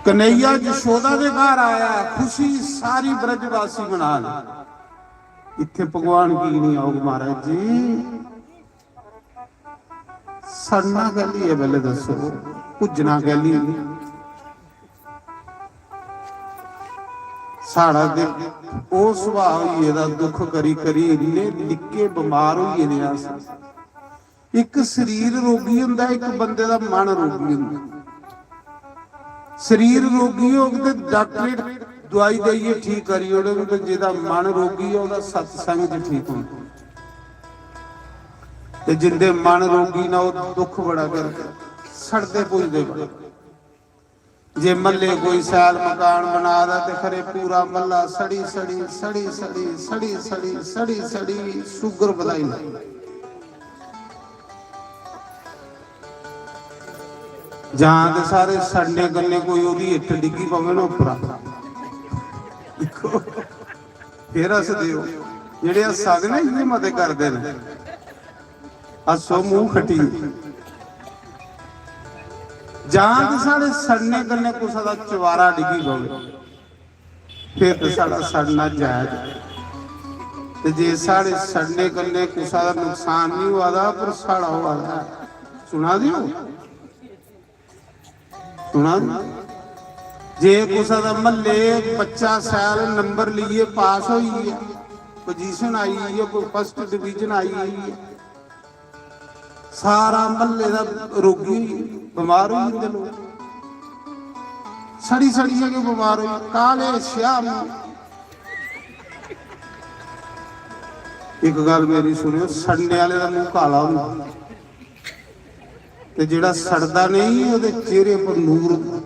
कन्हैया यशोदा दे घर आया, खुशी सारी ब्रजवासी मना ले। इत्थे भगवान की नहीं आओ महाराज जी? सड़ना कैली है, पैह्ले दस्सो, भुज्जना कैली? साढ़ा ते ओह् सुभाऽ होई गेदा, दुख करी करी इन्ने निक्के बमार होई गेदे अस। इक शरीर रोगी होंदा, इक बंदे दा मन रोगी होंदा। शरीर रोगी होग ते डाक्टरेट दवाई देइयै ठीक करी ओड़ग, ते जेह्दा मन रोगी ऐ, ओह्दा सत्संग च ठीक होना। ते जिंदे मन रोगी न, ओह् दुख बड़ा करदे, सड़दे भुजदे बड़ा। जे म्हल्ले कोई शैल मकान बना दा, ते खरे पूरा म्हल्ला सड़ी सड़ी, सड़ी सड़ी, सड़ी सड़ी, सड़ी सड़ी शुगर बधाई लै। जां ते सारे सड़ने कन्नै कोई ओह्दी इट्ट डिग्गी पवे ना उप्परा। दिक्खो, फिर हसदे ओ। जेह्ड़े हस्सा दे ना, इ'यै मते करदे न। हस्सो, मूंह खट्टियै। जां ते साढ़े सड़ने कन्नै कुसै दा चबारा डिग्गी पवे, फिर ते साढ़ा सड़ना जायज ऐ। ते जे साढ़े सड़ने कन्नै कुसै दा नुकसान नहीं होआ दा, पर साढ़ा होआ दा ऐ। सुना दे ओ? सुना दे? जे कुसै दा म्हल्ले बच्चा शैल नंबर लेइयै पास होई गेआ, पोजीशन आई गेई ऐ, कोई फर्स्ट डिवीजन आई गेई ऐ, सारा म्हल्ले दा रोगी होई, बमार होई जंदे लोक। सड़ी सड़ियै गै बमार होई, काले स्याह मूंह। इक गल्ल मेरी सुनेओ, सड़ने आह्ले दा मूंह काला होंदा, ते जेह्ड़ा सड़दा नेईं, ओह्दे चेहरे पर नूर होंदा।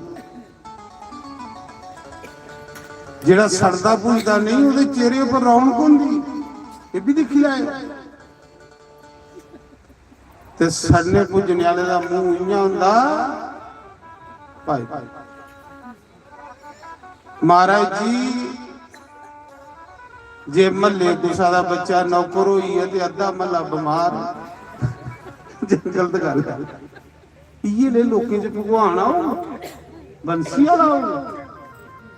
जेह्ड़ा सड़दा भुजदा नेईं, ओह्दे चेहरे पर रौनक होंदी। एह् बी दिक्खी लैएओ। ते सड़ने भुज्जने आह्ले दा मूंह इ'यां होंदा, भाई, महाराज जी, जे म्हल्ले कुसै दा बच्चा नौकर होई गेआ ते अद्धा म्हल्ला बमार, जंगल दी गल्ल ऐ। इ'यै ले लोकें च भगवान आओ, बंसी आह्ला आओ,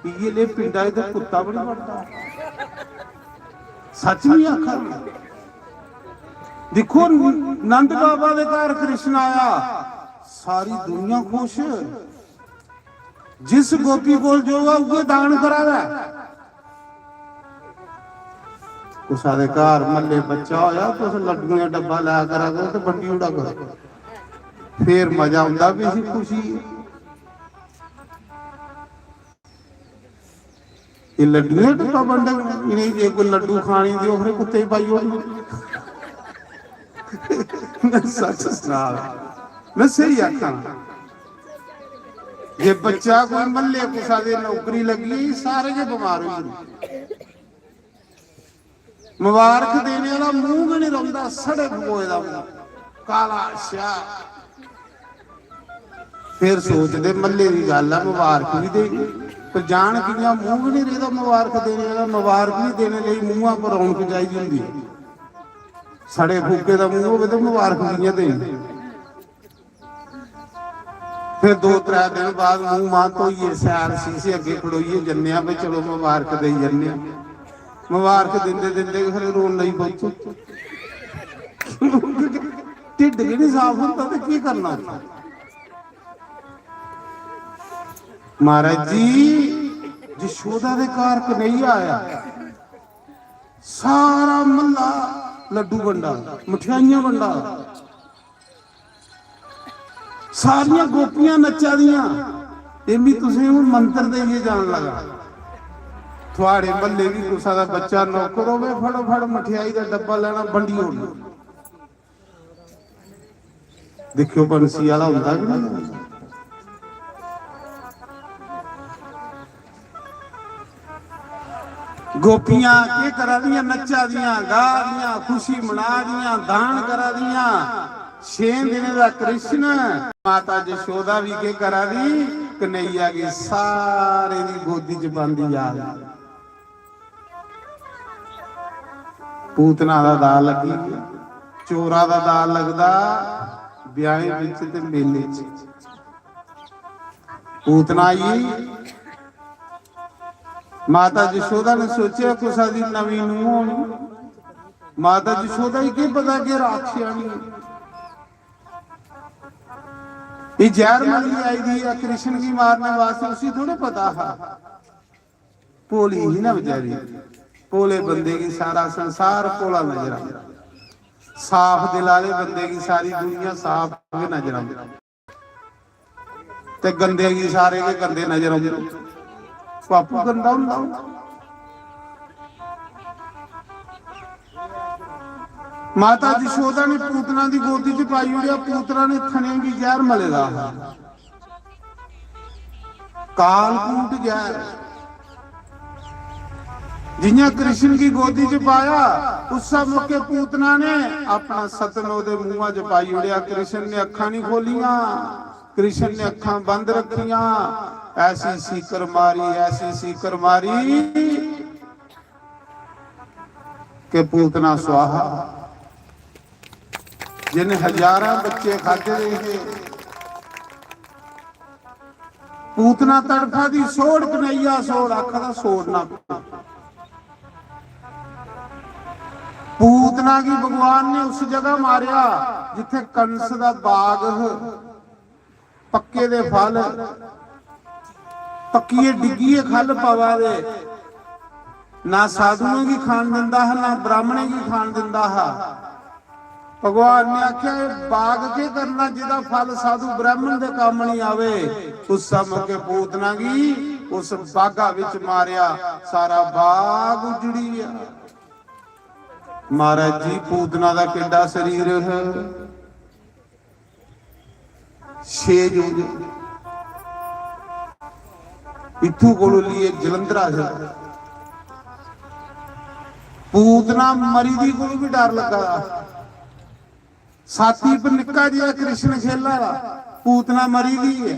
इ'यै ले पिंडा च ते कुत्ता बी निं बड़दा। सच निं आखा दे। दिक्खो, नंद बाबा दे घर कृष्ण आया, सारी दुनिया खुश। जिस गोपी कोल जो होऐ, उ'ऐ दान करा दा ऐ। कुसै दे घर म्हल्ले बच्चा होया, तुस लड्डुएं दा डब्बा लै करा करो ते बंडी ओड़ा करो, फिर मजा औंदा भी इसी खुशी। एह् लड्डुएं दा डब्बा बंडे, इ'नेंगी जे कोई लड्डू खाने दी, ओह् कुत्ते गी पाई ओड़ना। में सच सना, में स्हेई आखां। जे बच्चा कोई म्हल्ले कुसै दे नौकरी लग्गी, सारे गै बमार होई जंदे। मबारख देने आह्ला मूंह गै निं रौंह्दा, सड़े फकोए दा मूंह, काला स्याह। फिर सोचदे, म्हल्ले दी गल्ल ऐ, मबारख बी देनी, पर जान कि'यां, मूंह गै निं रेह्दा मबारख देने आह्ला। मबारख बी देने लेई मूंहा पर रौनक चाहिदी होंदी। सड़े फूके दा मूंह होवे ते मबारख कि'यां देनी? फिर दो त्रै दिन बाद मूंह मांह धोइयै, सैल शीशे अग्गें खड़ोइयै जन्ने आं, भाई चलो मबारख देई जन्ने आं। मबारख दिंदे दिंदे गै खरे रोन लगी पौचै। ढिड्ड गै निं साफ होंदा ते केह् करना उत्थै? महाराज जी, जशोदा दे घर कन्हैया आया, सारा म्हल्ला लड्डू बंडा, मठेआइयां बंडा। सारियां गोपियां नच्चा दियां। एह् बी तुसें हून मंत्र देइयै जान लगा। थुआड़े म्हल्ले बी कुसै दा बच्चा नौकर होवे, फटोफट मठेआई दा डब्बा लैना, बंडी ओड़ना। दिक्खेओ, बंसी आह्ला होंदा कि नहीं? गोपियां केह् करा दियां? नच्चा दियां, गा दियां, खुशी मना दियां, दान करा दियां। छें दिनें दा कृष्ण, माता जशोदा बी केह् करा दी? कन्हैया गी सारे दी गोदी च पांदी जा दी। पूतना दा दाऽ लग्गी गेआ, चोरा दा दाऽ लगदा ब्याहें बिच ते मेले च। पूतना आई गेई। माता जशोदा ने सोचेआ, कुसै दी नमीं नूंह् होनी। माता जशोदा गी केह् पता कि राक्षसनी ऐ। एह् जैह्र मलियै आई दी ऐ कृष्ण गी मारने वास्तै, उसी थोड़े पता हा। भोली ही ना बेचारी, भोले बंदे गी सारा संसार भोला नजर आंदा। साफ दिल आह्ले बंदे गी सारी दुनिया साफ गै नजर आंदी। ते गंदे गी सारे गै गंदे नजर औंदे। ओह् आपूं गंदा होंदा होना। माता जशोदा ने पूतना दी गोदी च पाई ओड़ेआ, पूतना ने थने गी जैह्र मले दा हा। कालकूट जैह्र। जि'यां कृष्ण गी गोदी च पाया, उस्सै मौके पूतना ने अपना सतन ओह्दे मूंहा च पाई ओड़ेआ। कृष्ण ने अक्खां नहीं खोलियां, कृष्ण ने अक्खां बंद रखियां। ऐसी सीकर मारी, ऐसी सीकर मारी कि पूतना स्वाहा। जिन हजारां बच्चे खाधे दे हे, पूतना तड़फा दी, "सोड़ कन्हैया सोड़," आखा दा, "सोड़ना।" पूतना गी भगवान ने उस जगह मारेआ जित्थे कंस दा बाग ह, पक्के दे फल, पक्किये डिग्गिये खल पवा दे, ना साधुएं गी खान दिंदा हा, ना ब्राह्मणें गी खान दिंदा हा। भगवान ने आख्या, "एह् बाग केह् करना, जेह्दा फल साधु ब्राह्मण दे कम्म नहीं आवे?" उस मौके पूतना गी उस बागा विच मारेआ, सारा बाग उजड़ी गया। महाराज जी, पूतना दा केड्डा शरीर है, छे जोजन, इत्थू कोलों लिए जलंधरा से। पूतना मरी दी कोलों भी डर लगा। छाती पर निक्का जिहा कृष्ण खेला दा, पूतना मरी दी है,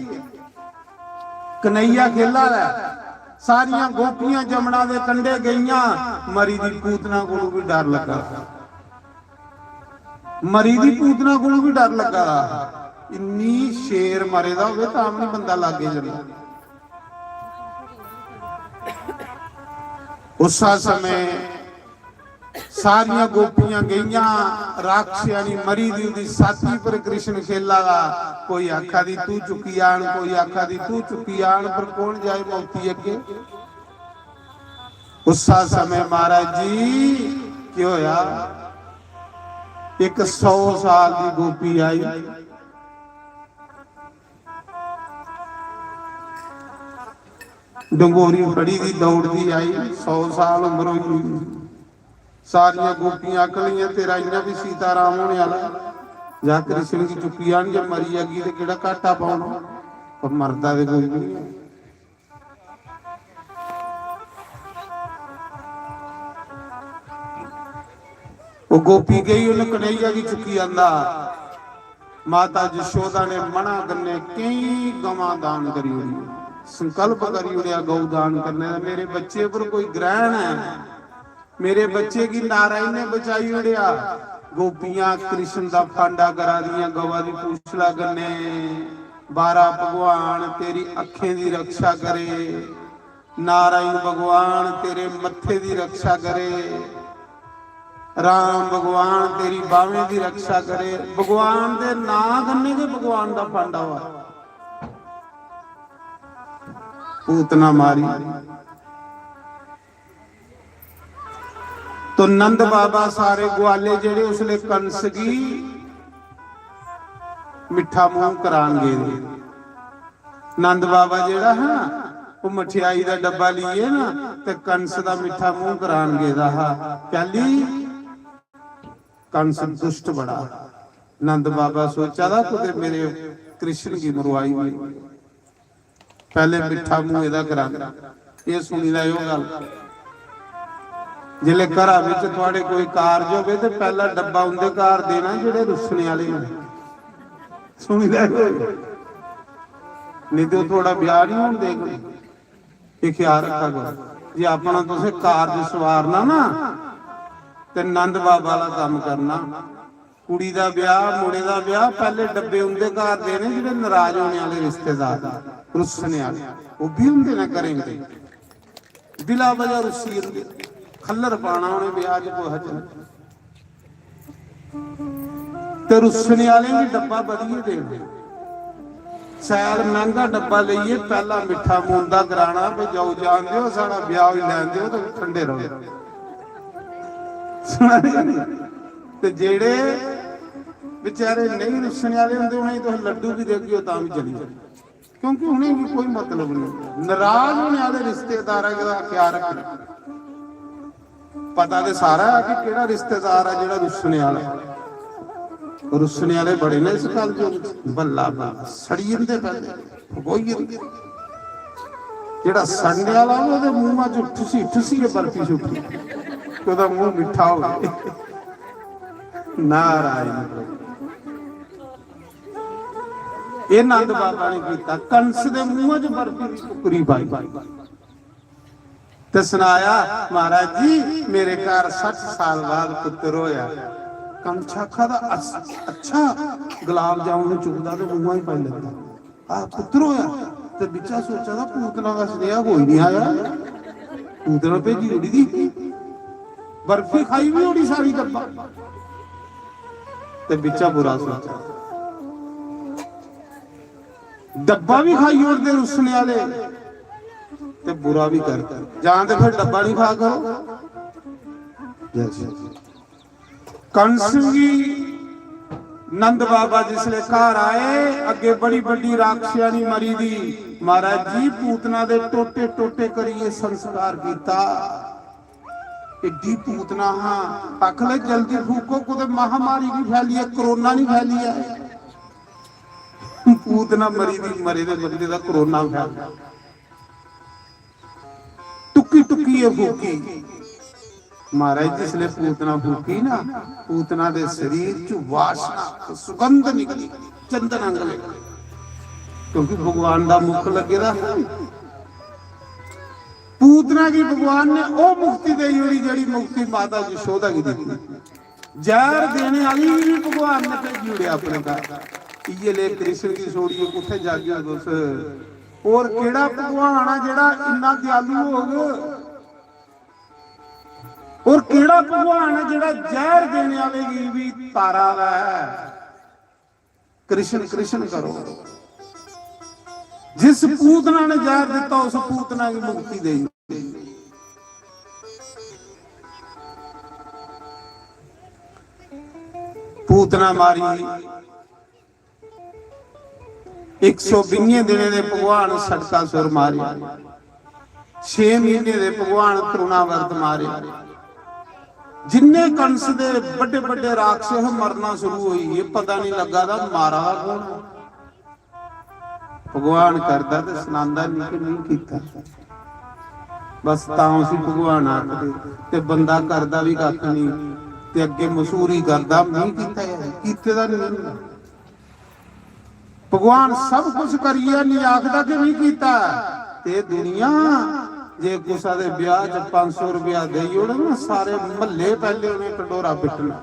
कन्हैया खेला दा है। सारियां गोपियां जमुना दे कंढे गईयां, मरी दी पूतना कोलों भी डर लगा। मरी दी पूतना कोलों भी डर लगा दा। इन्नी शेर मरे दा होवे तां भी नहीं बंदा लागे जंदा। उस समय सारियां गोपियां गईयां, राक्षियानी मरी दी, उदी छाती पर कृष्ण खेला दा। कोई आखा दी, "तू चुकी आन," कोई आखा दी, "तू चुकी आन," पर कौन जाए मौती अगे। उस समय महाराज जी, की होया, एक सौ साल की गोपी आई, डंगोरी फड़ी दी दौड़दी आई, सौ साल उम्र होई गई। सारियां गोपियां आखन लगियां, "तेरा इ'यां भी सीताराम होने आह्ला, जा कृष्ण गी चुक्की आन, जे मरी जागी ते केह्ड़ा घाटा पौना?" पर मरदा ते कोई बी नहीं। ओह् गोपी गई, उन्हें कन्हैया गी चुक्की आंदा। माता जशोदा ने मना कन्ने केई गवां दान करी ओड़ी, संकल्प करी ओड़ेआ गौ दान करने दा। मेरे बच्चे पर कोई ग्रहण है, मेरे बच्चे गी नारायण ने बचाई ओड़ेआ। गोपियां कृष्ण दा फांडा करा दियां गवा दी पूछला कन्ने, "बारा भगवान तेरी अखें दी रक्षा करे, नारायण भगवान तेरे मत्थे दी रक्षा करे, राम भगवान तेरी बाहें दी रक्षा करे।" भगवान दे नां कन्ने गै भगवान दा फांडा होआ। पूतना मारी। तो नंद बाबा सारे ग्वाले जेड़े उसले कंस गी मिट्ठा मूंह करान गेदे। नंद बाबा जेड़ा हा ना, वो मठियाई दा डब्बा लिए ना, ते कंस दा मिट्ठा मूंह करान गेदा हा। कैली? कंस दुष्ट बड़ा। नंद बाबा सोचा दा, "कुते मेरे कृष्ण गी मरवाई ओड़े।" पैह्ले मिट्ठा मूंह एह्दा करांदा। एह् सुनी लैओ गल्ल। जिसलै घरा बिच थुआड़े कोई कारज होवे ते पैह्ला डब्बा उं'दे घर देना जेह्ड़े रुस्सने आह्ले न। सुनी लैओ। नेईं ते ओह् थुआड़ा ब्याह निं होन देङन। एह् ख्याल रक्खा करो। जे अपना तुसें कारज सवारना ना ते नंद बाबा आह्ला कम्म करना। कुड़ी दा ब्याह, मुड़े दा ब्याह, पैह्ले डब्बे उं'दे घर देने जेह्ड़े नाराज होने आह्ले रिश्तेदार, रुस्सने आह्ले, ओह् बी होंदे न घरें दे, बिला वजह रुस्सी जंदे, खल्लर पाना उ'नें ब्याह च कुसै च। ते रुस्सने आह्लें गी डब्बा बधियै देना। शैल मैंह्गा डब्बा लेइयै पैह्ला मिट्ठा मूंदा कराना, "भई जाओ, जान देओ, साढ़ा ब्याह होई लैन देओ ते ठंडे रहो।" सुना दे नी? ते जेह्ड़े बेचारे नेईं रुस्सने आह्ले होंदे, उ'नेंगी तुस लड्डू बी देगे, तां बी चली जाओ, क्योंकि उ'नेंगी कोई मतलब नहीं। नाराज होने आह्ले रिश्तेदारें दा ख्याल रखना। पता ते सारा है कि केह्ड़ा रिश्तेदार ऐ जेह्ड़ा रुस्सने आह्ला ऐ। रुस्सने आह्ले बड़े ने इस कलयुग च। बल्ला बल्ला सड़ी जंदे, पैह्ले फकोई जंदे। जेह्ड़ा सड़ने आह्ला होऐ, ओह्दे मूंहा च ठुसी ठुसियै बर्फी सुट्टी, ओह्दा मूंह मिट्ठा होवे। नारायण प्रभु। एह् नंद बाबा ने कीता, कंस दे मूंहा च बर्फी दी टुकड़ी पाई। ते सनाया, "महाराज जी, मेरे घर सट्ठ साल बाद पुत्तर होया।" कंस आखा दा, "अस-, अच्छा।" गुलाब जामुन चुकदा ते मूंहा ही पाई लैंदा। "आ, पुत्तर होया?" ते बिच्चा सोचा दा, "पूतना दा सनेहा कोई नहीं आया, पूतना भेजी ओड़ी दी, बर्फी खाई भी ओड़ी सारी डब्बा।" ते बिच्चा बुरा सोचा, डब्बा भी खाई ओड़दे रुस्सने आह्ले, ते बुरा भी करदे। जां ते फिर डब्बा नहीं खा करो। जय श्री कंस गी नंद बाबा जिसले घर आए, अग्गे बड़ी बड्डी राक्षसनी मरी दी। महाराज जी, पूतना दे टोटे टोटे करिए संस्कार कीता। एड्डी पूतना हा, आखले, "जल्दी फूको, कुते महामारी की फैली है, कोरोना नहीं फैली है।" पूतना मरी दी, मरे दे बंदे दा कोरोना फैल गया। टुक्की टुक्कियै फूकी। महाराज, जिसले पूतना फूकी ना, पूतना दे शरीर च वासना, सुगंध निकली, चंदन आंगले, क्योंकि भगवान दा मुख लगे दा हा। पूतना गी भगवान ने ओह मुक्ति देई ओड़ी, जेड़ी मुक्ति माता यशोदा गी दित्ती। जहर देने आह्ली गी भी भगवान ने भेजी ओड़ेआ अपने घर। इयै ले कृष्ण गी छोड़ियै कुत्थै जागे तुस? और केड़ा भगवान आ जेड़ा इन्ना दयालु होग? और केड़ा भगवान आ जेड़ा जहर देने आह्ले गी भी तारा दा है? कृष्ण कृष्ण करो। जिस पूतना ने जहर दिता, उस पूतना की मुक्ति देई। पूतना मारी, एक सौ बीहें दिनें दे भगवान सटकासुर मारे, छे महीने दे भगवान तृणावर्त मारे। जिन्ने कंस दे बड़े बड़े राक्षस मरना शुरू होई गे, पता नहीं लगा दा मारा दा कौन। भगवान करदा ते सनांदा नहीं कि नहीं कीता। बस तां उसी भगवान आखदे। ते बंदा करदा भी कक्ख नहीं, ते अग्गे मशहूरी करदा, "में कीता ऐ, कीते दा नहीं होंदा।" भगवान सब कुछ करियै नहीं आखदा कि "में कीता ऐ।" ते दुनिया जे कुसै दे ब्याह च पंज सौ रुपया देई ओड़े ना, सारे म्हल्ले पैह्ले उ'नें ढंडोरा पिट्टना।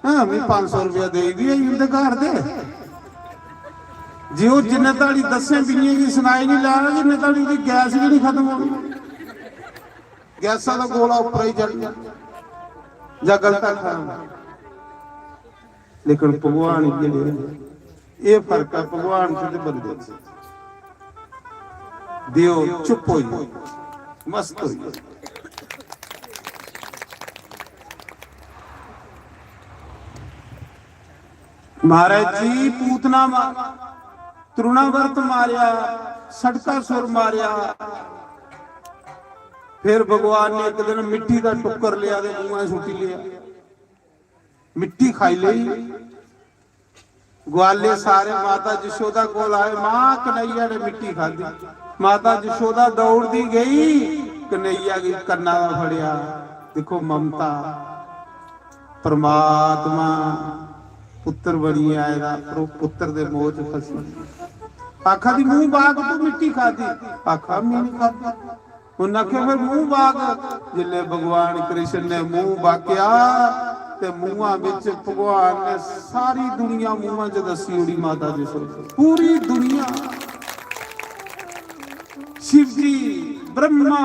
"हां, में पंज सौ रुपया देई दी है उं'दे घर दे।" जे ओह् जिन्ने धड़ी दस्सें बीहें गी सनाई नहीं लैना, जिन्ने धड़ी ओह्दी गैस गै नहीं खत्म होनी, गैसा दा गोला उप्पर ही चढ़ना जां गलत आखना। लेकिन भगवान इ'यै नेह् न। एह् फर्क ऐ भगवान च ते बंदे च। देओ, चुप होई जाओ, मस्त होई जाओ। महाराज जी, पूतना मा-, तृणावर्त मारेआ, सटकासुर मारेआ। फिर भगवान ने एक दिन मिट्टी दा टुक्कर लेआ ते मुंहा सुट्टी लेआ, मिट्टी खाई लेई। ग्वाले सारे माता जशोदा कोल आए, "मां, कन्हैया ने मिट्टी खादी।" माता जशोदा दौड़दी गई, कन्हैया गी कन्ना दा फड़ेआ। दिक्खो ममता, परमात्मा पुत्तर बनियै आए दा, पर ओह् पुत्तर दे मोह च फसी। आखा दी, "मूंह बाग, तू मिट्टी खादी।" आखा, "में नहीं खादी।" उन्नै आखेआ, "फिर मूंह बाग।" जिसलै भगवान कृष्ण ने मूंह बाकेआ ते मूंहा बिच भगवान ने सारी दुनिया मूंहा च दस्सी ओड़ी माता जी सो। पूरी दुनिया, शिव जी, ब्रह्मा,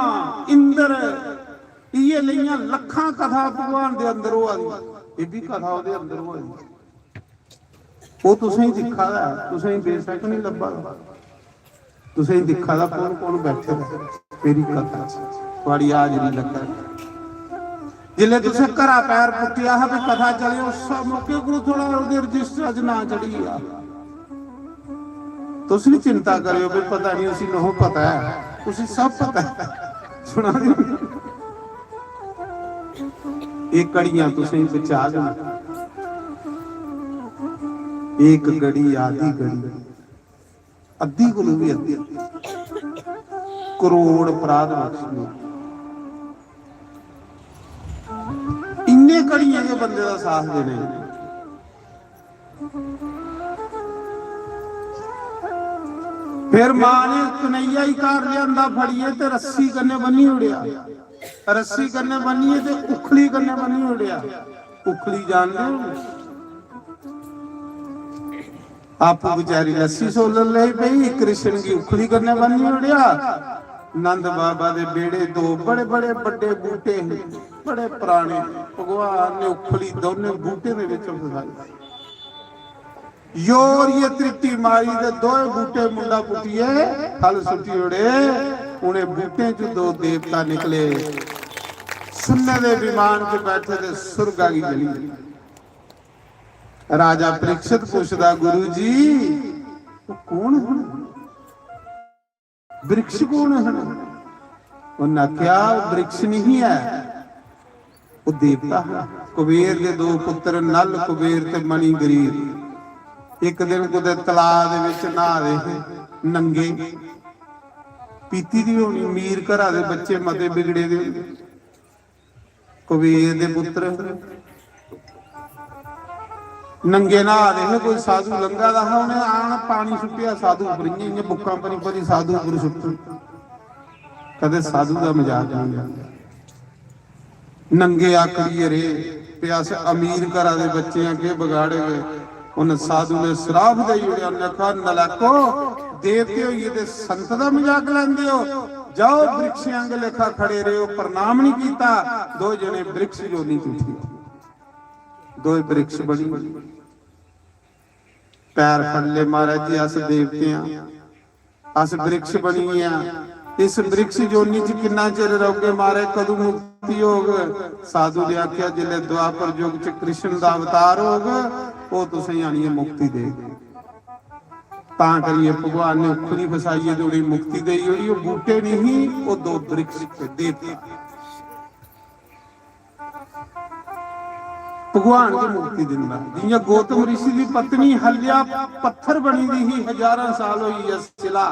इंद्र, इ'यै लेइयां लक्खां कथा भगवान दे अंदर होआ दी, एह् बी कथा ओह्दे अंदर होआ दी। ओह् तुसेंगी दिक्खा दा ऐ, तुसेंगी बेशक नहीं लब्भा दा, तुसेंगी दिक्खा दा कौन कौन बैठे दा ऐ मेरी कथा च, थुआड़ी हाजरी लग्गा दी। जिसलै तुसें घरा पैर पुट्टेआ हा, भी कथा चले, उस मौके को थोड़ा ओह्दे रजिस्टर च नां चढ़ी गेआ। तुस नहीं चिंता करेओ, भी पता नहीं उसी नहो पता है, उसी सब पता है। सुना दे? एह् घड़ियां तुसेंगी बचा देन। एक घड़ी, आधी घड़ी, अद्धी कोलू भी अद्धी, करोड़ अपराध बख्शने। इन्ने घड़ियां गै बंदे दा साथ देने। फिर मां ने कन्हैया ही घर लिआंदा फड़ियै ते रस्सी कन्नै बन्नी ओड़ेआ। रस्सी कन्नै बन्नियै ते उखली कन्नै बन्नी ओड़ेआ। उखली जानदे हो? आपू बेचारी लस्सी सोलन लगी पई, कृष्ण गी उखली कन्नै बन्नी ओड़ेआ। नंद बाबा दे बेड़े दो बड़े बड़े बड्डे बूटे हे, बड़े पराने। भगवान ने उखली दोनों बूटे दे विच फसाई। जोर ये त्रिट्टी मारी ते दोए बूटे मुंडा पुट्टिए खल सुट्टी ओड़े। उ'नें बूटें च दो देवता निकले, सुन्ने दे विमान च बैठे ते सुरगा गी चली गे। राजा परीक्षित पूछदा, "गुरु जी, वो कौन है? वृक्ष कौन है?" उन्हें आख्या, "वृक्ष नहीं है, वो देवता है।" कुबेर दे दो पुत्र नल, कुबेर ते मणि गरीब, एक दिन कुतै तलाऽ दे विच न्हा दे हे, नंगे। पीती दी होनी, मीर घरा दे बच्चे मते बिगड़े दे होंदे। कुबेर दे पुत्र नंगे न्हा दे हे, कोई साधु लंघा दा हा, उ'नें आन पानी सुट्टेआ साधु उप्पर, इ'यां, इ'यां बुक्कां भरी भरी साधु उप्पर सुट्टी। कदें साधु दा मजाक नहीं लैंदे। नंगे आकड़ियै रेह्, ते अस अमीर घरा दे बच्चे आं, केह् बगाड़े गए? उन साधु ने श्राप देई ओड़ेआ, उन्नै आखेआ, "नलायको, देवते होइयै ते संत दा मजाक लैंदे हो, जाओ वृक्ष आंग लेखा खड़े रहो।" प्रणाम नहीं कीता, दो जने वृक्ष योनि च उठी, दो वृक्ष बनी। पैर फड़ ले, "महाराज जी, अस देवते आं, अस वृक्ष बनी गए आं, इस वृक्ष योनि च किन्ना चिर रहोगे महाराज, कदूं मुक्ति होग?" साधु ने आखेआ, "जिसलै द्वापर युग च कृष्ण दा अवतार होग, ओह् तुसेंगी आनियै मुक्ति देग।" तां करियै भगवान ने उखली फसाइयै ते उ'नेंगी मुक्ति देई ओड़ी। ओह् बूटे नहीं, ओह् दो वृक्ष थे, देवता। भगवान गै मुक्ति दिंदा। जियां गौतम ऋषि दी पत्नी हल्या पत्थर बनी दी ही, हजारां साल होई गेआ शिला,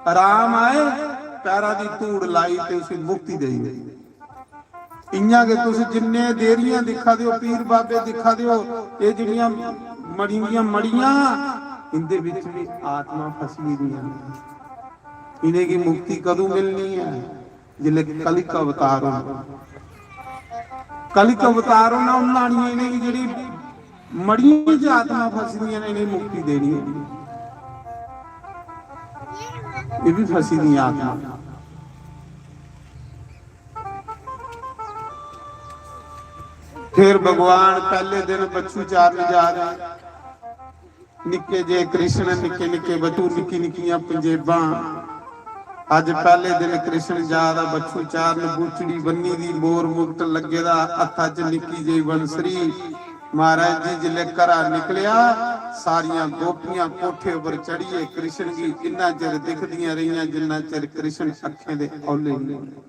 राम आए, पैरा दी धूड़ लाई ते उसी मुक्ति देई ओड़ी। इयां गै तुस जिन्ने देहरियां दिक्खा दे ओ, पीर बाबे दिक्खा दे ओ, एह् जेह्ड़ियां मड़ी दियां मड़ियां, इंदे बिच बी आत्मा फसी दियां न। इ'नेंगी मुक्ति कदूं मिलनी ऐ? जिसलै कलिक अवतार होना। कलिक अवतार होना, उन्ना आनियै इ'नेंगी जेह्ड़ी मड़ियें च आत्मा फसी दियां न, इ'नेंगी मुक्ति देनी। एह् बी फसी दियां आत्मा। फिर भगवान पैह्ले दिन बच्छु चारन जा रहे। निक्के जे कृष्ण, निक्के निक्के बच्चू, निक्की निक्कियां पंजेबां। अज्ज पैह्ले दिन कृष्ण जा दा बच्छु चारन, बूचड़ी बन्नी दी, मोर मुकुट लग्गे दा, हत्था च निक्की जेही बंसरी। महाराज जी जिसलै घरा निकलेआ, सारियां गोपियां कोठे उप्पर चढ़ियै कृष्ण गी इन्ना चिर दिखदियां रेहियां जिन्ना चिर कृष्ण अक्खें दे औले नेईं होए।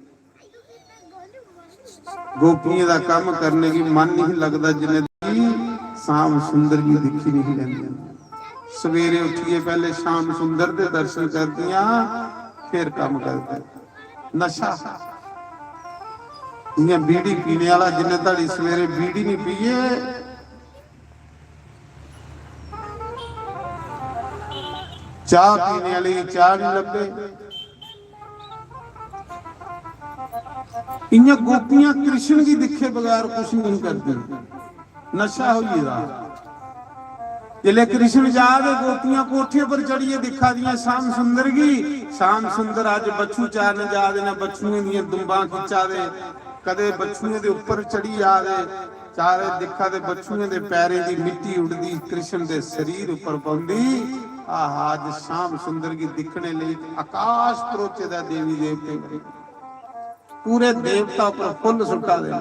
गोपियें दा कम्म करने गी मन नहीं लगदा, जिन्ने दी श्याम सुंदर गी दिक्खी नहीं लैंदे। सवेरे उठियै पैह्ले श्याम सुंदर दे दर्शन करदियां, फिर कम्म करदे। नशा, इ'यां बीड़ी पीने आह्ला, जिन्ने धड़ी सवेरे बीड़ी नहीं पीए, चाह् पीने आह्ले गी चाह् नहीं लब्भे। इ'यां गोपियां कृष्ण गी दिक्खे बगैर कुछ नहीं करदियां, नशा होई गेदा। जिसलै कृष्ण जा दे, गोपियां कोठे पर चढ़ियै दिक्खा दियां श्याम सुंदर गी। श्याम सुंदर अज्ज बच्छु चारन जा दे न, बच्छुएं दियां दुंबां खिच्चा दे, कदे बच्छुएं दे उप्पर चढ़ी जा दे। चारे दिक्खा दे बच्छुएं दे पैरें दी मिट्टी उड़दी कृष्ण दे शरीर उप्पर पौंदी। आहा, अज्ज श्याम सुंदर गी दिक्खने लेई आकाश परोचे दा देवी देवते, पूरे देवता उप्पर फुल्ल सुट्टा दे।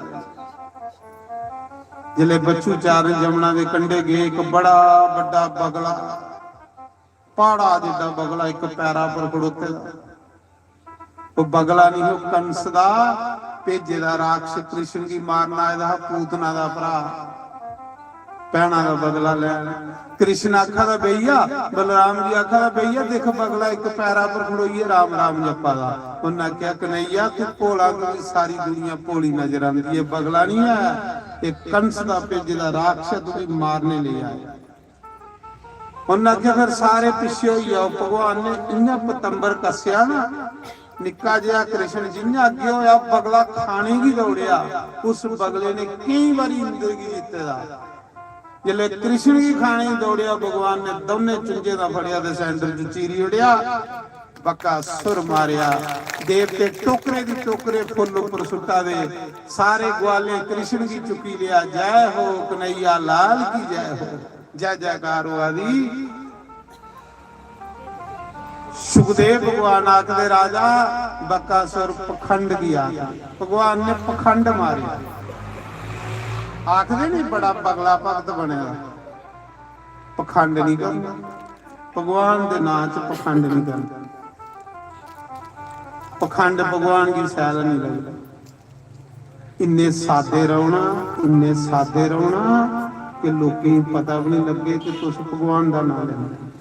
जिसलै बच्छु चारण जमुना दे कंढे गे, इक बड़ा बड्डा बगला, प्हाड़ा जिड्डा बगला इक पैरा पर खड़ोते दा। ओह् बगला नहीं, ओह् कंस दा भेजे दा राक्षस, कृष्ण गी मारन आए दा हा, पूतना दा भ्रा, भैना दा बदला लैन। कृष्ण आखा दा, "भैया," बलराम जी आखा दा, "भैया, दिख, बगला इक पैरा पर खड़ोइयै राम राम जप्पा दा।" उन्नै आखेआ, "कन्हैया, तू भोला, तुगी सारी दुनिया भोली नजर आंदी ऐ, बगला नहीं ऐ, एह् कंस दा भेजे दा राक्षस, तुगी मारने लेई आया।" उन्नै आखेआ, "फिर सारे पिच्छे होई जाओ।" भगवान ने इ'यां पतंबर कस्सेआ ना, निक्का जेहा कृष्ण जि'यां अग्गें होया, बगला खाने गी दौड़ेआ। उस बगले ने केईं बारी इंद्र गी जित्ते दा। जिसलै कृष्ण गी खाने गी दौड़ेआ, भगवान ने दौनें चुंझें दा फड़ेआ ते सेंटर च चीरी ओड़ेआ। बकासुर मारेआ। देवते टोकरे दी टोकरे फुल्ल उप्पर सुट्टा दे, सारे ग्वालें कृष्ण गी चुक्की लेआ। जय हो कन्हैया लाल की जय हो, जय जयकार होआ दी। सुखदेव भगवान आखदे, राजा, बकासुर पखंड दी आखदे, भगवान ने पखंड मारे। आखदे नहीं, बड़ा बगला भगत बने दा। पखंड नहीं करना, भगवान दे नां च पखंड नहीं करना। पखंड भगवान की सैल नहीं लगदा। इन्ने सादे रौहना, इन्ने सादे रौहना कि लोकें गी पता भी नहीं लग्गे कि तुस भगवान दा नां लैंदे।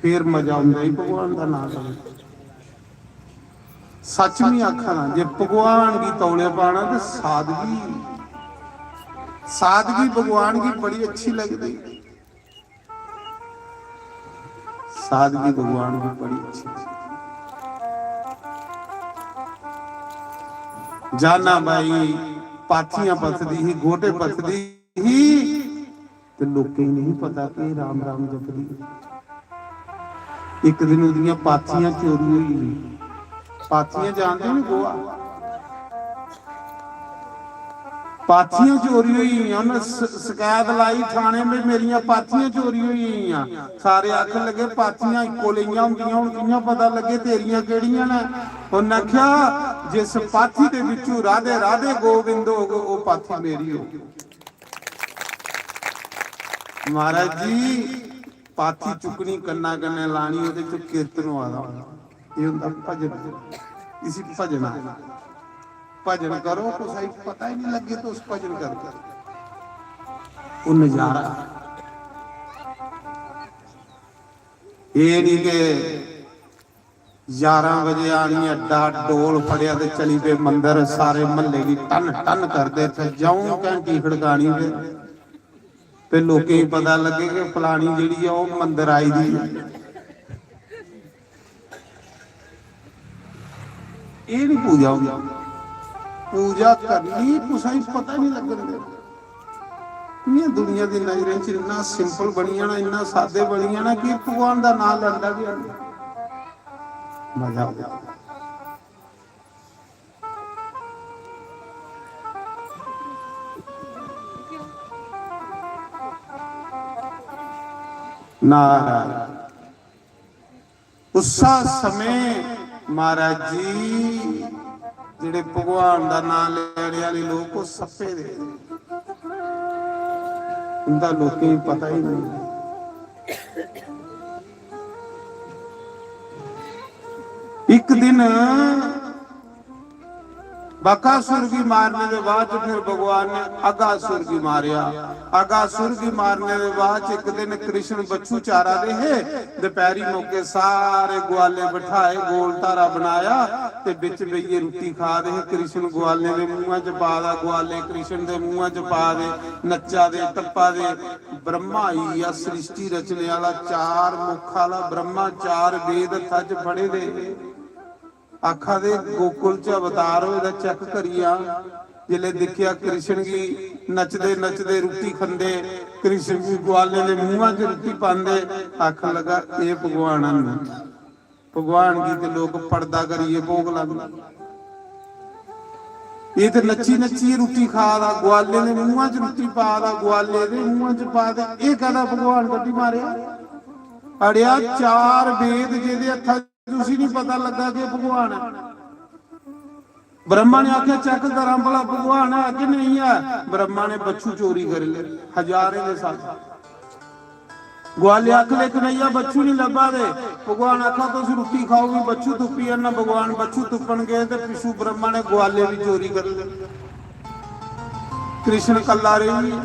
फिर मजा औंदा ही भगवान दा नां लैने। सच में आखा ना, जे भगवान गी तौले पाना ते सादगी, सादगी भगवान गी बड़ी अच्छी लगदी। सादगी भगवान गी बड़ी अच्छी लगदी। जाना बाई पाथियां पथदी ही, गोटे पथदी ही, ते लोकें गी नहीं पता कि राम राम जपदी। इक दिन ओह्दियां पाथियां चोरी होई गेई। पाथियां जानदे नी गोआ? पाथियां चोरी होई गेइयां। उन्नै स-, शकैत लाई थाने में, मेरियां पाथियां चोरी होई गेइयां। सारे आखन लगे, पाथियां इक्को लेइयां होंदियां, हुन कि'यां पता लग्गे तेरियां केह्ड़ियां न? उन्नै आखेआ, जिस पाथी दे बिच्चू राधे राधे गोविंद होग, ओह् पाथी मेरी होग। महाराज जी, पाथी चुक्कनी, कन्ना कन्नै लानी, ओह्दे च कीर्तन होआ दा होना। एह् होंदा भजन, इसी भजन आखदे। भजन करो, कुसै गी पता ही नहीं लग्गे तुस भजन करदे। ओह् नजारा। एह् नहीं कि ञारां बजे आनियै अड्डा डोल फड़ेआ ते चली पे मंदर, सारे म्हल्ले गी टन टन करदे। इत्थै जौं घैंटी खड़कानी ते, ते लोकें गी पता लग्गे कि फलानी जेह्ड़ी ऐ, ओह् मंदर आई दी ऐ। एह् निं पूजा होंदी। पूजा करनी, कुसै गी पता निं लग्गन देना। इ'यां दुनिया दी नजरें च इन्ना simple बनी जाना, इन्ना सादे बनी जाना कि भगवान दा नांऽ लैंदा बी है निं। मजा आ जाना। नारायण। उस्सा समें महाराज जी, जेह्ड़े भगवान दा नांऽ लैने आह्ले लोक, ओह् सप्पे दे, उं'दा लोकें गी पता ही नहीं। इक दिन बकासुर गी मारने दे बाद च फिर भगवान ने अगासुर गी मारेआ। अगासुर गी मारने दे बाद च इक दिन कृष्ण बच्छू चारा दे हे। दपैह्री मौके सारे ग्वाले बठाए, गोल धारा बनाया ते बिच बेहियै रुट्टी खा दे हे। कृष्ण ग्वालें दे मुंहां च पा दा, ग्वाले कृष्ण दे मुंहां च पा दे, नच्चा दे, टप्पा दे। ब्रह्मा आई गेआ, सृष्टि रचने आह्ला, चार मुख आह्ला ब्रह्मा, चार वेद हत्था च फड़े दे। आखा दे, "गोकुल च अवतार होए दा, check करियै आ।" जिसलै दिक्खेआ कृष्ण गी नचदे नचदे रुट्टी खंदे, कृष्ण गी ग्वालें दे मुंहां च रुट्टी पांदे, आखन लगा, "एह् भगवान न।" भगवान गी ते लोक पर्दा करियै भोग लांदे। एह् ते नच्ची नच्चियै रुट्टी खा दा, ग्वालें दे मुंहां च रुट्टी पा दा, ग्वालें दे मुंहां च पा दे, एह् कैह्दा भगवान कड्ढी मारेआ? अड़ेआ, चार वेद जेह्दे हत्था च, उसी निं पता लग्गा कि भगवान ऐ। ब्रह्मा ने आखेआ, "check करां भला भगवान है कि नेईं है।" ब्रह्मा ने बच्छु चोरी करी ले, हजारें दे साथ। ग्वाले आखन लगे, "कन्हैया, बच्छु निं लब्भा दे।" भगवान आखा, "तुस रुट्टी खाओ, में बच्छु तुप्पी आना।" भगवान बच्छु तुप्पन गे ते पिच्छू ब्रह्मा ने ग्वाले बी चोरी करी ले। कृष्ण कल्ला रेही गेआ।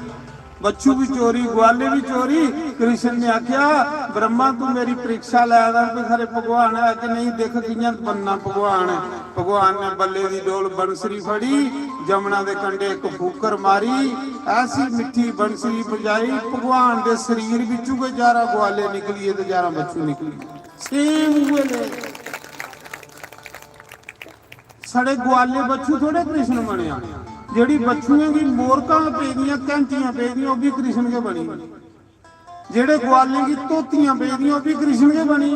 बच्छु बी चोरी, ग्वाले बी चोरी। कृष्ण ने आखेआ, "ब्रह्मा, तू मेरी परीक्षा लै दा, तू खरे भगवान है कि नेईं, दिक्ख कि'यां बनना भगवान।" भगवान ने बल्ले दी डोल बंसरी फड़ी, जमुना दे कंढे इक फूकर मारी, ऐसी मिट्ठी बंसरी बजाई, भगवान दे शरीर बिच्चू गै ज्हारां ग्वाले निकलिये ते ज्हारां बच्छु निकली। Same उ'ऐ ले। साढ़े ग्वाले बच्छु थोड़े कृष्ण बनेआ। जेह्ड़ी बच्छुएं गी मोरकां पेदियां, घैंटियां पेदियां, ओह् बी कृष्ण गै बनी। जेह्ड़े ग्वालें गी धोतियां पेदियां, ओह् बी कृष्ण गै बनी।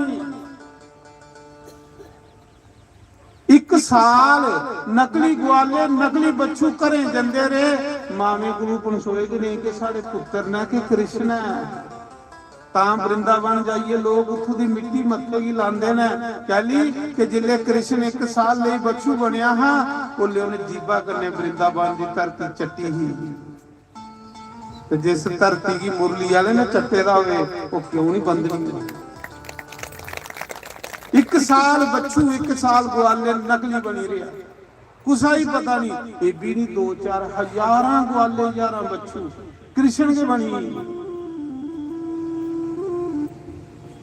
इक साल नकली ग्वाले, नकली बच्छू घरें जंदे रेह्, मावें कोलू पनसोए गै नेईं कि साढ़े पुत्तर न कि कृष्ण ऐ। तां वृंदावन जाइयै लोक उत्थूं दी मिट्टी मत्थे गी लांदे न। कैली कि जिसलै कृष्ण इक साल लेई बच्छू बनेआ हा, उसलै उ'नें जीबा कन्नै वृंदावन दी धरती चट्टी ही। ते जिस धरती गी मुरली आह्ले ने चट्टे दा होवे, ओह् क्यों नहीं बंदनी? इक साल बच्छू, इक साल ग्वाले नकली बनी रेहा। कुसा ही पता नहीं, एह् बी नहीं, दो चार हजारां ग्वाले, हजारां बच्छू कृष्ण गै बनी।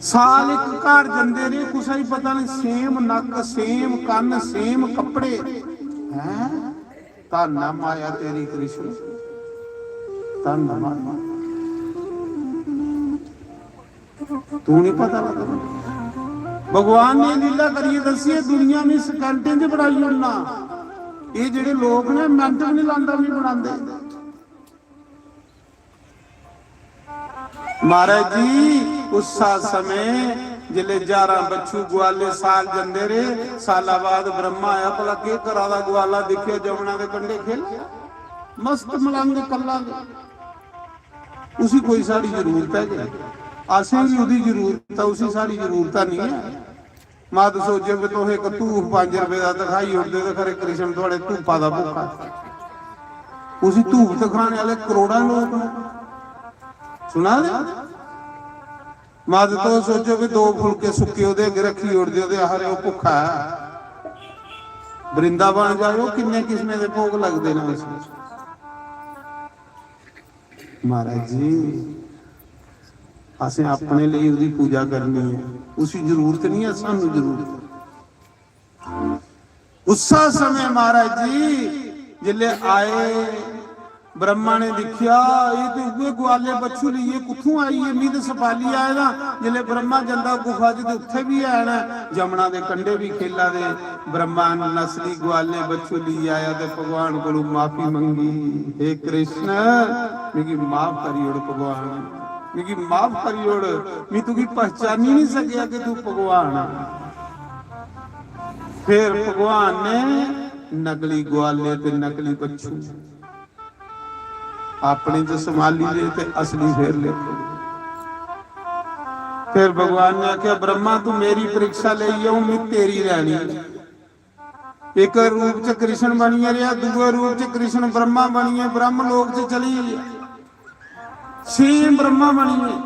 साल इक घर जंदे रेह्, कुसा ही पता नहीं, सेम नक्क, सेम कन्न, सेम कपड़े। हैं? धन्न ऐ माया तेरी कृष्ण, धन्न ऐ माया। तू नहीं पता लगदा। भगवान ने लीला करियै दस्सी ऐ, दुनिया में सकैंटें च बनाई ओड़ना। एह् जेह्ड़े लोक ने, मिंट बी नहीं लांदा, नहीं बनांदे। महाराज जी, उस्सा समें जिसलै ज्हारां बच्छू ग्वाले साल जंदे रेह्, साला बाद ब्रह्मा आया, भला केह् करा दा ग्वाला, दिक्खेआ जमुना दे कंढे खेल, मस्त मलंग कल्ला गै। उसी कोई साढ़ी जरूरत ऐ कि? असें गी ओह्दी जरूरत ऐ, उसी साढ़ी जरूरत नहीं ऐ। मत सोचो कि तुस इक धूफ पंज रपेऽ दा धखाई ओड़दे ते खरे कृष्ण थुआढ़े धूफा दा भुक्खा। उसी धूफ धखाने आह्ले करोड़ां लोक न। सुना दे? मत तुस सोचो कि दो फुलके सुक्के ओह्दे अग्गें रक्खी ओड़दे ओ ते आखदे ओह् भुक्खा ऐ। वृंदावन जाओ, किन्ने किस्में दे भोग लगदे न उसी। महाराज जी, असें अपने लेई ओह्दी पूजा करनी ऐ, उसी जरूरत नहीं ऐ, सानू जरूरत ऐ। उस्सा समें महाराज जी जिसलै आए, ब्रह्मा ने दिक्खेआ, "एह् ते उ'ऐ ग्वाले बच्छू लेइयै कुत्थूं आई ऐ? मी ते सपाली आए दा।" जिसलै ब्रह्मा जंदा गुफा च ते उत्थै बी हैन, जमुना दे कंढे बी खेला दे। ब्रह्मा नस्ली ग्वाले बच्छू लेइयै आया ते भगवान कोलू माफी मंगी, "हे कृष्ण, मिगी माफ करी ओड़ भगवान, मिगी माफ करी ओड़, मी तुगी पहचानी नहीं सकेआ कि तू भगवान है।" फिर भगवान ने नकली ग्वाले ते नकली बच्छू अपने च संभाली ले ते असली फिर ले। फिर भगवान ने आख्या, "ब्रह्मा, तू मेरी परीक्षा लेई, हूं मैं तेरी लैनी।" एक रूप च कृष्ण बनियै रेहा, दूए रूप च कृष्ण ब्रह्मा बनियै ब्रह्म लोक च चली गेआ। सेम ब्रह्मा बनियै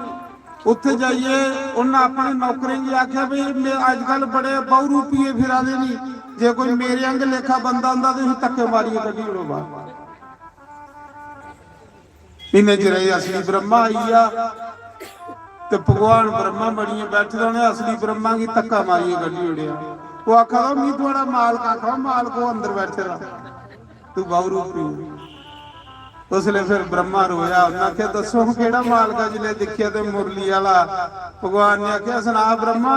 उत्थे जाइयै उन्नै अपने नौकरें गी आखेआ, "भई, मैं अजकल बड़े बहुरूपिये फिरा दे नी, जे कोई मेरे आंग लेखा बंदा होंदा ते उसी धक्के मारियै कड्ढी ओड़ो बाहर।" इन्ने चिर च असली ब्रह्मा आई गेआ ते भगवान ब्रह्मा बनियै बैठे दा, उ'नें असली ब्रह्मा गी धक्का मारियै कड्ढी ओड़ेआ। ओह् आखा दा, "मी थुआढ़ा मालक आखा, मालक ओह् अंदर बैठे दा, तू बहुरूपी।" उसलै फिर ब्रह्मा रोया, उन्नै आखेआ, "दस्सो हां केह्ड़ा मालक ऐ?" जिसलै दिक्खेआ ते मुरली आह्ला। भगवान ने आखेआ, "सना ब्रह्मा।"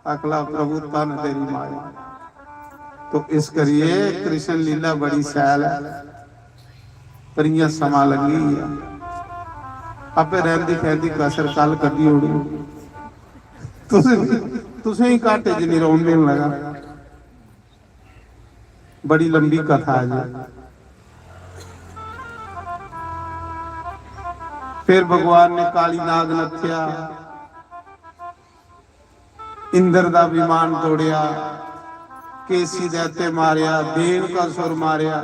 आखला, "प्रभु धन तेरी माया।" तो इस करिए कृष्ण लीला बड़ी सैल है, पर इ'यां समां लंघी गेआ। आपे रैंदी फैंदी कसर कल कड्ढी ओड़ी। तुसें, तुसें ही घाटे च निं रौह्न देन लगा। बड़ी लंबी कथा है जी। फिर भगवान ने काली नाग नत्थेआ, इंद्र दा विमान तोड़ेआ, केसी दैत्य मारेआ, देन का सुर मारेआ,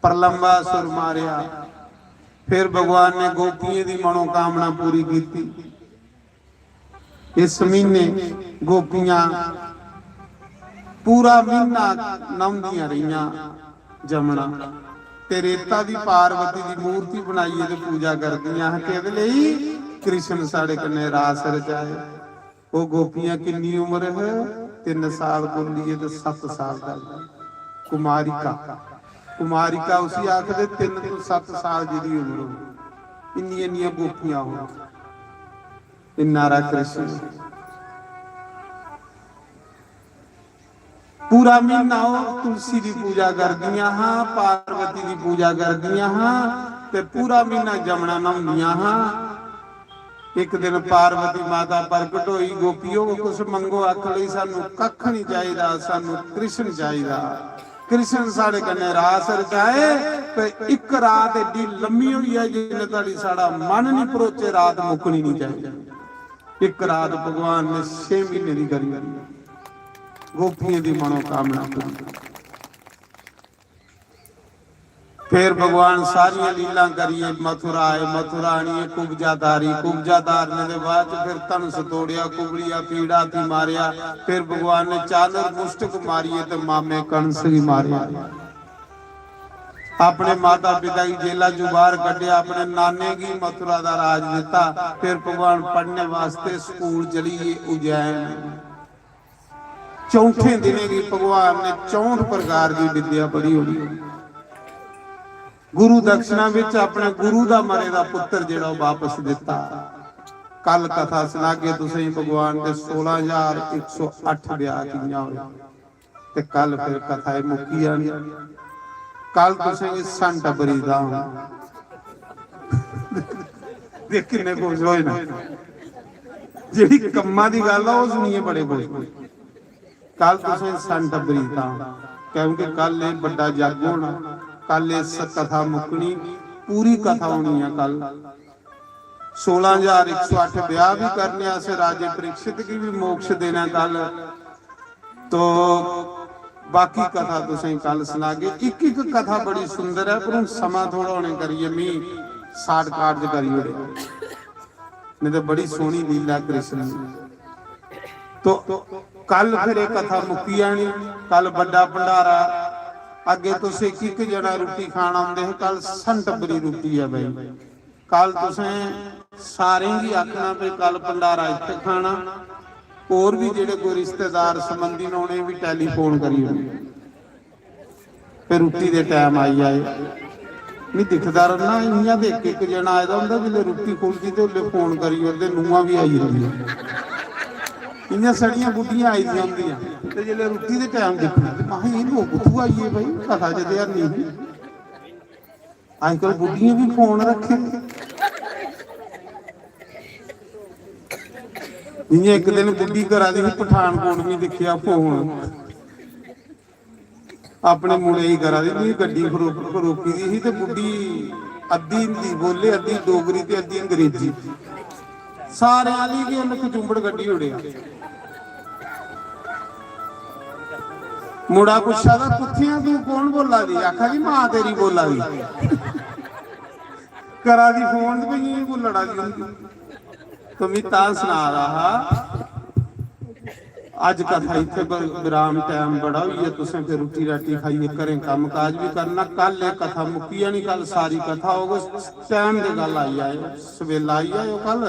प्रलंबा सुर मारेआ। फिर भगवान ने गोपियें दी मनोकामना पूरी कीती। इस महीने गोपियां पूरा महीना नौंदियां रहियां जमुना ते रेता दी पार्वती दी मूर्ति बनाइयै ते पूजा करदियां हियां। केह्दे लेई? कृष्ण साढ़े कन्नै रास रचाए। ओह् गोपियां किन्नी उम्र है? तिन्न साल कोला लेइयै ते सत्त साल तक। कुमारिका, कुमारिका उसी आखदे, तिन्न तो सत्त साल जेह्दी उम्र होंदी, इन्नियां इन्नियां गोपियां होन। इन्ना हारा कृष्ण। पूरा म्हीना ओह् तुलसी दी पूजा करदियां हां, पार्वती दी पूजा करदियां हां, ते पूरा म्हीना जमुना न्हौंदियां हां। इक दिन पार्वती माता प्रगट होई, "गोपियो, कुछ मंगो।" आखन लगी, "सानू कक्ख नहीं चाहिदा, सानू कृष्ण चाहिदा। कृष्ण साढ़े कन्नै रास रचाए, ते इक रात एड्डी लम्मी होई है, जिन्ने धड़ी साढ़ा मन नहीं भरोचे, रात मुक्कनी नहीं चाहिदी।" इक रात भगवान ने छे महीने दी करी, गोपियें दी मनोकामना पूरी। फिर भगवान सारियां लीलां करिए मथुरा आए, मथुरा आनिए कुब्जा धारी, कुब्जा धारने दे बाद च फिर धनुष तोड़िया, कुबड़िया पीड़ा थी मारिया। फिर भगवान ने चांदर मुष्टक मारिए ते मामे कंस भी मारिया। अपने माता पिता की जेला चों बाहर कड्ढिया, अपने नाने की मथुरा दा राज दिता। फिर भगवान पढ़ने वास्ते स्कूल चली गए उज्जैन। चौथे दिने की भगवान ने चौंठ प्रकार की विद्या पढ़ी होनी। गुरु दक्षिणा विच अपने गुरु दा मरे दा पुत्र जेड़ा वापस दिता। कल कथा सुनागे तुसें भगवान दे सोलह हजार एक सौ अट्ठ ब्याह कियां होए। ते कल फिर कथा ही मुक्की जानी। कल तुसें गी संत बरीदा होना। देख किन्ने खुश होए ना। जेड़ी कम्मा दी गल्ल आ, ओह सुनिए बड़े खुश होए। कल तुसें संत बरीदा होना, क्योंकि कल ये बड़ा जग होना, कल ये स-, कथा मुक्कनी, पूरी कथा होनी है कल। सोलह हजार एक सौ अट्ठ ब्याह भी करने, अस राजे परीक्षित की भी मोक्ष देना कल। तो बाकी कथा तुसें कल सुनागे। इक इक कथा बड़ी सुंदर है, पर हुन समा थोड़ा होने करिए मी shortcut च करी ओड़े, नहीं तो बड़ी सोहनी लीला कृष्ण दी। तो कल फिर एक कथा मुक्की जानी, कल बड़ा भंडारा। अगे तुस इक इक जना रुट्टी खान आंदे हे, कल संत बरी रुट्टी है भाई। कल तुसें सारें गी आखना भी कल भंडारा इत्थै खाना, होर भी जेह्ड़े कोई रिश्तेदार संबंधी न उ'नें बी टेलीफोन करी ओड़ना। फिर रुट्टी दे टैम आई जाए। में दिखदा रौह्ना, इ'यां ते इक इक जना आए दा होंदा, जिसलै रुट्टी खु'लदी ते उसलै फोन करी ओड़दे, नूंहां बी आई जंदियां। इ'यां सड़ियां बुड्ढियां आई दियां होंदियां ते जिसलै रुट्टी दे टैम दिक्खना ते महां एह् लोक कुत्थूं आई गे भाई, कथा च ते हैनी ही। अजकल बुड्ढियें बी फोन रक्खे दे। जियां इक दिन बुड्ढी करा दी ही पठानकोट, में दिक्खेआ फोन, अपने मुड़े गी करा दी, में गड्डी खरो-, रोकी दी ही ते बुड्ढी अद्धी हिंदी बोले, अद्धी डोगरी ते अद्धी अंग्रेजी। सारे आली गै उन्नै कचुंबड़ कड्ढी ओड़ेआ। मुड़ा पुच्छा दा, "कुत्थै आ तू, कौन बोल्ला दी?" आखा दी, "मां तेरी बोल्ला दी।" करा दी फोन ते भई इ'यां कोई लड़ा दी होंदी। तो मी तां सना दा हा, अज्ज कथा इत्थै ब-, विराम, टैम बड़ा होई गेआ, तुसें फिर रुट्टी राटी खाइयै घरें कम्म काज बी करना। कल एह् कथा मुक्की जानी, कल सारी कथा होग। टैम दी गल्ल आई जाए, सवेला आई जाए कल,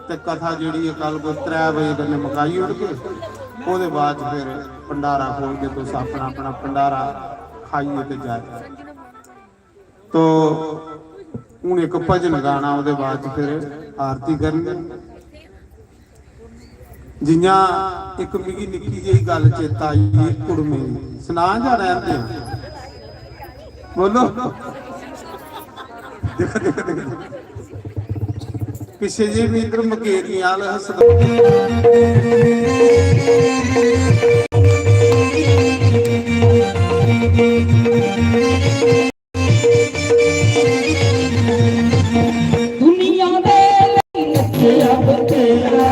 ते कथा जेह्ड़ी ऐ कल कोई त्रै बजे कन्नै मकाई ओड़गे। ओह्दे बाद च फिर भंडारा खोलगे, तुस अपना अपना भंडारा खाइयै ते जाए। तो हून इक भजन गाना, ओह्दे बाद च फिर आरती करनी। जियां इक मिगी निक्की जेही गल्ल चेता आई ही कुड़में दी, सनां जां रैह्न देआं? बोलो। दिक्खो, दिक्खो, दिक्खो। पिच्छे जे बी इद्धर मकेरियां आह्ला हसदा। दुनिया दे लेई नच्चेआ बथेरा,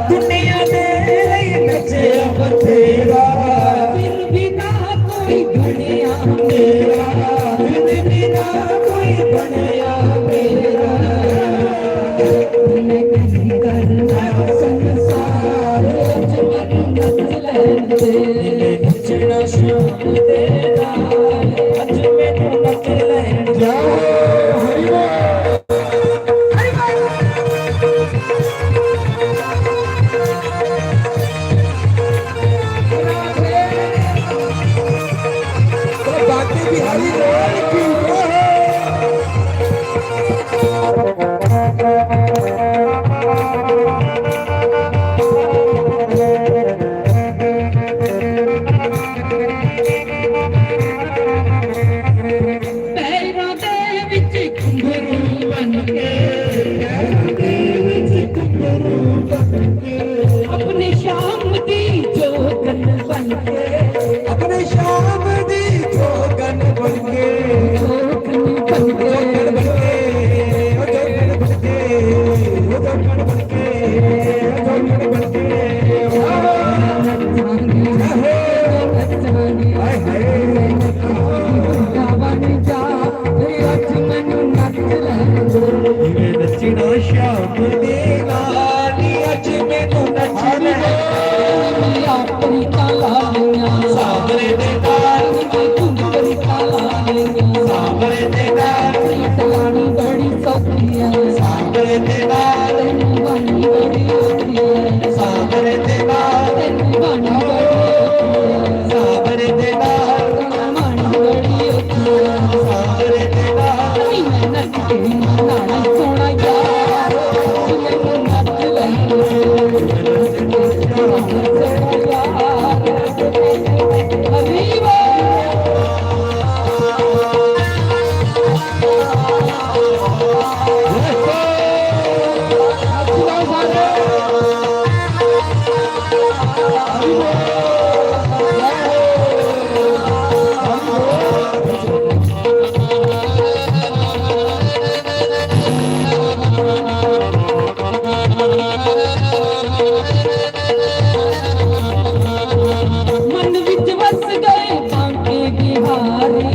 दुनिया दे लेई नच्चेआ बथेरा, बिन बिना कोई बनेआ मेरा, बिन बिना कोई बनेआ मेरा। उन्हें की करना संसार च मरना। मन विच वस गए बांके बिहारी।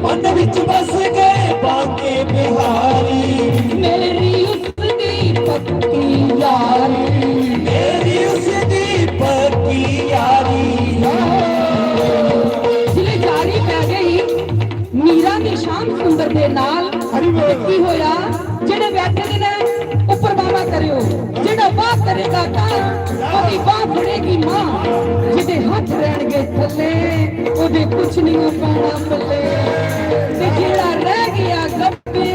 मन विच बस गए बांके बिहारी। मेरी उसकी पक्की यारी। मेरी उसकी पक्की यारी। जिले जारी पै गई मीरा दी शाम सुंदर दे नाल। हरि बोल। ते की होया, जेड़े बैठे दे ने, उप्पर बामा करियो। जेड़ा वाह करेगा तां, ओदी वाह फड़ेगी मां। जेदे हत्थ रहणगे थल्ले, ओदे कुछ नहीं पैना पल्ले। ते जेड़ा रह गया गब्बे,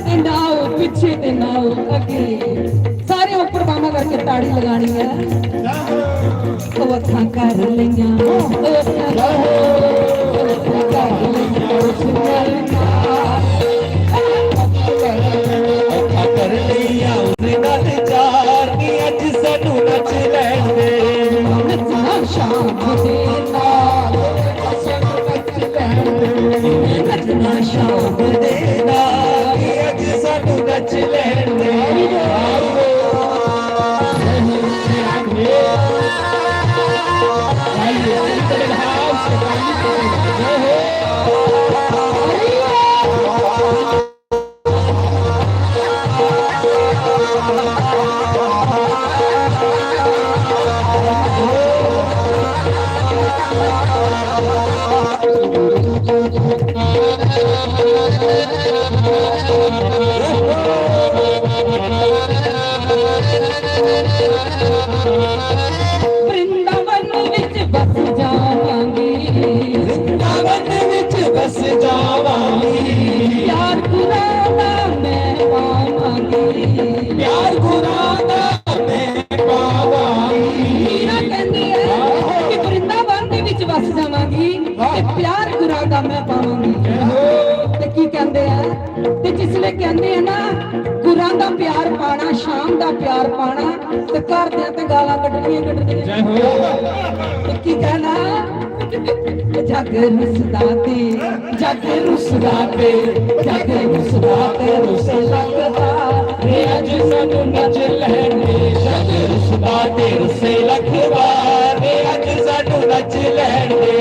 ते ना ओ पिछे ते ना ओ अगे। सारे उप्पर बामा करके ताड़ी लगानी है। ओ अखां कर लइयां, ओ अखां कर, ओ अखां कर लइयां, ओ अखां कर लइयां। अखां कर लइयां, उसने नाल चार नी, अज सानू नच लैण दे। नचना शाम दे नाल, सानू नच लैण दे। नचना शाम दे नाल, अज सानू नच लैण दे। वृंदावन विच बस जावांगी। वृंदावन विच बस जावांगी। प्यार गुरां दा मैं पावांगी। प्यार गुरां दा मैं पावांगी। मीरा कहंदी है कि वृंदावन दे विच वस जावांगी ते प्यार गुरां दा मैं पावांगी। ते की कहंदे हैं, ते जिसले कहंदे हैं ना, गुरां दा प्यार पाना, शाम दा प्यार पाना, ते घर दियां ते गालां कड्ढनियां कड्ढनियां। जय हो। ते की कहना, जग रुसदा ते, जग रुसदा ते, जग रुसदा ते रुसे लगदा। रे अज सानू नच लैण दे, जग रुसदा ते रुसे लगदा। रे अज सानू नच लैण दे।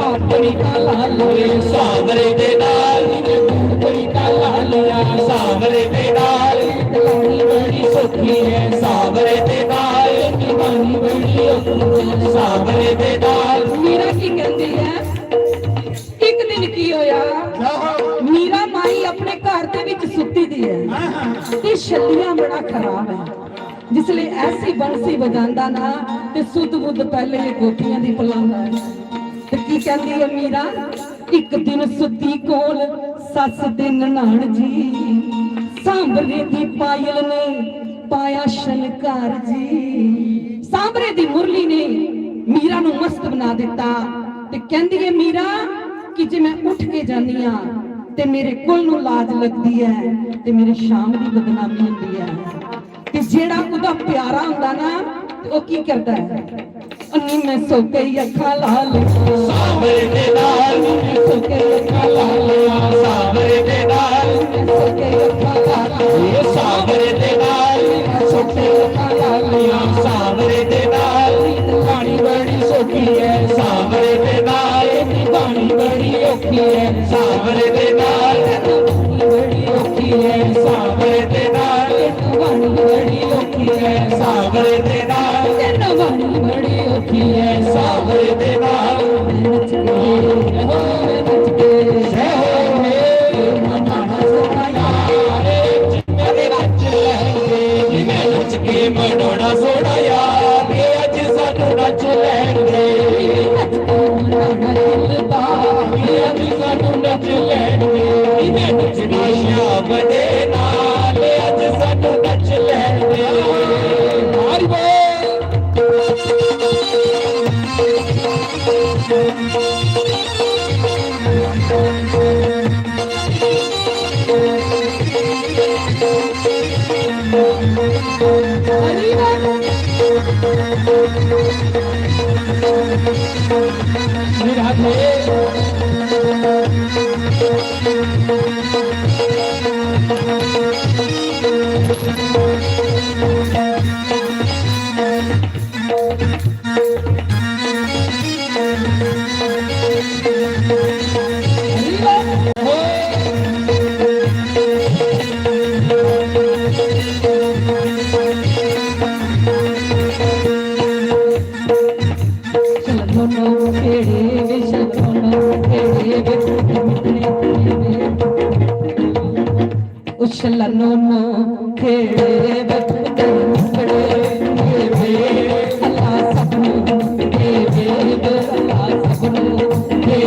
अपनी काला लोए सावरे दे नाल, अपनी काला लोया सावरे दे नाल। लानी बड़ी सौखी है सावरे दे नाल, निभानी बड़ी औखी है सावरे दे नाल। मीरा की कहंदी है, एक दिन की होया, मीरा माई अपने घर दे विच सुत्ती दी है ते छल्लियां बड़ा खराब है। जिसले ऐसी बंसी बजांदा ना ते सुध बुध पहले ही गोटियां दी पलांदा है। ते की कहंदी है मीरा, एक दिन सुत्ती कोल सस दे ननाण जी, सांभरे दी पायल ने पाया शनकार जी। सांभरे दी मुरली ने मीरा नू मस्त बना दिता। ते कहंदी है मीरा कि जे मैं उठ के जानी हां ते मेरे कुल नू लाज लगदी है ते मेरे शाम दी बदनामी हुंदी है। ते जेड़ा ओदा प्यारा हुंदा ना, ते ओह की करदा है? नी मैं सोके ही अखां ला लूं। सावरे दे नाल। नी मैं सोके ही अखां ला लूं। सावरे दे नाल। नी मैं सोके ही अखां ला लूं। ये सावरे दे नाल। नी मैं सोके ही अखां ला लूं। सावरे दे नाल। पानी बड़ी सौखी है। सावरे दे नाल। पानी बड़ी औखी है। सावरे दे नाल। बड़ी औखी है। सावरे दे नाल। पानी बड़ी औखी है। सावरे दे नाल। बड़ी औखी है। सावरे दे नाल। नच के, हो नच के। जय हो। मनाना सोहणा यार, जिन्ने भी नच लैंदे। मैं नच के मनाना सोहणा यार, ये अज सानू नच लैंदे। नच के मनाना दिल दा, ये अज सानू नच लैंदे। मैं नचना शाम दे नाल, ये अज सानू नच लैंदे। हरि बोल। मेरे हाथ में। उछलनो नो खेड़े बचपन मुखड़े, अल्लाह सबनू देवे, अल्लाह सबनू देवे।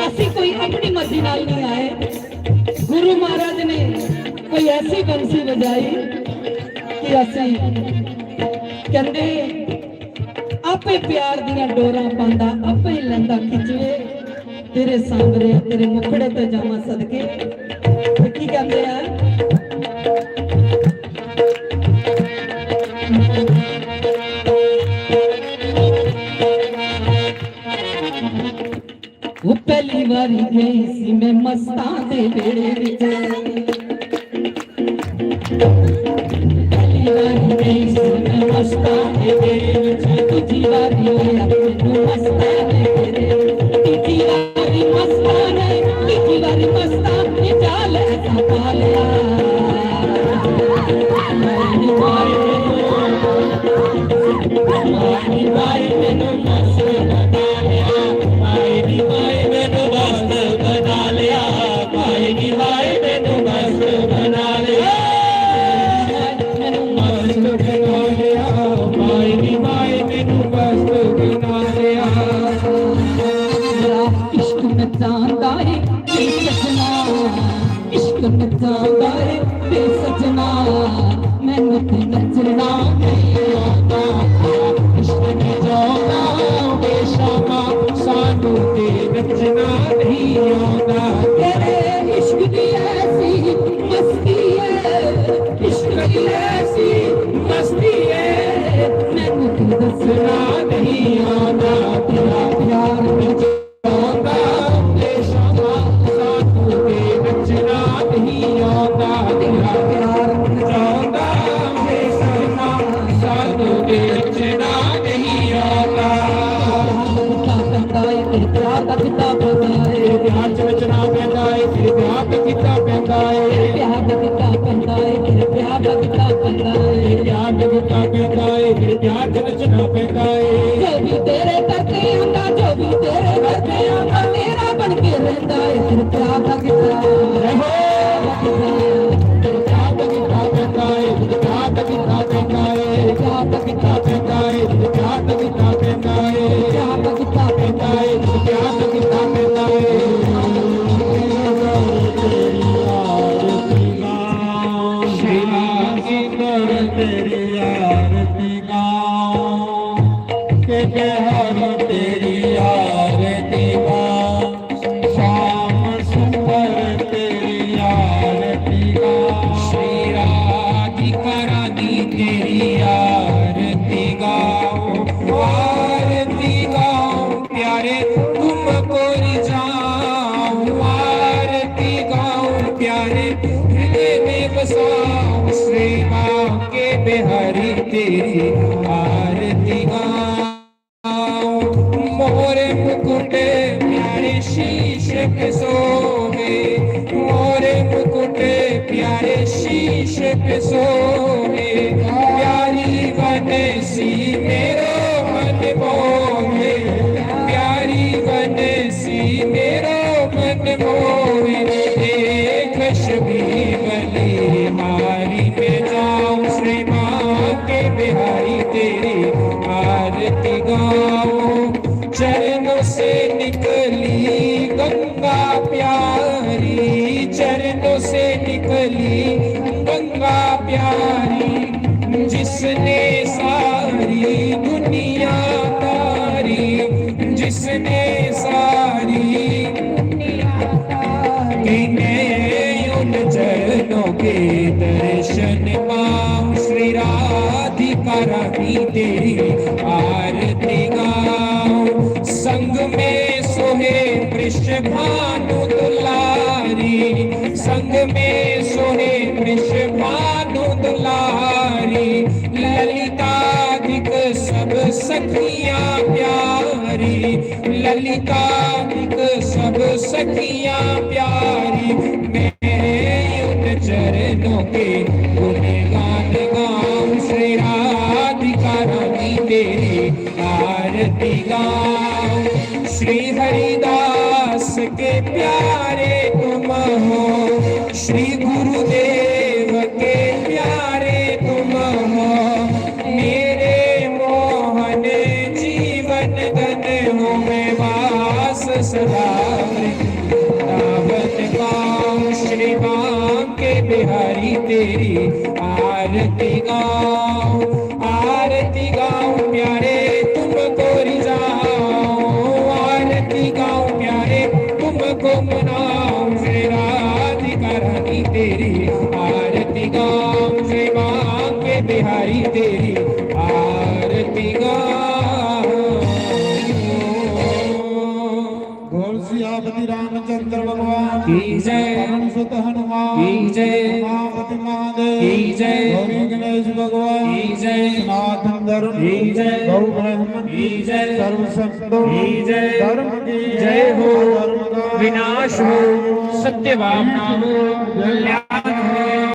असी कोई अपनी मर्जी नाल नहीं आए। गुरु महाराज ने कोई ऐसी बंसी बजाई कि असी कहंदे आपे प्यार दियां डोरां पांदा, आपे ही लैंदा खिचवे। तेरे सांवरे, तेरे मुखड़े ते जावां सदके। ते की कहंदे आ? वो पहली बारी गई सी मैं मस्तां दे बेड़े विच। पहली बारी गई सी मैं मस्तां दे बेड़े विच, दूजी बारी होया मैनू मस्तां दे बेड़े। तीजी बारी मस्तां ने, तीजी बारी मस्तां ने जाल ऐसा पा लिया। ਏ ਸੱਜਣਾ, ਇਸ਼ਕ ਨਚਾਉਂਦਾ ਏ, ਏ ਸੱਜਣਾ, ਮੈਨੂੰ ਤੇ ਨੱਚਣਾ ਨਹੀਂ ਆਉਂਦਾ। ਇਸ਼ਕ ਨਚਾਉਂਦਾ ਏ ਸ਼ਾਮਾ, ਸਾਨੂੰ ਤੇ ਨੱਚਣਾ ਨਹੀਂ ਆਉਂਦਾ। ਤੇਰੇ ਇਸ਼ਕ ਦੀ ਐਸੀ ਮਸਤੀ ਏ, ਇਸ਼ਕ ਦੀ ਐਸੀ ਮਸਤੀ ਏ, ਮੈਨੂੰ ਤੇ ਦੱਸਣਾ ਨਹੀਂ ਆਉਂਦਾ। ਤੇਰਾ ਪਿਆਰ ਜੋ ਵੀ ਤੇਰੇ ਕਰਕੇ ਆਉਂਦਾ, ਜੋ ਵੀ ਤੇਰੇ ਕਰਕੇ ਆਉਂਦਾ, ਮੇਰਾ ਬਣ ਕੇ ਰਹਿੰਦਾ ਏ। ਤੇਰੇ ਪਿਆਰ ਦਾ ਕਿੱਤਾ, ਜੈ ਹੋ। श्री राम सुंदर तेरी आरती गाऊं, के के हर तेरी आरती गाऊं, श्याम सुंदर तेरी आरती गाऊं। श्री राधिका रानी तेरी आरती गाऊं, आरती गाऊं प्यारे तुमको रिझाऊं, आरती गाऊं प्यारे हृदय में बसाऊं। श्री राम के बिहारी तेरी आरती गाऊं। मोरे मुकुट प्यारे शीश पे सोहे, मोरे मुकुट प्यारे शीश पे सोहे। प्यारी बनसी मेरो मन मोहे, प्यारी बनसी मेरो मन मोहे। एक शबीबली मारी में जाऊं, श्री माँ के बिहारी तेरी आरती गाऊं। चरणों से निकली गंगा प्यारी, चरणों से निकली गंगा प्यारी, जिसने सारी दुनिया तारी, जिसने सारी दुनिया तारी। मैं उन चरणों के दर्शन पाऊं, श्री राधिका रानी तेरी आरती गाऊं। संग में सोहे वृषभानु दुलारी, संग में सोहे वृषभानु दुलारी। ललितादिक सब सखियां प्यारी, ललितादिक सब सखियां प्यारी। मैं उन चरणों के गुणगान गाऊं, श्री राधिका रानी तेरी आरती गाऊं। श्री हरिदास के प्यारे तुम हो, श्री गुरुदेव के प्यारे तुम हो। मेरे मोहन जीवन धन हो, मैं वास सदा वृंदावन पाऊं। श्री बांके बिहारी तेरी आरती गाऊं, आरती गाऊं प्यारे तुमको रिझाऊं, आरती गाऊं प्यारे तुमको मनाऊं। श्री राधिका रानी तेरी आरती गाऊं, श्री बांके बिहारी तेरी आरती गाऊं। बोल सियापति रामचंद्र भगवान की जय। पवन सुत हनुमान की जय। उमापति महादेव की जय। गौरी गणेश भगवान की जय। सनातन धर्म की जय। गौ ब्राह्मण की जय। सर्व संतों की जय। धर्म की जय हो। धर्म का विनाश हो, सत्य भावना हो। जय।